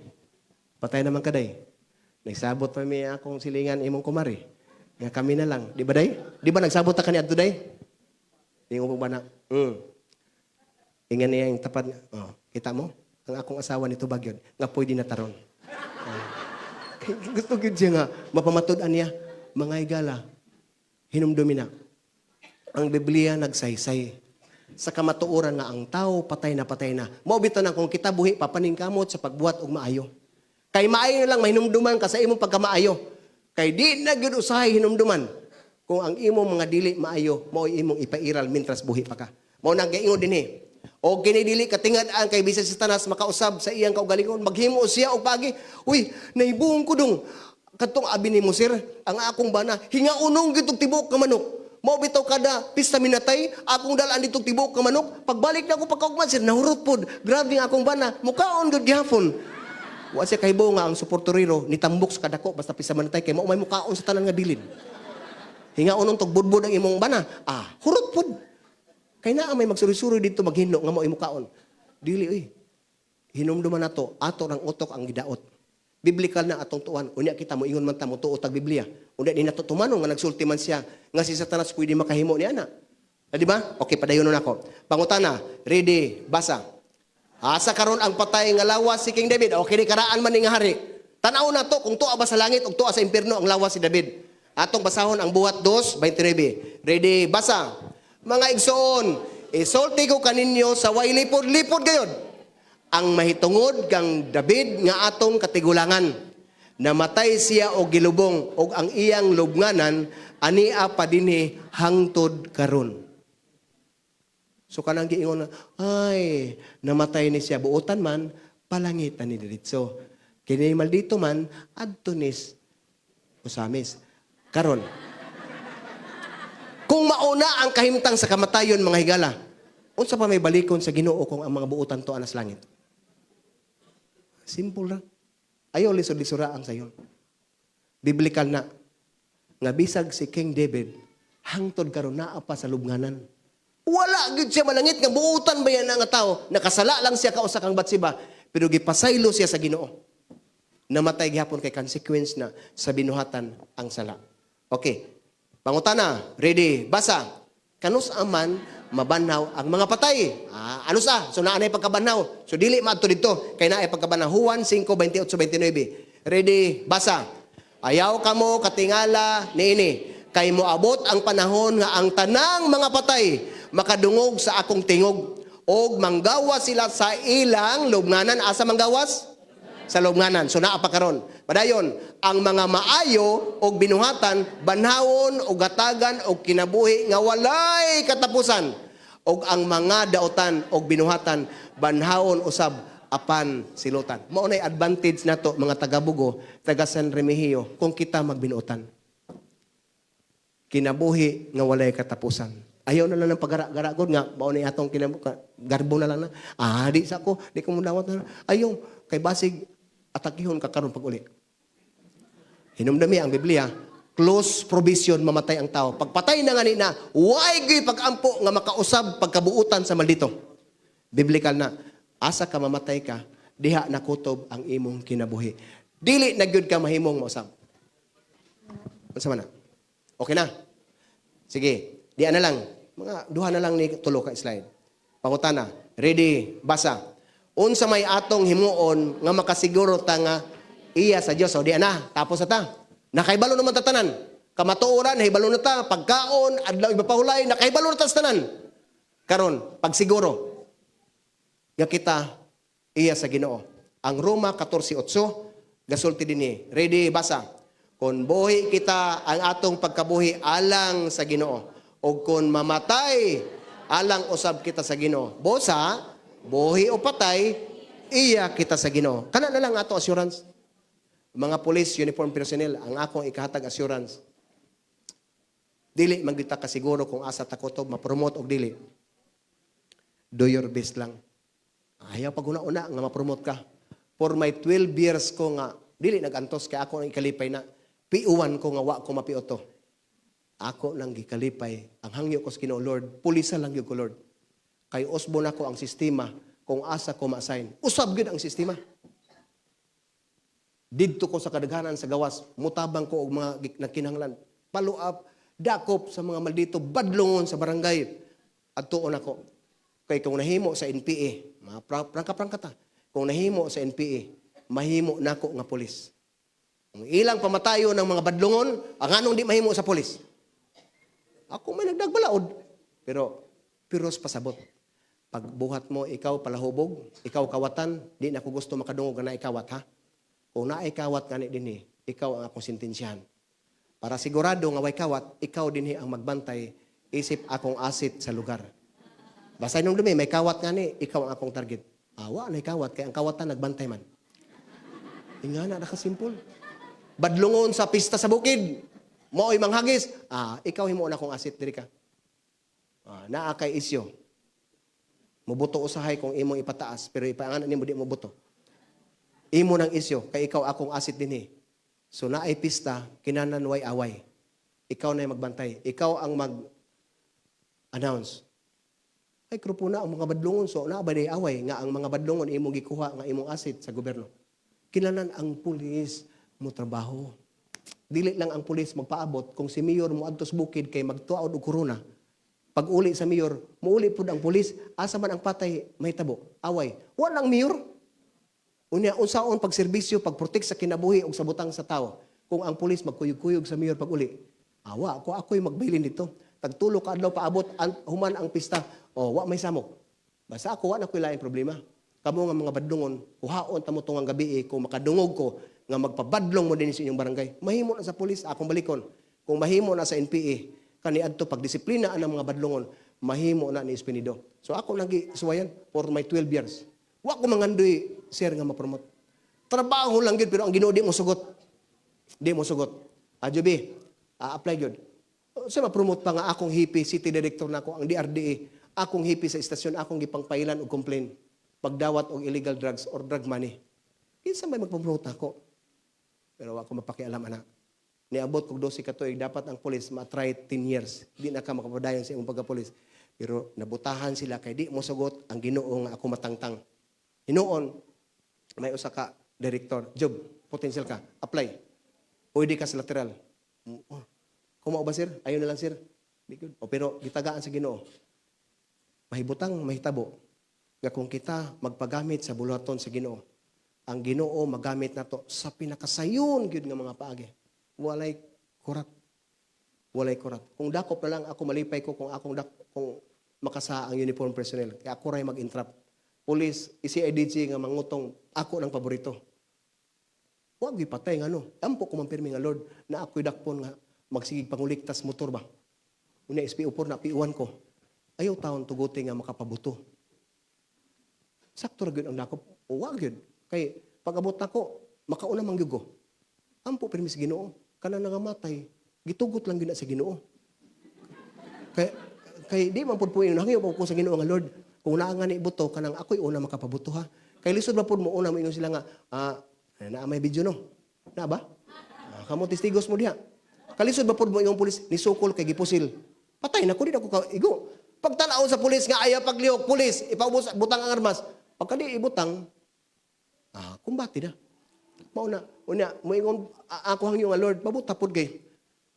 patay naman ka, day. Nagsabot pa mi akong silingan imong kumari. Nga kami na lang. Di ba, day? Di ba nagsabot ta kani adto, day?" Ningon po bana. Ingan niya yung tapat niya. "Oh, kita mo? Ang akong asawa nito bagyon. Nga pwede na taron." Oh. Kay gusto gyud siya nga mapamatud-an niya. Mga higala, hinumdumi na. Ang Biblia nagsaysay sa kamatuoran nga ang tao patay na patay na. Mao bitaw na kung kita buhi papaningkamot sa pagbuhat og maayo. Kay maayo na lang mahinumduman ka sa imong pagkamaayo. Kay di na gyud usahay hinumduman kung ang imong mga dili maayo mao'y imong ipairal mintras buhi pa ka. Mao nang giingon dinhi. O kini dili katingad-an kay bisan si Satanas makausab sa iyang kaugalingon, maghimo siya og pagi. "Uy, nahibuong ko, dong. Katong abi nimo, sir, ang akong bana hingaunong gyud tog tibuok ka manok. Mao bitaw kada pista minatay, akong dalaan ditong tibuok ka manok. Pagbalik na ako pagkaugman, sir, nahurot pod. Grabe ang akong bana, mukaon gyud gihapon." Wa siya kahibaw nga ang suportorero nitambok sa kadako basta pista manatay kay mao may mukaon sa tanan nga bilin. Hingaunong tog budbud ang imong bana, ah, hurot pod. Kay naa may magsuri-suri dito maghinlo nga mao imukaon. Dili oy. Hinumduman nato, ato rang utok ang gidaot. Biblical na atong tuan. Unya kita mo ingon man ta mo tuo tag Biblia. Unya di nato tumanon nga nagsulti man siya nga si Satanas pwede makahimo ni ana. Ah, di ba? Okay, padayon na ako. Pangutana, ready, basa. Asa karon ang patay nga lawas si King David? Okay, di karaan man ni nga hari. Tan-aw na to kung tuwa ba sa langit o tuwa sa impierno ang lawas si David. Atong basahon ang Buhat 2:29. Ready, basa. Mga igsoon, isulti ko kaninyo sa way lipod-lipod gayod ang mahitungod kang David nga atong katigulangan. Namatay siya og gilubong og ang iyang lubnganan ania pa dinhi hangtod karon. So kanang giingon na, ay, namatay ni siya buotan man, palangitan ni diretso. Kini maldito man, adto nis Osamis. Karon, kung mauna ang kahimtang sa kamatayon, mga higala, unsa pa may balikon sa Ginoo kung ang mga buotan to anas langit? Simple ra. Ayaw lisod-lisura ang sayon. Biblical na. Nga bisag si King David, hangtod karon naa pa sa lubnganan. Wala gyud siya malangit nga buutan ba yan nga tao. Nakasala lang siya kausa kang Batseba, pero gipasaylo siya sa Ginoo. Namatay gihapon kay consequence na sa binuhatan ang sala. Okay. Pangutana, ready, basa. Kanus aman mabanhaw ang mga patay? Ah, ano sa? So naa nay pagkabanhaw. So dili maadto didto kay naay pagkabanhaw. Juan 5:28 29. Ready, basa. Ayaw kamo katingala niini kay moabot ang panahon nga ang tanang mga patay makadungog sa akong tingog og manggawas sila sa ilang lubnganan. Asa manggawas? Sa lubnganan. So naa pa karon. Padayon, ang mga maayo og binuhatan banhawon og hatagan og kinabuhi nga walay katapusan, og ang mga daotan og binuhatan banhawon usab apan silutan. Mao nay advantage nato mga taga-Bogo, taga San Remigio, kung kita magbinuotan. Kinabuhi nga walay katapusan. Ayaw na lang ng pagara-gara gud nga mao ni atong kinabuhi, garbo na lang na. Ah, di sa ko, di ko mudawat na. Ayaw kay basig atakihon ka karon pag uli. Hinumdami ang Biblia, close provision mamatay ang tao. Pagpatay na nga ni na, way gyud pag-ampo nga makausab pagkabuutan sa maldito. Biblical na, asa ka mamatay ka, diha nakutob ang imong kinabuhi. Dili na gyud ka mahimong mausab. Unsa man na? Okay na? Sige, di na lang. Mga duha na lang ni tulo ka slide. Pangutana, ready, basa. Unsa may atong himuon nga makasiguro ta nga iya sa Dios? O di na, tapos na ta. Nakahibalo naman ta tanan. Kamatuoran, nahibalo na ta. Pagkaon, adlaw ipapahulay, nakahibalo na ta sa tanan. Karon, pagsiguro nga kita iya sa Ginoo. Ang Roma 14:8 gasulti dinhi. Ready, basa. Kung buhi kita, ang atong pagkabuhi alang sa Ginoo, ug kung mamatay, alang usab kita sa Ginoo. Busa, buhi o patay, iya kita sa Ginoo. Kana na lang ato assurance. Mga police uniform personnel, ang akong ikahatag assurance. Dili man kita kasiguro kung asa ta kutob, ma-promote og dili. Do your best lang. Ayaw pag una-una nga ma-promote ka. For my 12 years ko nga dili nagantos kay ako ang ikalipay na PO1 ko nga wa ko ma-PO2. Ako nang gikalipay. Ang hangyo ko sa Ginoo, "Lord, pulisa lang gyud ko, Lord." Kay usbon ako ang sistema kung asa ko ma-assign. Usab gyud ang sistema. Didto ko sa kadaghanan sa gawas, mutabang ko og mga nagkinahanglan. Follow up, dakop sa mga maldito, badlongon sa barangay. Adtuon ako. Kay kung nahimo sa NPA, mga prangka-prangka ta. Kung nahimo sa NPA, mahimo nako nga pulis. Ang ilang pamatayo ng mga badlongon, ang anong di mahimo sa pulis? Ako may nagdagbalaod. Pero, piros pasabot. Pagbuhat mo, ikaw palahubog, ikaw kawatan, di na ko gusto makadungog nga naikawat, ha? Kung naikawat nga ni dinhi, ikaw ang akong sentensyahan. Para sigurado nga way kawat, ikaw dinhi ang magbantay, isip akong asset sa lugar. Basta nung dumi, may kawat nga ni, ikaw ang akong target. Awa, na kawat, kay ang kawatan nagbantay man. Ingana, nakasimple. Badlungon sa pista sa bukid, mao'y manghagis, ikaw himuon akong asset diri ka. Ah, naa kay isyo. Mubuto usahay kung imong ipataas, pero ipaangan nimo di mo buto. Imo nang isyo, kay ikaw akong asset dinhi. So naay pista, kinanan way away. Ikaw na yung magbantay. Ikaw ang mag-announce. Ay, grupo na ang mga badlongon. So, naa ba away nga ang mga badlongon imong gikuha nga imong asset sa gobyerno? Kinahanglan ang pulis mo trabaho. Dili lang ang pulis magpaabot kung si mayor mo adto sa bukid kay magtuaod og corona. Pag uli sa mayor, muuli pud ang pulis, asa man ang patay may tabo, away. Walang mayor. Unya unsaon pagserbisyo, pagprotect sa kinabuhi ug sa butang sa tawo kung ang pulis magkuyog-kuyog sa mayor pag uli? Awa, ako ako'y magbilin dito. Tagtulo ka adlaw paabot human ang pista. Oh, wa may samok. Basta ako wa na ko'y laing problema. Kamo nga mga badlongon, kuhaon ta mo tungang gabi eh, kung makadungog ko nga magpabadlong mo din sa inyong barangay. Mahimo na sa pulis, akong balikon. Kung mahimo na sa NPA, kaniadto pagdisiplina ang mga badlongon, mahimo na ni Espinido. So ako nang suwayan for my 12 years. Wa ko mangandoy, sir, nga ma-promote. Trabaho lang gyud, pero ang Ginoo di mo sugot. Di mo sugot. Ah, Juby, apply gyud. Sa ma-promote pa nga akong hipi, city director na ako, ang DRDA, akong hipi sa istasyon, akong gipangpailan og complain pagdawat og illegal drugs or drug money. Kinsa may magpromote ako? Pero wa ko mapakialam ana. Niabot kog 12 ka tuig, dapat ang pulis ma-try 10 years. Di na ka makapadayon sa imong pagka-pulis. Pero nabutahan sila kay di mo sugot ang Ginoo nga ako matangtang. Hinuon, may usa ka director, "Job, potential ka, apply. Pwede ka sa lateral." "Oh, kumao ba, sir? Ayaw na lang, sir." Di good. O, pero gitagaan sa Ginoo. Mahibutang mahitabo nga kung kita magpagamit sa buluhaton sa Ginoo, ang Ginoo magamit nato sa pinakasayon gyud nga mga paagi. Walay kurat. Walay kurat. Kung dakop na lang ako, malipay ko kung akong kung makasa ang uniform personnel. Kaya ako ray mag-entrap. Police, CIDG nga mangutong, ako ng paborito. Wa gyud patay nga no. Ampo ko man pirmi nga, "Lord, na ako'y dakpon nga magsigig panguliktas motor ba." Una SPO4 na PO1 ko. Ayaw taon tuguti nga makapabuto. Sakto ra gyud ang dakop. O wa gyud. Kay pag-abot nako, makauna man gyud ko. Ampo pirmi sa Ginoo. Kana nangamatay, gitugot lang gyud na sa Ginoo. Kay kay di man pud po ingon, hangyo pa ko sa Ginoo nga, "Lord, kung naa nga ni buto, kanang ako'y una makapabuto ha." Kay lisod ba pud mo una mo ingon sila nga, "Ah, naa may video no." Na ba? Ah, kamo testigos mo diha. Kalisod ba pud mo ingon pulis nisukol kay gipusil. Patay na ko, di na ko ka igo. Pagtanaw sa pulis nga ayaw paglihok, "Pulis, ipaubos, butang ang armas." Pagka di ibutang, ah, kumbati na. Mao na, una, moingon ako hangyo nga, "Lord, pabuta pud kay.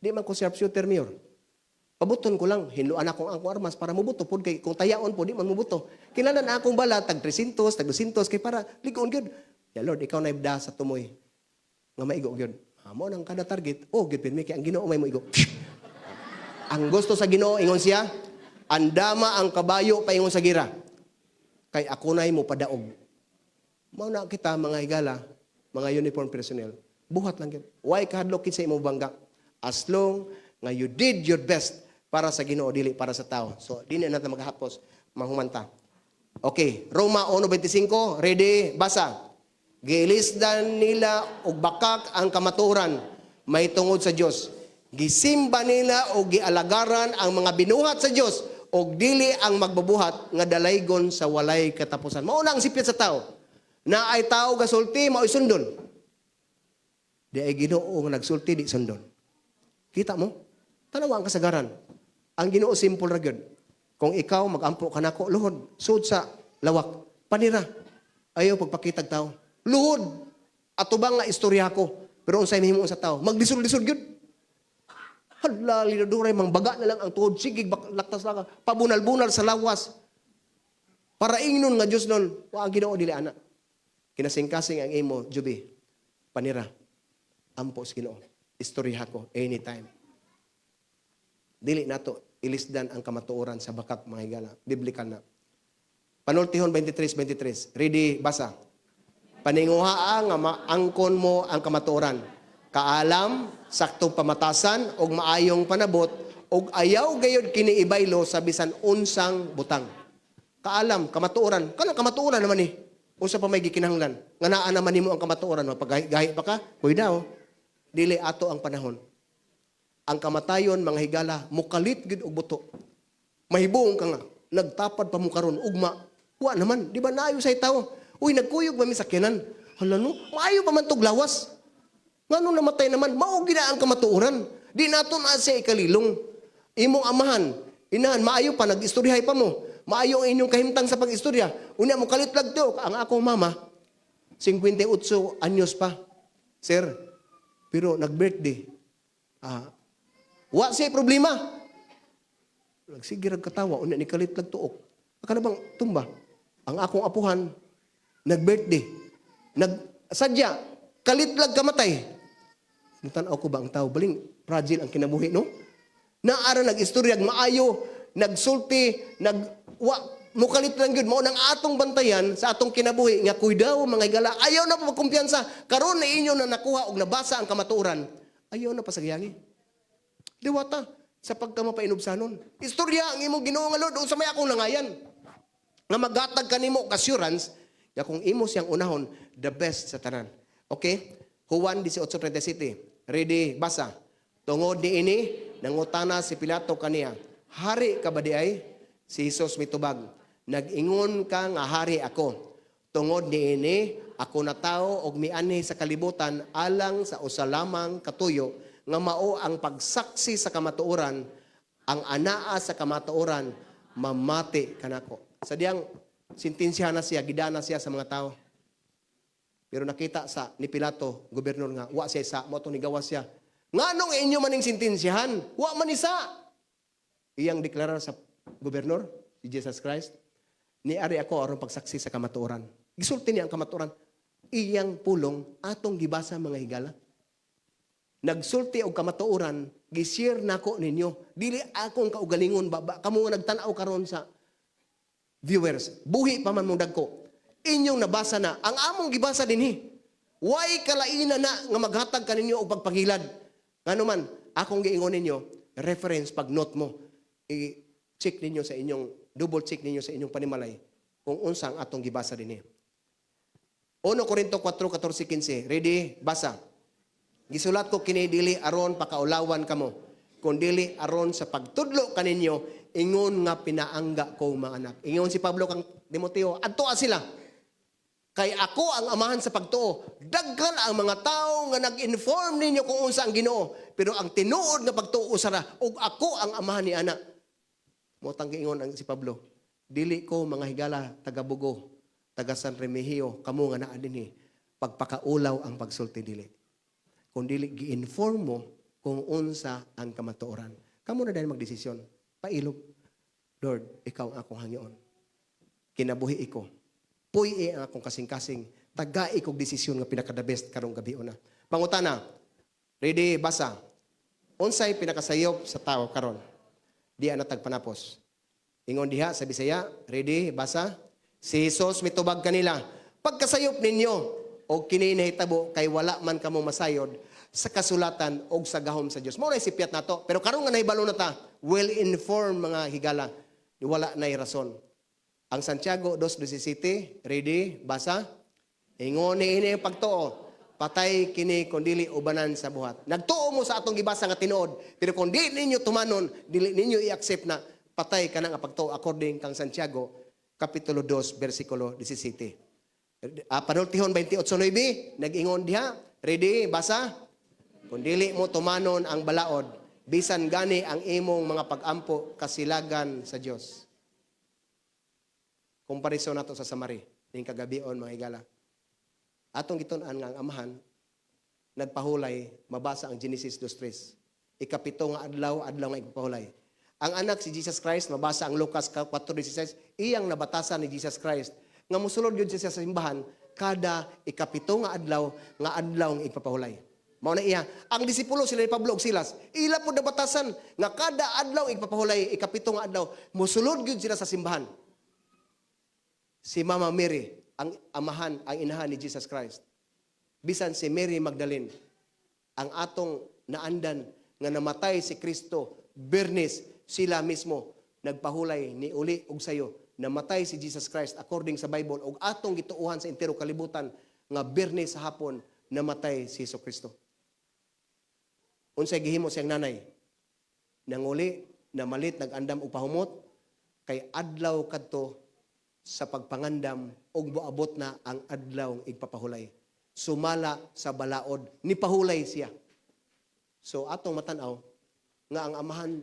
Di man ko sharpshooter, mayor. Pabuton ko lang, hinluan akong akong armas para mubuto pud kay kung tayaon po di man mubuto. Kinahanglan na akong bala tag 300, tag 200 kay para ligon gyud. Ya Lord, ikaw na ibda sa tumoy nga maigo gyud." Ah, mao nang kada target, oh gyud pirmi kay ang Ginoo may moigo. Ang gusto sa Ginoo, ingon siya, "Andama ang kabayo paingon sa gira. Kay ako na'y mo padaog." Mao na kita, mga higala, mga uniform personnel, buhat lang gyud. Way kahadlok sa imong bangga? As long nga you did your best para sa Ginoo, dili para sa tao. So di na natin maghapos, mahumanta. Okay, Roma 1:25, ready, basa. Giilisdan nila og bakak ang kamatuoran may tungod sa Dios. Gisimba nila og gialagaran ang mga binuhat sa Dios og dili ang magbubuhat nga dalaygon sa walay katapusan. Mao na ang sipyat sa tao. Na ay tao gasulti, mao'y sundon. Di ay Ginoo nga nagsulti, di sundon. Kita mo? Tanawa ang kasagaran. Ang Ginoo simple ra gyud. Kung ikaw magampo ka nako, luhod, sud sa lawak, panira. Ayaw pagpakitag tao. Luhod. Ato ba nga istorya ko? Pero unsay mahimo sa tao? Maglisod-lisod gyud. Hala, linaduray, mang baga na lang ang tuhod. Sige, laktas lang. Pabunal-bunal sa lawas. Para ingnon nga Diyos nun, wa ang Ginoo dili ana. Kinasing-kasing ang imo, Jubi. Panira. Ampo sa Ginoo. Istorya ko anytime. Dili nato ilisdan ang kamatuoran sa bakak, mga higala. Biblical na. Panultihon 23:23. Ready, basa. Paninguhaa nga maangkon mo ang kamatuoran. Kaalam, saktong pamatasan, ug maayong panabot, ug ayaw gayod kini ibaylo sa bisan unsang butang. Kaalam, kamatuoran. Kanang kamatuoran naman eh. Unsa pa may gikinahanglan? Nga naa naman nimo ang kamatuoran, mapagahi pa ka, kuy daw. Dili ato ang panahon. Ang kamatayon, mga higala, mukalit gid og buto. Mahibuong ka nga, nagtapad pa mo karon ugma. Wa naman, di ba naayo sa tao? "Uy, nagkuyog ba mi sakyanan?" Hala no, maayo pa man tog lawas. Ngano namatay naman, mao gina ang kamatuoran. Di nato na siya ikalilong. Imong amahan, inahan, maayo pa, nag-istoryahay pa mo. Maayo ang inyong kahimtang sa pag-istorya. Unya mo kalit lang to, ang akong mama, 58 anyos pa. Sir, pero nag-birthday. Ah, wa siya problema. Nagsige rag katawa, unya ni kalit lang tuok. Akala bang tumba? Ang akong apuhan, nag-birthday. Nag, sadya, kalit lang kamatay. Mutanaw ko ba ang tao, baling fragile ang kinabuhi, no? Naara nag-istorya, maayo, nagsulti, wa, mukalit lang yun. Mao nang atong bantayan sa atong kinabuhi, nga kuidaw, mga higala, ayaw na pa magkumpiyansa. Karon na inyo na nakuha og nabasa ang kamatuoran, ayaw na pasagyangi. Diwata, sa pagka mapainubsanon. Istorya ang imong Ginoo nga Lord, unsa may akong langayan. Nga maghatag kanimo og assurance nga kung imo siyang unahon, the best sa tanan. Okay? Juan 18:37. Ready, basa. Tungod niini, nangutana si Pilato kaniya, "Hari ka ba di ay?" Si Jesus mitubag, "Nag-ingon ka nga hari ako. Tungod niini, ako natawo og mianhi sa kalibutan alang sa usa lamang katuyo Nga mao ang pagsaksi sa kamatuoran, ang anaa sa kamatuoran, mamati kanako. Sa diyang sentensya na siya, gidana siya sa mga tao. Pero nakita sa ni Pilato, gobernador, nga wa siya sa mao ni gawas siya. Nganong inyo maning sentensyahan? Wa man isa. Iyang deklarar sa gobernador, si Jesus Christ, "Ni ari ako aron pagsaksi sa kamatuoran." Gisulti niya ang kamatuoran. Iyang pulong atong gibasa, mga higala. Nagsulti og kamatuoran, gi-share nako ninyo. Dili akong kaugalingon ba, kamo nga nagtan-aw karon sa viewers, buhi pa man mong dagko. Inyong nabasa na ang among gibasa dinhi. Way kalaina na nga maghatag kaninyo og pagpangilad. Ngano man, akong giingon ninyo, reference pag note mo, i-check ninyo sa inyong, double check ninyo sa inyong panimalay kung unsa ang atong gibasa dinhi. 1 Korinto 4, 14, 15. Ready? Basa. "Gisulat ko kini dili aron pakaulawan kamo, kun dili aron sa pagtudlo kaninyo ingon nga pinaangga ko mga anak." Ingon si Pablo kang Timoteo, adtoa sila. Kay ako ang amahan sa pagtuo. Daghan ang mga tao nga nag-inform ninyo kung unsa ang Ginoo, pero ang tinuod nga pagtuo usa ra ug ako ang amahan ni ana. Mao tang giingon ang si Pablo. Dili ko, mga higala, taga Bogo, taga San Remigio, kamo nga naa dinhi, pagpakaulaw ang pagsulti, dili. Kung dili gi-inform mo kung unsa ang kamatuoran. Kamo na dahil magdesisyon. Pailog. Lord, ikaw ang akong hangyoon. Kinabuhi ko. Puy ang akong kasing-kasing. Tagai kog desisyon nga pinaka-the best karong gabi una. Pangutana. Ready, basa. Unsay pinakasayop sa tao karon? Di na tagpanapos. Ingon diha sa Bisaya, ready, basa. Si Jesus mitubag kanila, "Pagkasayop ninyo, og kini nahitabo kay wala man kamo masayod sa kasulatan og sa gahom sa Dios." Mao na sipyat nato. Pero karon nga nahibalo na ta, well informed, mga higala, wala nay rason. Ang Santiago 2:17, ready, basa. Ingon ni ini ang pagtuo, patay kini kung dili ubanan sa buhat. Nagtuo mo sa atong gibasa nga tinuod, pero kung di ninyo tumanon, dili ninyo i-accept na, patay ka na nga pagtuo according kang Santiago Kapitulo 2 versikulo 17. Panultihon 28:9, nag-ingon diha, ready, basa. Kung dili mo tumanon ang balaod, bisan gani ang imong mga pag-ampo kasilagan sa Dios. Komparison nato sa Samari, ning kagabion, mga higala. Atong gitun-an nga ang amahan nagpahulay, mabasa ang Genesis 2:3. Ikapito nga adlaw, adlaw nga igpahulay. Ang anak si Jesus Christ, mabasa ang Lucas 4:16, iyang nabatasan ni Jesus Christ nga mosulod yun siya sa simbahan kada ikapito nga adlaw nga adlaw nga igpapahulay. Mao na iya. Ang disipulo sila ni Pablo ug Silas, ila po nabatasan nga kada adlaw igpapahulay, ikapito nga adlaw, mosulod gyud sila sa simbahan. Si Mama Mary, ang amahan, ang inahan ni Jesus Christ. Bisan si Mary Magdalene, ang atong naandan nga namatay si Kristo, Bernes, sila mismo nagpahulay ni uli og sayo. Namatay si Jesus Christ according sa Bible ug atong gituohan sa entero kalibutan nga Biyernes sa hapon namatay si Hesus Kristo. Unsay gihimo siyang nanay? Nanguli, namalit, nag-andam og pahumot kay adlaw kadto sa pagpangandam ug moabot na ang adlaw igpapahulay. Sumala sa balaod, nipahulay siya. So atong matan-aw nga ang amahan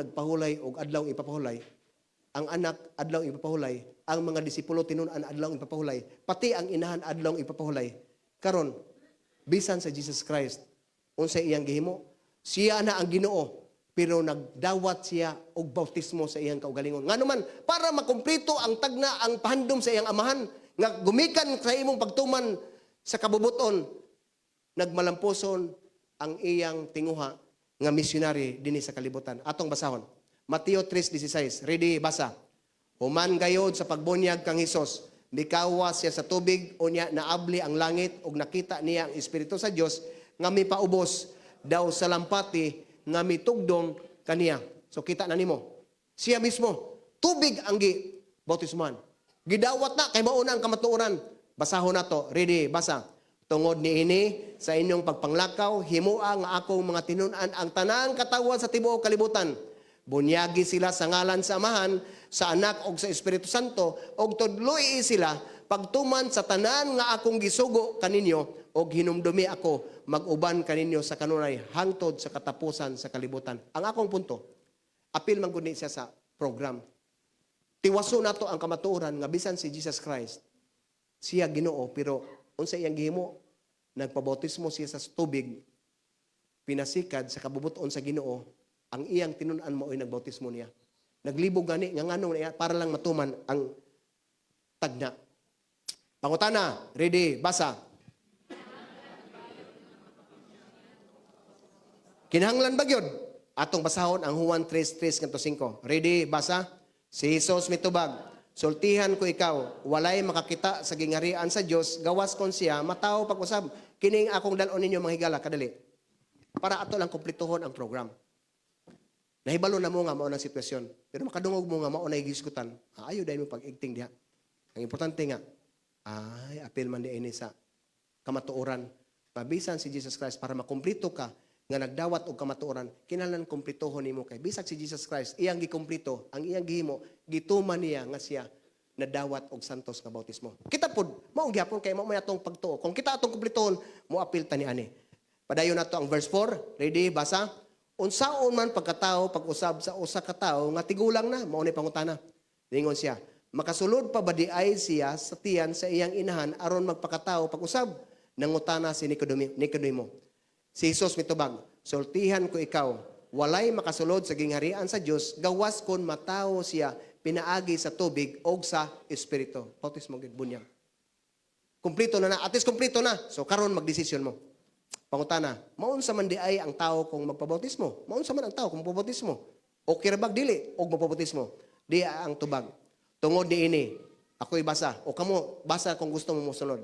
nagpahulay og adlaw ipapahulay, ang anak adlaw ipapahulay, ang mga disipulo tinun-an adlaw ipapahulay, pati ang inahan adlaw ipapahulay. Karon, bisan sa Jesus Christ, unsay iyang gihimo? Siya na ang Ginoo, pero nagdawat siya og bautismo sa iyang kaugalingon. Ngano man, para makumpleto ang tagna ang pahandom sa iyang amahan nga gumikan sa imong pagtuman sa kabubuton, nagmalampuson ang iyang tinguha nga missionary dinhi sa kalibutan. Atong basahon. Mateo 3:16. Ready, basa. Human gayod sa pagbunyag kang Hesus, mikawas siya sa tubig, unya naabli ang langit ug nakita niya ang Espiritu sa Dios nga mipaubos daw sa lampati nga mitugdong kaniya. So kita na nimo. Siya mismo, tubig ang gi bautismohan. Gidawat na kay mauna ang kamatuoran. Basahon nato. Ready, basa. "Tungod niini sa inyong pagpanglakaw, himoa nga akong mga tinun-an ang tanang katawhan sa tibuok kalibutan. Bunyagi sila sa ngalan sa Amahan, sa Anak ug sa Espiritu Santo, ug tudloi sila Pagtuman sa tanan nga akong gisugo kaninyo og hinumdumi ako mag-uban kaninyo sa kanunay hangtod sa katapusan sa kalibutan. Ang akong punto, apil man gud ni siya sa program. Tiwaso nato ang kamatuoran nga bisan si Jesus Christ siya Ginoo, pero unsa iyang gihimo? Nagpabautismo siya sa tubig, pinasikad sa kabubuton sa Ginoo, ang iyang tinun-an mao'y nagbautismo niya. Naglibog gani nga nganong niya para lang matuman ang tagna. Pangutana, ready, basa. Kinahanglan ba gyud? Atong basahon ang Juan 3:3 ngadto 5. Ready, basa. Si Jesus mitubag, "Sultihan ko ikaw, walay makakita sa gingarian sa Dios gawas kon siya matawo pag-usab." Kining akong dal-on ninyo, mga higala, kadali. Para ato lang kumpletohon ang program. Nahibalo na mo nga mao ng sitwasyon, pero makadungog mo nga mao na gisgutan. Ah, ayo dahil mo pag-igting diha. Ang importante nga, ay, apil man di ini sa kamatuoran. Mabisan si Jesus Christ, para makumplito ka nga nagdawat og kamatuoran, kinahanglan kumpletohon nimo kay bisag si Jesus Christ iyang gikumplito, ang iyang gihimo, gituman niya nga siya nadawat og santos nga bautismo. Kita pod mao gyapon kay mao may atong pagtuo. Kung kita atong kumpletohon, mo apil ta ni ani. Padayon nato ang verse 4. Ready, basa. Unsaon man pagkatao pag-usab sa usa ka tawo nga tigulang na? Mao ni pangutana. Ningon siya, "Makasulod pa ba di ay siya sa tiyan sa iyang inahan aron magpakatao pag-usab?" Nangutana si Nicodemo. Si Jesus mitubag, "Sultihan ko ikaw, walay makasulod sa gingharian sa Dios gawas kon matawo siya pinaagi sa tubig og sa Espiritu. Bautismo gid, bunyag. Kumplito na na, at least kumplito na. So karon magdesisyon mo. Pangutana, maunsa man di ay ang tao kung magpabautismo? Maunsa man ang tao kung magpabautismo? Okay ra bag dili og magpabautismo? Di ang tubag. Tungod niini, ako'y basa o kamo basa kung gusto mo mosunod.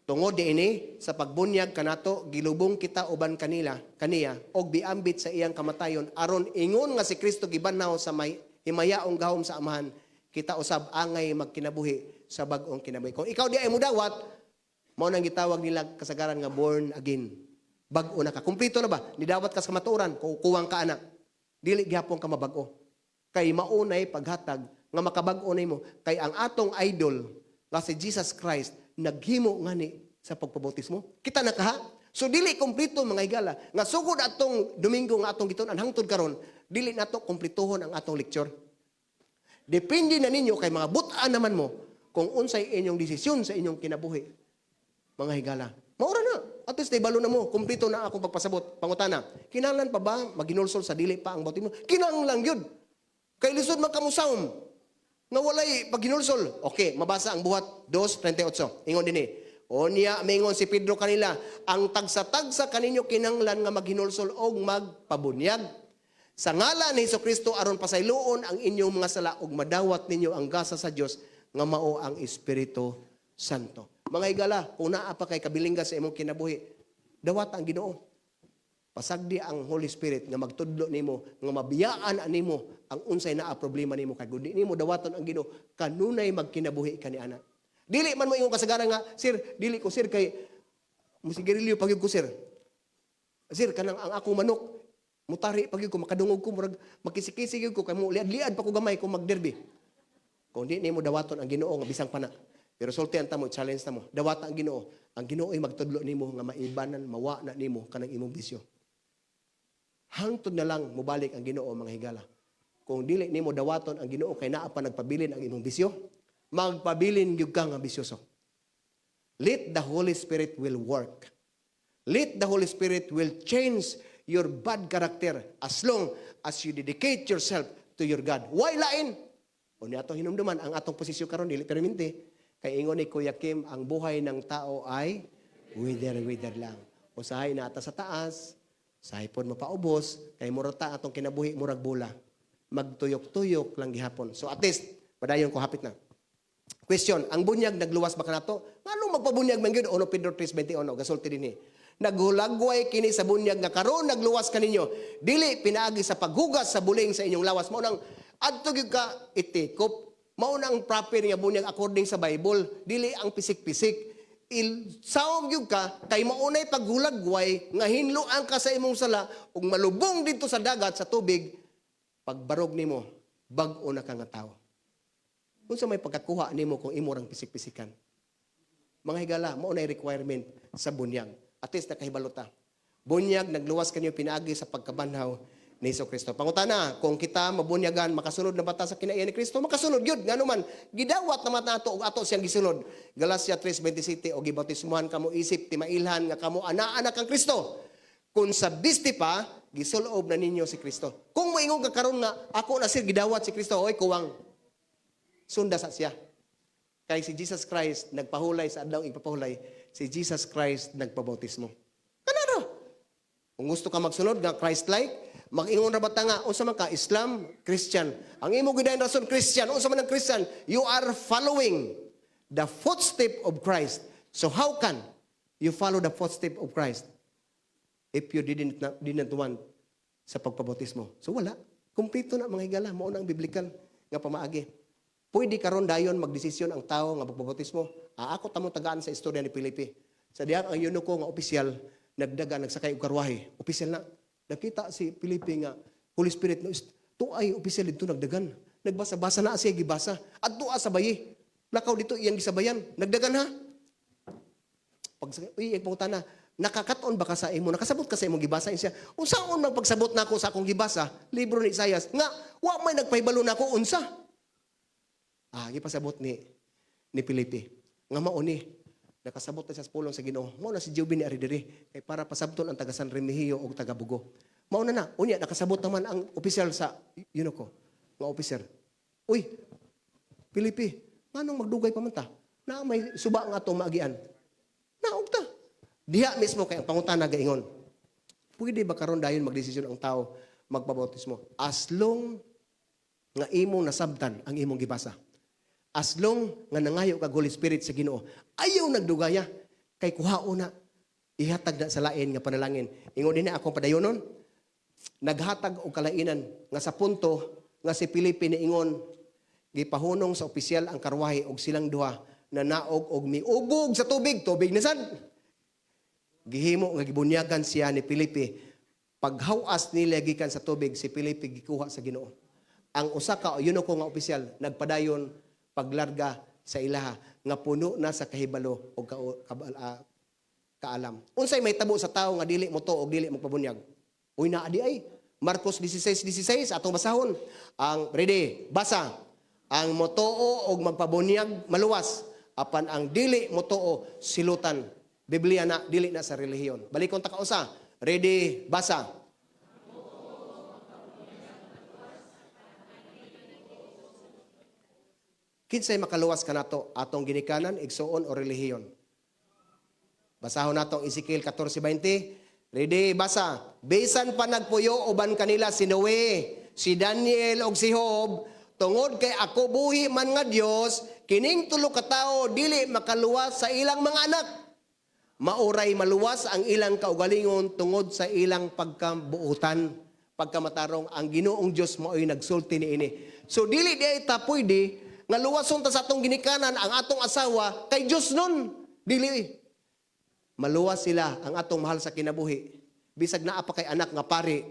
Tungod niini, sa pagbunyag kanato gilubong kita uban kanila kaniya og biambit sa iyang kamatayon, aron ingon nga si Kristo gibanhaw sa may himayaong gahom sa Amahan, kita usab angay magkinabuhi sa bag-ong kinabuhi. Kung ikaw di ay mudawat, mao nang gitawag nila kasagaran nga born again. Bag-o na ka. Kumpleto na ba? Nidawat ka sa kamatuoran, kuwang ka ana. Dili gihapon ka mabag-o. Kay maunay paghatag nga makabag-o nimo kay ang atong idol nga si Jesus Christ naghimo ngani sa pagpabautismo. Kita na kaha. So dili kompleto, mga higala, nga sugod atong Domingo nga atong gitun-an hangtod karon, dili nato kumpletohon ang atong lecture. Depende na ninyo kay mga butan naman mo kung unsay inyong desisyon sa inyong kinabuhi. Mga higala. Maura na. At least naibalo na mo. Kumpleto na akong pagpasabot. Pangutana, kinahanglan pa ba maginulsol sa dili pa ang bautismo? Kinahanglan gyud. Kay lisod man kamusawom nga walay paghinulsol. Okay, mabasa ang Buhat 2:38. Ingon dinhi. Onya mingon si Pedro kanila, "Ang tagsa-tagsa kaninyo kinahanglan nga maghinulsol og magpabunyag sa ngalan ni Kristo aron pasayloon ang inyong mga sala ug madawat ninyo ang gasa sa Dios nga mao ang Espiritu Santo." Mga higala, kung naa pa kay kabilingga sa imong kinabuhi, dawat ang Ginoo. Pasagdi ang Holy Spirit nga magtudlo nimo nga mabiyaan animo ang unsay naa problema nimo, kay kun di nimo dawaton ang Ginoo, kanunay magkinabuhi ka ni ana. Dili man mo ingon kasagaran nga, "Sir, dili ko, sir, kay musigarilyo pag ko, sir. Sir, kanang ang akong manok mutari pag ko, makadungog ko, murag makisik-kisig ko kay mo liad-liad pa ko gamay kung magderby." Kung di nimo dawaton ang Ginoo nga bisang pana. Pero sultian ta mo, challenge ta mo. Dawata ang Ginoo. Ang Ginoo ay magtudlo nimo nga maibanan, mawa na nimo kanang imong bisyo. Hangtod na lang mobalik ang Ginoo, mga higala. Kung dili nimo dawaton ang Ginoo kay naa pa nagpabilin ang imong bisyo, magpabilin gyud ka nga bisyoso. Let the Holy Spirit will work. Let the Holy Spirit will change your bad character as long as you dedicate yourself to your God. Why lain? O ni atong hinumduman ang atong posisyon karon dili perminti. Kay ingon ni Kuya Kim, ang buhay ng tao ay wither-wither lang. Usahay na ata sa taas, usahay pod mapaubos, kay mura ta atong kinabuhi murag bola. Magtuyok-tuyok lang gihapon. So at least, padayon ko, hapit na. Question, ang bunyag nagluwas ba kanato? Nganong magpabunyag man gyud? 1 Pedro 3:21 gasulti dinhi. Naghulagway kini sa bunyag nga karon nagluwas kaninyo. Dili pinaagi sa paghugas sa buling sa inyong lawas. Mao nang adto gyud ka itikop. Mao nang proper nga bunyag according sa Bible, dili ang pisik-pisik. Sawom gyud ka kay maunay paghulagway nga hinloan ka sa imong sala ug malubong didto sa dagat sa tubig, pagbarog nimo, bag-o na ka nga tawo. Unsa may pagkakuha nimo kung imo rang pisik-pisikan? Mga higala, mao na requirement sa bunyag. At least nakahibalo ta. Bunyag, nagluwas kanyo pinaagi sa pagkabanhaw ni Hesus Kristo. Pangutana, kung kita mabunyagan, makasunod na bata sa kinaiya ni Kristo, makasunod yun. Ngano man, gidawat naman nato og ato siyang gisunod. Galacia 3:27, o gibautismuhan kamo isip timailhan nga kamo ana-anak kang Kristo. Kung sa bisti pa, gisulob na ninyo si Kristo. Kung moingon ka karon nga ako na sir gidawat si Kristo, oy kuwang sunda sa siya. Kay si Jesus Christ nagpahulay sa adlaw ipapahulay, si Jesus Christ nagpabautismo. Kanara. Kung gusto ka magsunod nga Christ-like, mag-ingon ra ba ta nga unsa man ka, Islam, Christian? Ang imo gyud rason Christian, unsa man ang Christian? You are following the footstep of Christ. So how can you follow the footstep of Christ if you didn't want sa pagpabautismo? So wala. Kumpleto na, mga higala, mao na ang biblical nga pamaagi. Pwede karon dayon magdesisyon ang tao nga magpabautismo. Ah, ako tamong tagaan sa istorya ni Felipe. Sa diyang ang eunuko nga opisyal nagdaga, nagsakay og karwahe. Opisyal na. Nakita si Felipe nga Holy Spirit no tuay opisyal dito nagdagan. Nagbasa-basa na siya gibasa. Adto sa bayi. Lakaw dito iyang gisabayan. Nagdagan ha. Pag uy, ang pangutana, nakakaton ba ka sa imo? Nakasabot ka sa imong gibasa? Siya, unsaon man pagsabot nako sa akong gibasa? Libro ni Isaias. Nga, wa may nagpahibalo nako unsa. Ah, gipasabot ni Felipe. Nga mao ni nakasabot na siya sa pulong sa Ginoo. Mao na si Jubin ni ari diri kay para pasabton ang taga San Remigio og taga Bugo. Mao na na. Unya nakasabot naman ang opisyal sa eunuko nga officer. Uy, Felipe, nganong magdugay pa man ta? Na may suba nga atong maagian. Naog ta. Diha mismo kay ang pangutana gaingon. Pwede ba karon dayon magdesisyon ang tao magpabautismo? As long nga imong nasabtan ang imong gibasa. As long nga nangayo kag Holy Spirit sa Ginoo, ayaw nagdugaya kay kuhaon na, ihatag na sa lain nga panalangin. Ingon din na akong padayonon, naghatag og kalainan nga sa punto nga si Felipe niingon, gipahunong sa opisyal ang karwahe og silang duha na naog og miubog sa tubig, tubig na sad. Gihimo nga gibunyagan siya ni Felipe. Paghawas nila gikan sa tubig, si Felipe gikuha sa Ginoo. Ang usa ka eunuko nga opisyal nagpadayon paglarga sa ilaha nga puno na sa kahibalo o kaalam. Unsay may tabo sa tao nga dili mo to og dili magpabunyag? Uy, naa di ay. Marcos 16:16 atong basahon. Ang ready, basa. Ang motoo og magpabunyag maluwas, apan ang dili motoo silutan. Biblia na, dili na sa relihiyon. Balikon ta kausa. Ready, basa. Kinsay makaluwas kanato, atong ginikanan, igsuon o relihiyon? Basahon nato ang Ezekiel 14:20. Ready, basa. Bisan pa nagpuyo uban kanila si Noe, si Daniel og si Job, tungod kay ako buhi man nga Dios, kining tulo ka tawo dili makaluwas sa ilang mga anak. Mauray maluwas ang ilang kaugalingon tungod sa ilang pagkabuutan, pagkamatarong. Ang Ginoong Dios mao'y nagsulti niini. So dili di ay ta pwede nga luwason ta sa atong ginikanan ang atong asawa kay Dios nun. Dili eh. Maluwas sila ang atong mahal sa kinabuhi. Bisag naa pa kay anak nga pari,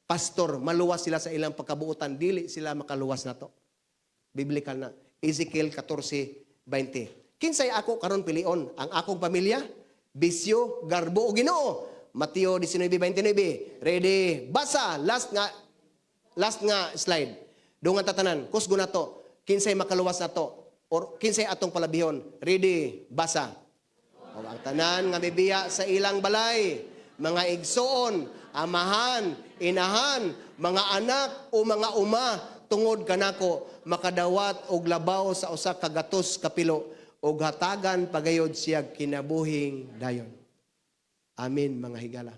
pastor, maluwas sila sa ilang pagkabuutan. Dili sila makaluwas nato. Biblical na. Ezekiel 14:20. Kinsay ako karon pilion? Ang akong pamilya, bisyo, garbo o Ginoo? Mateo 19:29. Ready? Basa. Last nga slide. Dungan tatanan. Kusgo na to. Kinsay makaluwas na to? Or kinsay atong palabihon? Ready? Basa. O ang tanan nga mibiya sa ilang balay, mga igsoon, amahan, inahan, mga anak o mga uma, tungod kanako makadawat og labaw sa usa ka gatos kapilo og hatagan pagayod siya kinabuhing dayon. Amen, mga higala.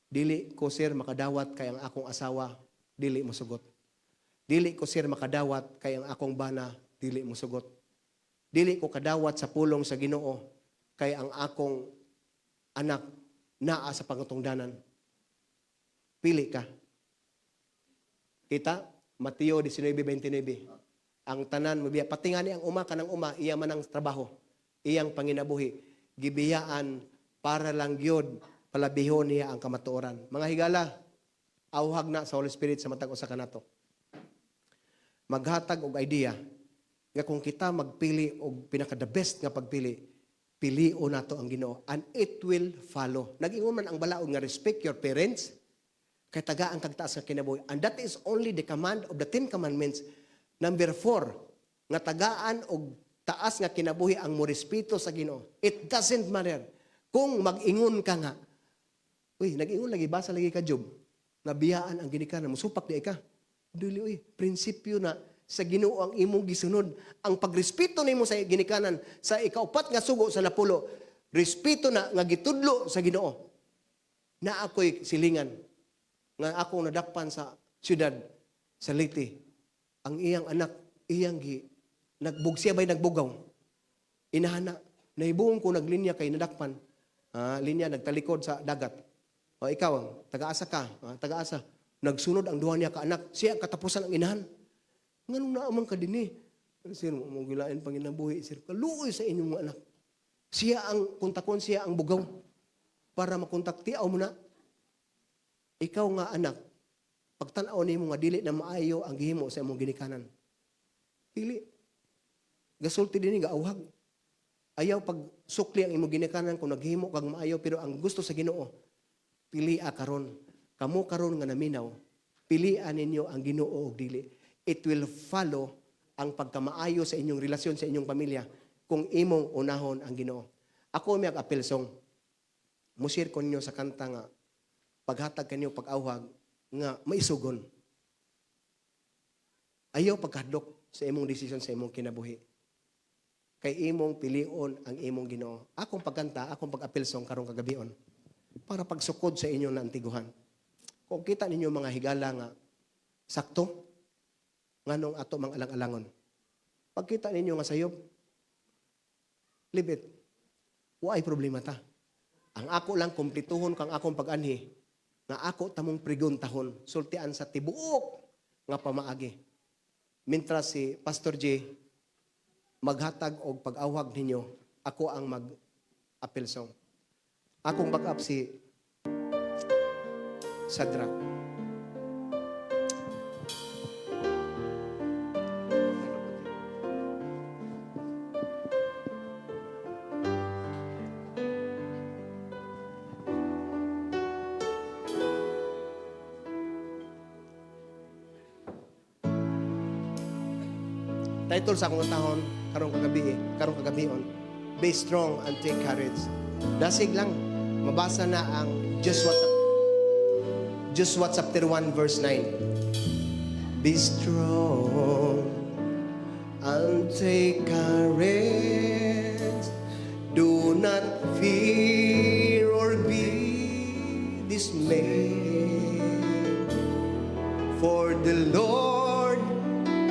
Dili ko, sir, makadawat kay ang akong asawa dili mo sugot. Dili ko, sir, makadawat kay ang akong bana dili mo sugot. Dili ko kadawat sa pulong sa Ginoo kay ang akong anak naa sa pangatungdanan. Pili ka. Kita, Mateo 19:29. Ang tanan mobiya, pati nga ni ang uma, kanang uma, iya man ang trabaho, iyang panginabuhi, gibiyaan para lang gyud palabihon niya ang kamatuoran. Mga higala, awhag na sa Holy Spirit sa matag usa kanato. Maghatag og idea nga kung kita magpili og pinaka the best nga pagpili, pilion nato ang Ginoo and it will follow. Nag-ingon man ang balaod nga respect your parents kay tagaan kag taas nga kinabuhi. And that is only the command of the Ten Commandments. Number 4, nga tagaan og taas nga kinabuhi ang morespeto sa Ginoo. It doesn't matter kung mag-ingon ka nga, uy, nag-ingon lagi, basa lagi ka Job, nga biyaan ang ginikanan, musupak di ka. Dili, uy, prinsipyo na sa Ginoo ang imong gisunod. Ang pagrespeto nimo sa ginikanan sa ikaupat nga sugo sa napulo, respeto na nga gitudlo sa Ginoo. Na ako'y silingan nga akong nadakpan sa syudad sa Leyte. Ang iyang anak, iyang gi nagbug siya bay nagbugaw. Inahana, nahibuong ko naglinya kay nadakpan. Ah, linya nagtalikod sa dagat. O ikaw, taga-asa ka, taga-asa. Nagsunod ang duha niya ka anak. Siya ang katapusan ang inahan. Nganong naa man ka dinhi? Sir, mo gilain panginabuhi, sir. Kaluoy sa inyong mga anak. Siya ang kontakon, siya ang bugaw. Para makontak, tiaw mo na. Ikaw nga anak, pagtan-aw nimo nga dili na maayo ang gihimo sa imong ginikanan. Dili. Gasulti dinhi gaawhag. Ayaw pag sukli ang imong ginikanan kung naghimo kag maayo, pero ang gusto sa Ginoo, pilia karon. Kamo karon nga naminaw, pilia ninyo ang Ginoo og dili. It will follow ang pagkamaayo sa inyong relasyon sa inyong pamilya kung imong unahon ang Ginoo. Ako may appeal song. Mo-share ko ninyo sa kanta nga paghatag kanyo pag-awhag nga maisugon. Ayaw pagkahadlok sa imong desisyon sa imong kinabuhi. Kay imong pilion ang imong Ginoo. Akong pagkanta, akong pag-appeal song karong kagabion para pagsukod sa inyong naantiguhan. Kung kita ninyo mga higala nga sakto, nganong ato mang alang-alangon. Pagkita ninyo nga sayop, leave it. Waay problema ta. Ang ako lang kumplituhon kang akong pag-anhi, nga ako tamong preguntahon, sultian sa tibuok nga pamaagi. Mintras si Pastor J maghatag og pag-awhag ninyo, ako ang mag-appeal song. Akong backup si Shadrach. Title sa akong tahon karong kagabi, karong kagabion, Be Strong and Take Courage. Dasig lang mabasa na ang Joshua chapter 1 verse 9. Be strong and take courage. Do not fear or be dismayed. For the Lord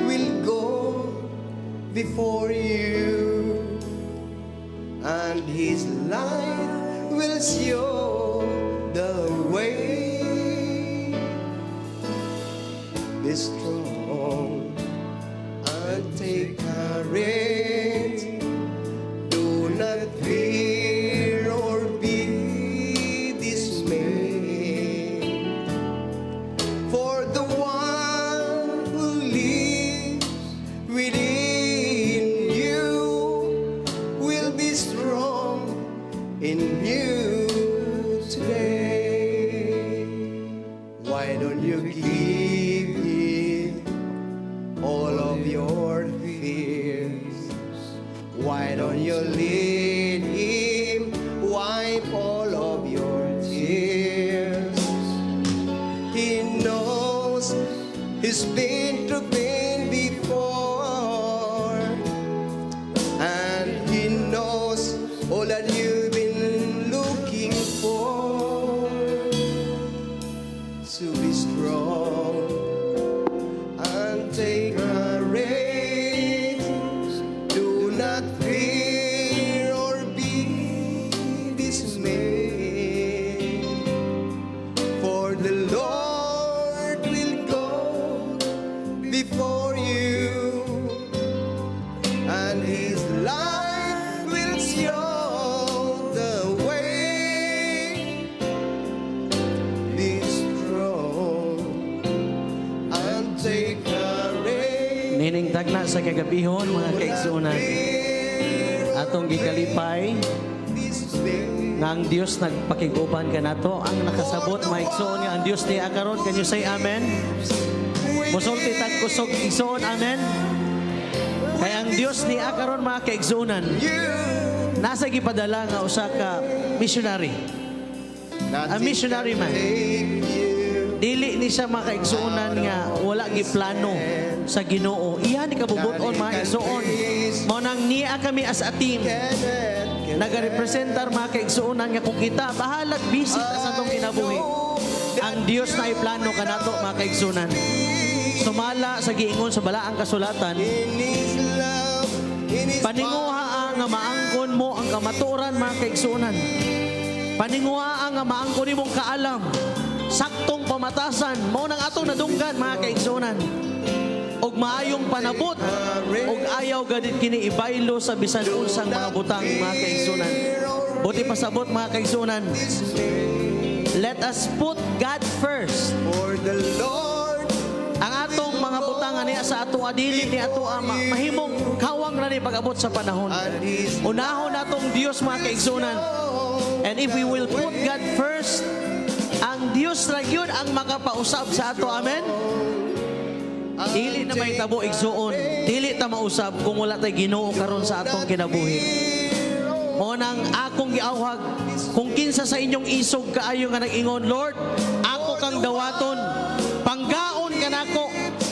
will go before you, and His light will show the way. Be strong and take courage. Do not fear or be dismayed. For the one who lives within you will be strong in you today. Why don't you give him all of your fears? Why don't you let him wipe all of your tears? He knows he's been through pain before, and he knows all that you've been looking for. To be strong and take courage. Do not fear or be dismayed. For the Lord will go Nining takna sa kagabihon, mga kaigsuonan, atong gikalipay nga ang Dios nagpakig-uban kanato. Ang nakasabot, mga igsoon, nga ang Dios niya karon, can you say amen? Musulti tag kusog, igsoon, amen. Kay ang Dios niya karon, mga kaigsuonan, nasa gipadala nga usa ka missionary. A missionary man. Dili ni siya, mga kaigsuonan, nga wala giplano sa Ginoo. Iya ni kabubuton, mga igsuon. Mao nang niya kami as a team. Nagarepresentar, mga kaigsuonan, nga kung kita bahalag busy ta sa atong kinabuhi, ang Dios na iplano kanato, mga kaigsuonan. Sumala sa giingon sa balaang kasulatan, paninguha nga maangkon mo ang kamatuoran, mga kaigsuonan. Paninguha nga maangkon nimong kaalam. Saktong pamatasan, mao nang atong nadunggan, mga kaigsuonan. Og maayong panabot og ayaw ganit kini ibaylo sa bisan unsang mga butang, mga kaigsuonan. Buti pasabot, mga kaigsuonan. Let us put God first. For the Lord Ang atong mga butang niya sa ato dili ni ato mahimong kawang na ni pag-abot sa panahon. Unahon natong Dios, mga kaigsuonan. And if we will put God first, ang Dios ra gyud ang makapausab sa ato. Amen. Dili na may tabo, igsuon. Dili ta mausab kung wala tay Ginoo karon sa atong kinabuhi. Mao nang akong giawhag kung kinsa sa inyong isog kaayo nga nag-ingon, "Lord, ako kang dawaton. Panggaon kanako.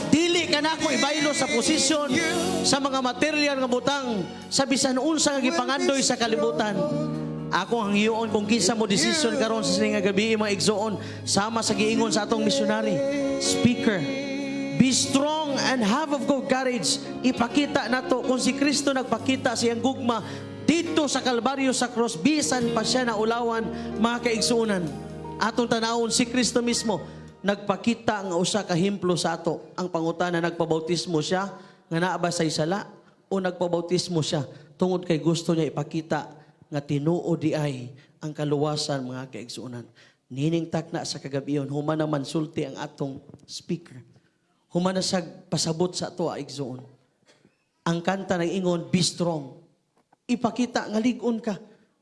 Dili kanako ibaylo sa posisyon, sa mga material nga butang, sa bisan unsa nga gipangandoy sa kalibutan." Ako ang hiyoon kung kinsa mo desisyon karon sa sini nga gabi, mga igsoon, sama sa giingon sa atong missionary speaker. Be strong and have of good courage. Ipakita nato kung si Kristo nagpakita siyang gugma dito sa Kalbaryo, sa cross, bisan pa siya na ulawan, mga kaigsuonan. Atong tanawon si Kristo mismo nagpakita nga usa ka hemplo sa ato. Ang pangutana, nagpabautismo siya nga naa ba say sala o nagpabautismo siya tungod kay gusto niya ipakita nga tinuod di ay ang kaluwasan, mga kaigsuonan? Nining takna sa kagabion, human naman sulti ang atong speaker. Human na siya pasabot sa ato, igsoon. Ang kanta ng ingon, "Be strong." Ipakita nga lig-on ka.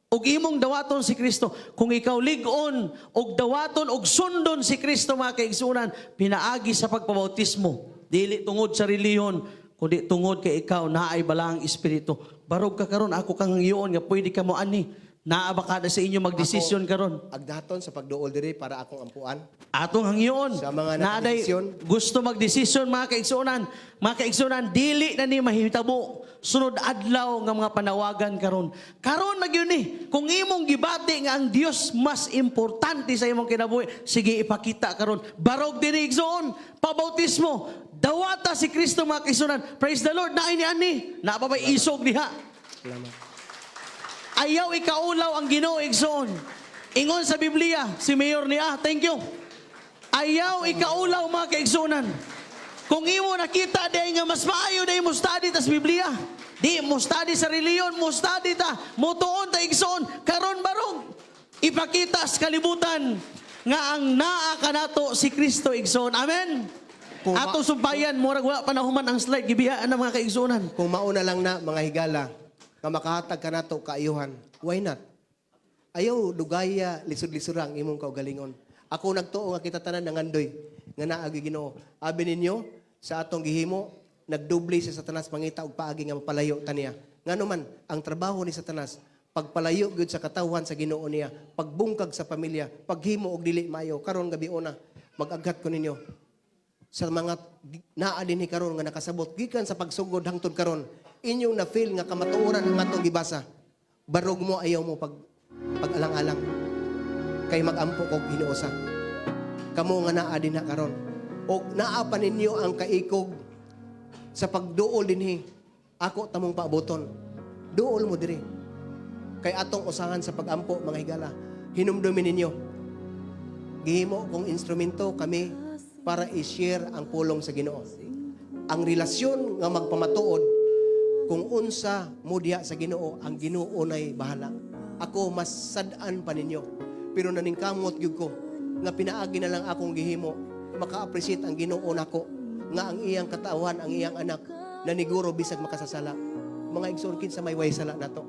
Og imong dawaton si Kristo. Kung ikaw lig-on, og dawaton, og sundon si Kristo, mga kaigsuonan, pinaagi sa pagpabautismo. Dili tungod sa reliyon, kundi tungod kay ikaw naay balaang espiritu. Barog ka karon, ako kang hiyoon nga pwede ka mo ani. Naa ba kada sa inyo magdesisyon karon? Agdaton sa pagduol diri para akong ampuan. Atong hangyoon. Sa mga Naaday nakadesisyon. gusto magdesisyon, mga kaigsuonan. Mga kaigsuonan, dili na ni mahitabo sunod adlaw nga mga panawagan karon. Karon na gyud ni. Kung imong gibati nga ang Dios mas importante sa imong kinabuhi, sige, ipakita karon. Barog dinhi, igsoon, pabautismo. Dawata si Kristo, mga kaigsuonan. Praise the Lord. Naay ni ani. Naa pa ba'y isog diha? Salamat. Ayaw ikaulaw ang Ginoo, igsoon. Ingon sa Biblia, si Mayor niya, thank you. Ayaw ikaulaw, mga kaigsuonan. Kung imo nakita di nga mas maayo di mo study tas Biblia. Di mo study sa reliyon, mo study ta, mo tuon ta, igsoon, karon barog. Ipakita sa kalibutan nga ang naa kanato si Kristo, igsoon. Amen. Atong sumpayan, murag wala pa nahuman ang slide, gibiyaan ng mga kaigsuonan. Kung mauna lang na, mga higala, nga makahatag ka nato kaayuhan, why not? Ayaw dugaya lisod-lisod ang imong kaugalingon. Ako nagtuo nga kita tanan nangandoy nga naa gyud Ginoo. Abi ninyo sa atong gihimo, nagdubli si Satanas mangita og paagi nga mapalayo ta niya. Ngano man ang trabaho ni Satanas, pagpalayo gyud sa katawhan sa Ginoo niya, pagbungkag sa pamilya, paghimo og dili maayo. Karon gabi una, mag-aghat ko ninyo sa mga naa dinhi karon nga nakasabot gikan sa pagsugod hangtod karon, inyong na feel nga kamatuoran ang atong gibasa. Barog mo, ayaw mo pag pag-alang-alang kay magampo kog Ginoo sa kamo nga naa dinha karon og naa pa ninyo ang kaikog sa pagduol dinhi, ako tamong paaboton, duol mo diri kay atong usahan sa pagampo. Mga higala, hinumdumin ninyo, gihimo kong instrumento kami para i-share ang pulong sa Ginoo. Ang relasyon nga magpamatuod kung unsa mo diha sa Ginoo, ang Ginoo nay bahala. Ako mas sad-an pa ninyo. Pero naningkamot gyud ko nga pinaagi na lang akong gihimo, maka-appreciate ang Ginoo nako nga ang iyang katawhan, ang iyang anak. Naniguro bisag makasasala. Mga igsoon, kinsa may way sala nato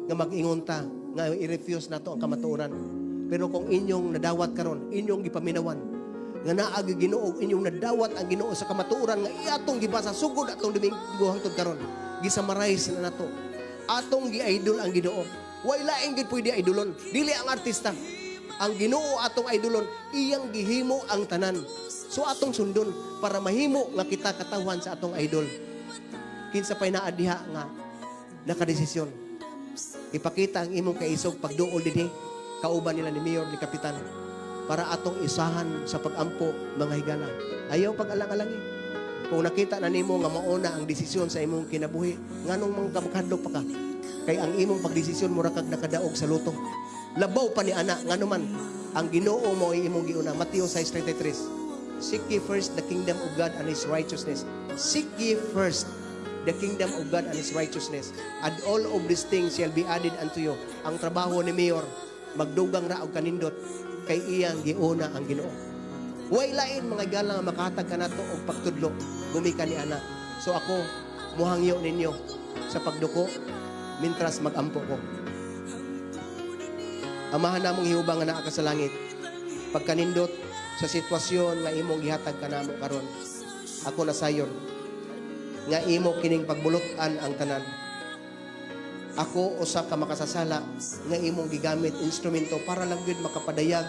nga mag-ingon ta nga i-refuse nato ang kamatuoran? Pero kung inyong nadawat karon, inyong gipaminawan nga naa gyud Ginoo, inyong nadawat ang Ginoo sa kamatuoran nga iatong gibasa sugod atong Domingo hangtod karon, gi-summarize na nato. Atong gi-idol ang Ginoo. Way lain gid pwede idolon, dili ang artista. Ang Ginoo atong idolon, iyang gihimo ang tanan. So atong sundon para mahimo nga kita katawhan sa atong idol. Kinsa pay naa diha nga nakadesisyon? Ipakita ang imong kaisog pagduol dinhi kauban nila ni Mayor, ni Kapitan, para atong isahan sa pagampo. Mga higala, ayaw pag-alang-alangi. Kung nakita na nimo nga mauna ang desisyon sa imong kinabuhi, nganong mga kamakadlok pa ka? Kay ang imong pagdesisyon mura kag nakadaog sa lotto. Labaw pa ni ana, ngano man ang Ginoo mo ay imong giuna. Mateo 6:33, "Seek ye first the kingdom of God and His righteousness." Seek ye first the kingdom of God and His righteousness, and all of these things shall be added unto you. Ang trabaho ni Mayor, magdugang ra og kanindot kay iyang giuna ang Ginoo. Way lain, mga galang, nga makahatag kanato og pagtudlo gumikan ni ana. So ako muhangyo ninyo sa pagduko mintras magampo ko. Amahan namong Jehova nga naa ka sa langit, pagkanindot sa sitwasyon nga imong gihatag kanamo karon. Ako nasayon nga imo kining pagbulot-an ang tanan. Ako usa ka makasasala nga imong gigamit instrumento para lang gyud makapadayag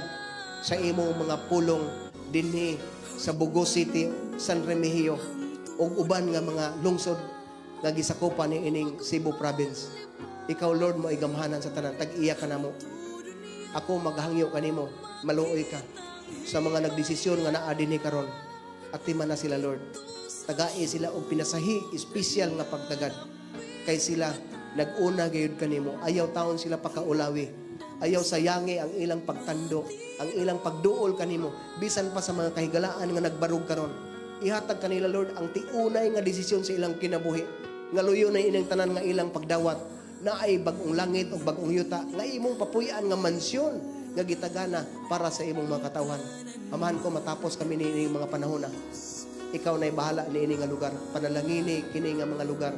sa imong mga pulong dinhi sa Bogo City, San Remigio ug uban nga mga lungsod nga gisakopan ni ining Cebu Province. Ikaw, Lord, mo gamhanan sa tanan, tag-iya ka namo. Ako maghangyo kanimo, maluoy ka sa mga nagdesisyon nga naa dinhi karon. Atiman na sila, Lord. Tagai sila og pinasahi, espesyal nga pagtagad. Kay sila nag-una gayud kanimo. Ayaw taon sila pakaulawi. Ayaw sayangi ang ilang pagtando, ang ilang pagduol kanimo, bisan pa sa mga kahigalaan nga nagbarog karon. Ihatag kanila, Lord, ang tiunay nga desisyon sa ilang kinabuhi. Nga luyo na ining tanan nga ilang pagdawat na ay bagong langit o bagong yuta nga imong papuy-an nga mansyon nga gitagana para sa imong mga katawhan. Amahan ko, matapos kami niining mga panahon na. Ikaw na'y bahala niini nga lugar. Panalangini kini nga mga lugar.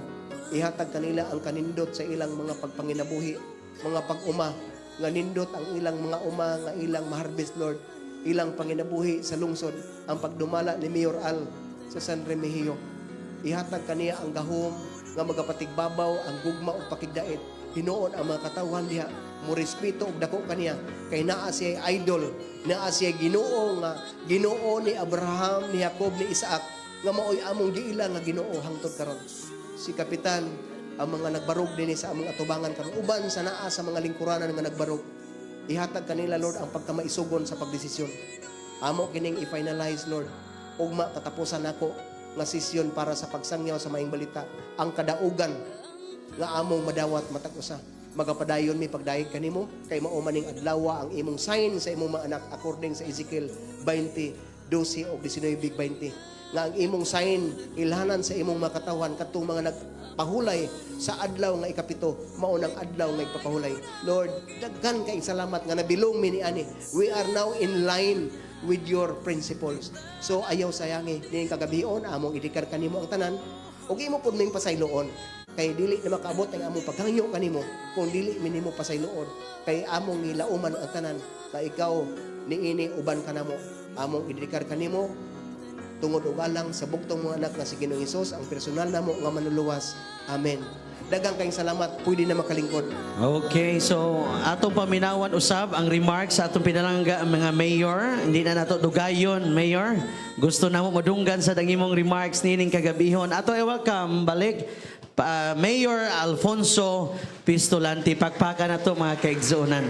Ihatag kanila ang kanindot sa ilang mga pagpanginabuhi, mga pag-uma, nga nindot ang ilang mga uma nga ilang ma-harvest, Lord. Ilang panginabuhi sa lungsod, ang pagdumala ni Mayor Al sa San Remigio. Ihatag kaniya ang gahom nga magapatigbabaw ang gugma ug pakigdait. Hinuon ang mga katawhan diha mo respeto og dako kaniya kay naa siya idol, naa siya Ginoo nga Ginoo ni Abraham, ni Jacob, ni Isaac, nga maoy among giila nga Ginoo hangtod karon. Si Kapitan, ang mga nagbarog dinhi sa among atubangan karon, uban sa naa sa mga lingkuranan nga nagbarog, ihatag kanila, Lord, ang pagkamaisugon sa pagdesisyon. Amo kining i-finalize, Lord. Ugma katapusan nako nga sesyon para sa pagsangyaw sa Maayong Balita ang kadaugan nga among madawat matag usa. Magapadayon mi pagdayeg kanimo kay mao maning adlaw ang imong sign sa imong mga anak according sa Ezekiel 20:12 ug 19:20 nga ang imong sign ilhanan sa imong mga katawhan kadtong mga nagpahulay sa adlaw nga ikapito, mao nang adlaw nga igpapahulay. Lord, daghan kay salamat nga nabilong mi ni ani. We are now in line with your principles. So ayaw sayangi ning kagabion, among ideklar kanimo ang tanan ug imo pud ming pasayloon kay dili na makaabot ang among paghangyo kanimo kung dili mi nimo pasayloon, kay among gilauman ang tanan ka ikaw niini uban kanamo. Among ideklar kanimo tungod ug alang sa bugtong mga anak nga si Ginoong Hesus, ang personal namo nga manluluwas. Amen. Daghang kayong salamat. Pwede na makalingkod. Okay, so atong paminawan usab ang remarks sa atong pinalangga ang mga mayor. Hindi na nato dugayon, Mayor. Gusto namo madunggan sa imong remarks nining kagabihon. Ato i-welcome balik pa, Mayor Alfonso Pistolante. Pakpakan nato, mga kaigsuonan.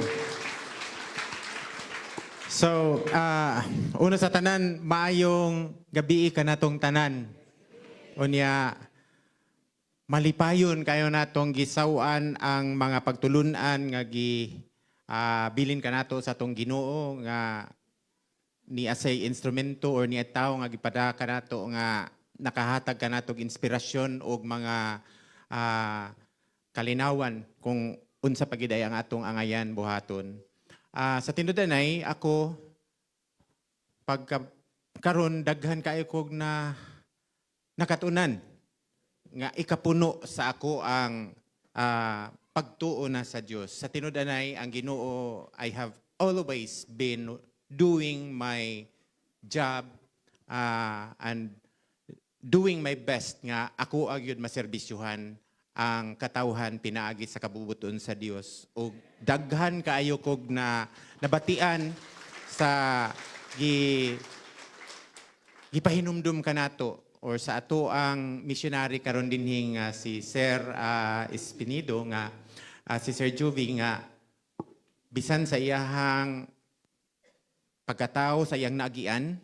So, una sa tanan, maayong gabi kanatong tanan. Unya, malipayon kayo natong gisaw-an ang mga pagtulunan nga gi bilin kanato sa atong Ginoo nga ni asay instrumento or ni tawo nga gipada kanato nga nakahatag kanato og inspirasyon og mga kalinawan kung unsa pagiday ang atong angayan buhaton. Sa tinud-anay ako pagka karon daghan kaayo kog na nakatunan. nga ikapuno sa ako ang pagtuo na sa Dios. Sa tinud-anay, ang Ginoo, I have always been doing my job and doing my best nga ako agyud maserbisyuhan ang katawhan pinaagi sa kabubuton sa Dios. Ug daghan kaayo kog na nabatian sa gipahinumdum kanato or sa ato ang missionary karon dinhi nga si Sir Espinido, nga si Sir Juvie, nga bisan sa iyahang pagkatao, sa iyang naagian,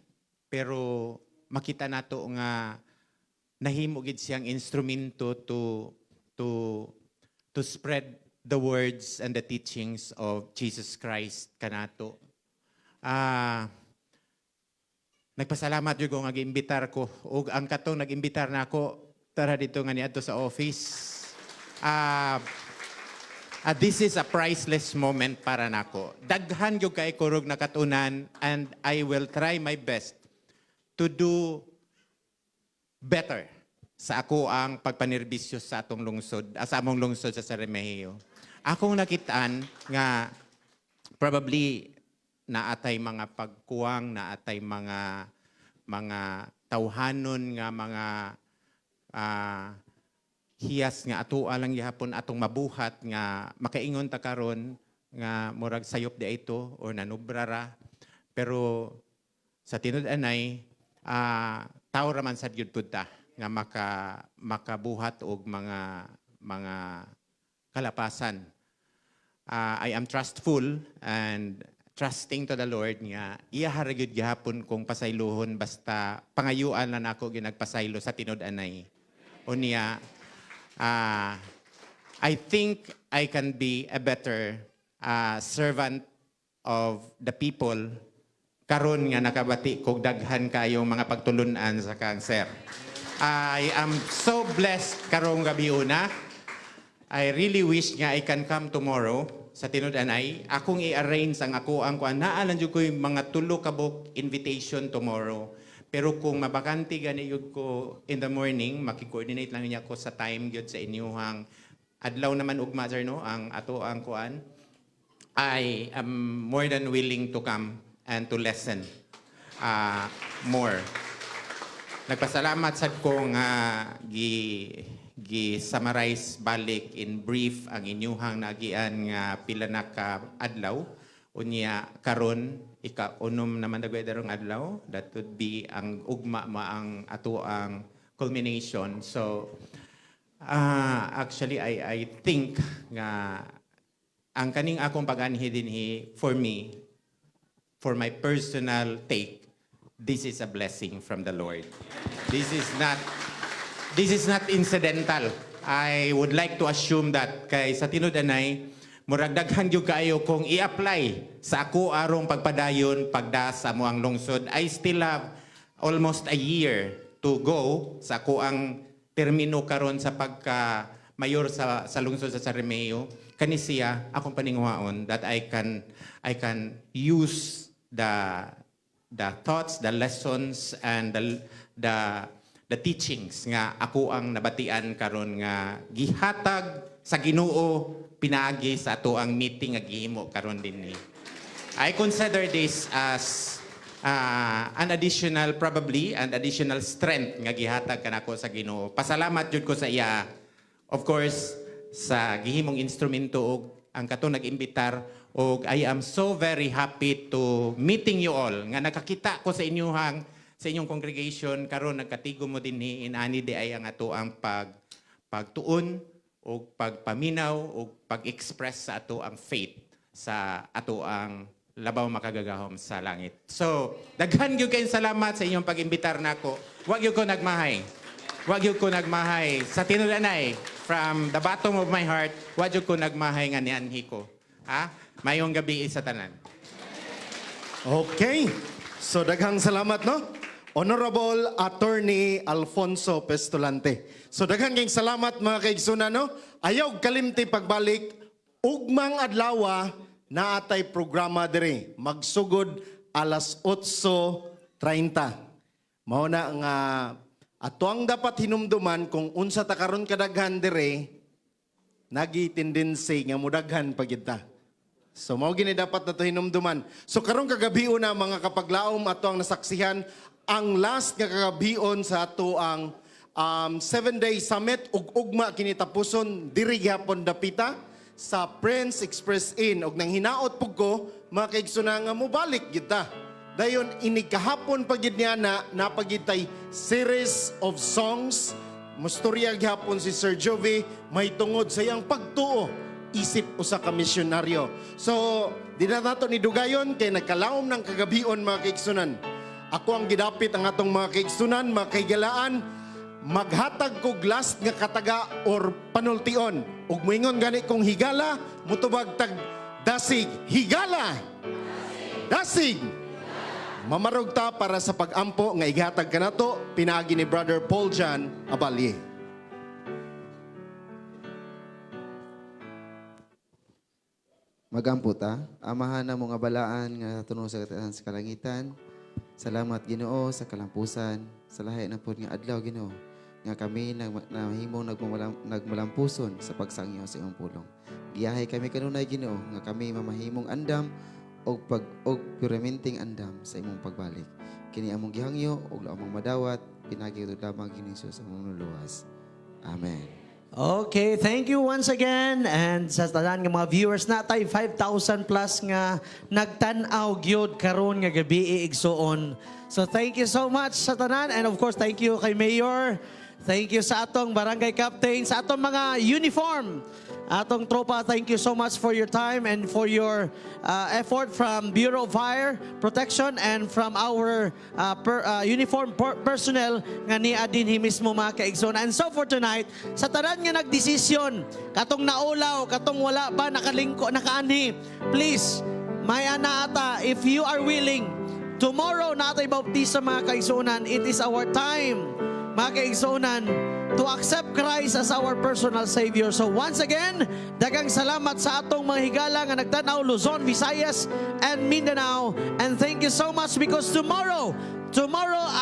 pero makita nato nga nahimo gid siyang instrumento to spread the words and the teachings of Jesus Christ kanato. Nagpasalamat jud ko nga giimbitar ko ug ang katong nag-imbitar nako tara dito nga niadto sa office. This is a priceless moment para nako. Daghan gyud kay kurog nakatunan and I will try my best to do better sa ako ang pagpanerbisyo sa atong lungsod, sa among lungsod sa San Remigio. Akong nakitaan nga probably naatay mga pagkuwang, naatay mga tawhanon nga mga hiyas nga ato lang gihapon atong mabuhat nga makaingon ta karon nga murag sayop di ito or nanubra ra, pero sa tinud-anay tao ra man sad gyud pud ta nga makabuhat og mga kalapasan. I am trustful and trusting to the Lord nga iya ra gyud gihapon kong pasaylohon basta pangayuan na nako ginagpasaylo sa tinud-anay. Unya I think I can be a better servant of the people karon nga nakabati kog daghan kayong mga pagtulunan sa kang sir. I am so blessed karong gabi una. I really wish nga I can come tomorrow sa tinud-anay. Akong i-arrange ang ako ang kuan. Naa lang jud ko yung mga tulo ka book invitation tomorrow. Pero kung mabakante gani yun ko in the morning, maki-coordinate lang niya ko sa time gyud sa inyuhang adlaw naman ugma, sir, no, ang ato ang kuan. I am more than willing to come and to listen more. Nagpasalamat sad ko nga gi summarize balik in brief ang inyuhang naagian nga pila na ka adlaw. Unya karon ika unom naman dagway darong adlaw, that would be ang ugma ma ang ato ang culmination. So actually I think nga ang kaning akong pag-anhi dinhi, for me, for my personal take, this is a blessing from the Lord. This is not incidental. I would like to assume that kay sa tinud-anay murag daghan gyud kaayo kung i-apply sa ako arong pagpadayon pagda sa mo ang lungsod. I still have almost a year to go sa ako ang termino karon sa pagka mayor sa lungsod sa San Remigio. Kani siya akong paninguhaon that I can use the thoughts, the lessons and the teachings nga ako ang nabatian karon nga gihatag sa Ginoo pinaagi sa ato ang meeting nga gihimo karon dinhi. I consider this as an additional, probably an additional strength nga gihatag kanako sa Ginoo. Pasalamat jud ko sa iya. Of course, sa gihimong instrumento og ang katong nag-imbitar, og I am so very happy to meeting you all nga nakakita ko sa inyong congregation karon, nagkatigo mo dinhi inani di ay ang ato ang pagtuon og pagpaminaw og pag-express sa ato ang faith sa ato ang labaw makagagahom sa langit. So, daghan gyud kayong salamat sa inyong pag-imbitar nako. Wa gyud ko nagmahay. Wa gyud ko nagmahay. Sa tinud-anay, from the bottom of my heart, wa gyud ko nagmahay nga nianhi ko. Ha? Mayong gabi sa tanan. Okay. So daghang salamat, no? Honorable Attorney Alfonso Pestolante. So daghang kayong salamat, mga kaigsunan, no? Ayaw kalimti pagbalik ugmang adlaw, naatay programa diri magsugod alas 8:30. Mao na nga. Ato ang dapat hinumduman kung unsa ta karon kadaghan dire, nagi tendency nga mudaghan pa gyud ta. So mao gini dapat nato hinumduman. So karong kagabion na, mga kapaglaom, ato ang nasaksihan ang last nga kagabion sa ato ang 7-day summit ug ugma kini tapuson diri gihapon dapita sa Prince Express Inn, ug nang hinaot pug ko, mga kaigsunan, nga mobalik gyud ta. Dayon inig kahapon pa gyud niya na napagitay series of songs. Mustorya gihapon si Sir Jovi may tungod sa iyang pagtuo isip usa ka misyonaryo. So, di na nato ni dugayon kay nagkalaom ng kagabion, mga kaigsunan. Ako ang gidapit ang atong mga kaigsunan, mga kaigalaan, maghatag kog last nga kataga or panultion. Ug moingon gani kong "Higala," mutubag tag "Dasig." Higala! Dasig! Mamarog ta para sa pag-ampo nga igatag kanato pinaagi ni Brother Paul John Abalye. Magampo ta. Amahan namo nga balaan nga tuno sa kataasan sa kalangitan. Salamat, Ginoo, sa kalampusan sa lahi na pod nga adlaw, Ginoo, nga kami nahimong nagmalampuson sa pagsangyaw sa imong pulong. Giyahe kami kanunay, Ginoo, nga kami mamahimong andam og pag og permanenteng andam sa imong pagbalik. Kini among gihangyo og among madawat pinagi lamang kini Jesus among Manluluwas. Amen. Okay, thank you once again. And sa tanan nga mga viewers na tay 5,000 plus nga nagtan-aw gyud karon nga gabi, igsuon. So thank you so much sa tanan, and of course thank you kay Mayor. Thank you sa atong barangay captain, sa atong mga uniform. Atong tropa, thank you so much for your time and for your effort from Bureau of Fire Protection and from our uniform personnel nga nia dinhi mismo, mga kaigsoon. And so for tonight, sa tanan nga nagdesisyon, katong naulaw, katong wala pa nakalingko, nakaanhi, please, may ana ata, if you are willing, tomorrow natay baptisa, mga kaigsuonan. It is our time, mga kaigsuonan, to accept Christ as our personal Savior. So once again, daghang salamat sa atong mga higala nga nagtanaw Luzon, Visayas, and Mindanao. And thank you so much because tomorrow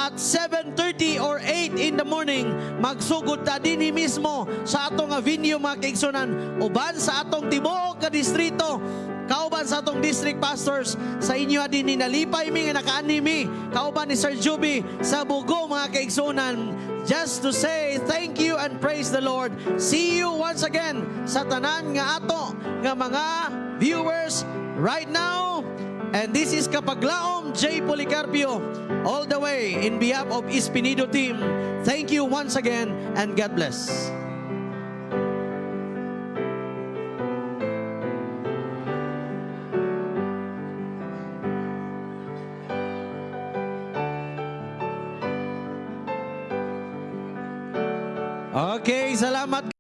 at 7:30 or 8 in the morning, magsugod ta dinhi mismo sa atong nga venue, mga kaigsunan, uban sa atong tibuok ka distrito, kauban sa atong district pastors sa inyo din. Nalipay mi nga nakaanhi mi kauban ni Sir Juby sa Bogo, mga kaigsunan, just to say thank you and praise the Lord. See you once again sa tanan nga ato nga mga viewers right now. And this is Kapaglaom J. Policarpio, all the way in behalf of Espinido team. Thank you once again and God bless. Okay, salamat.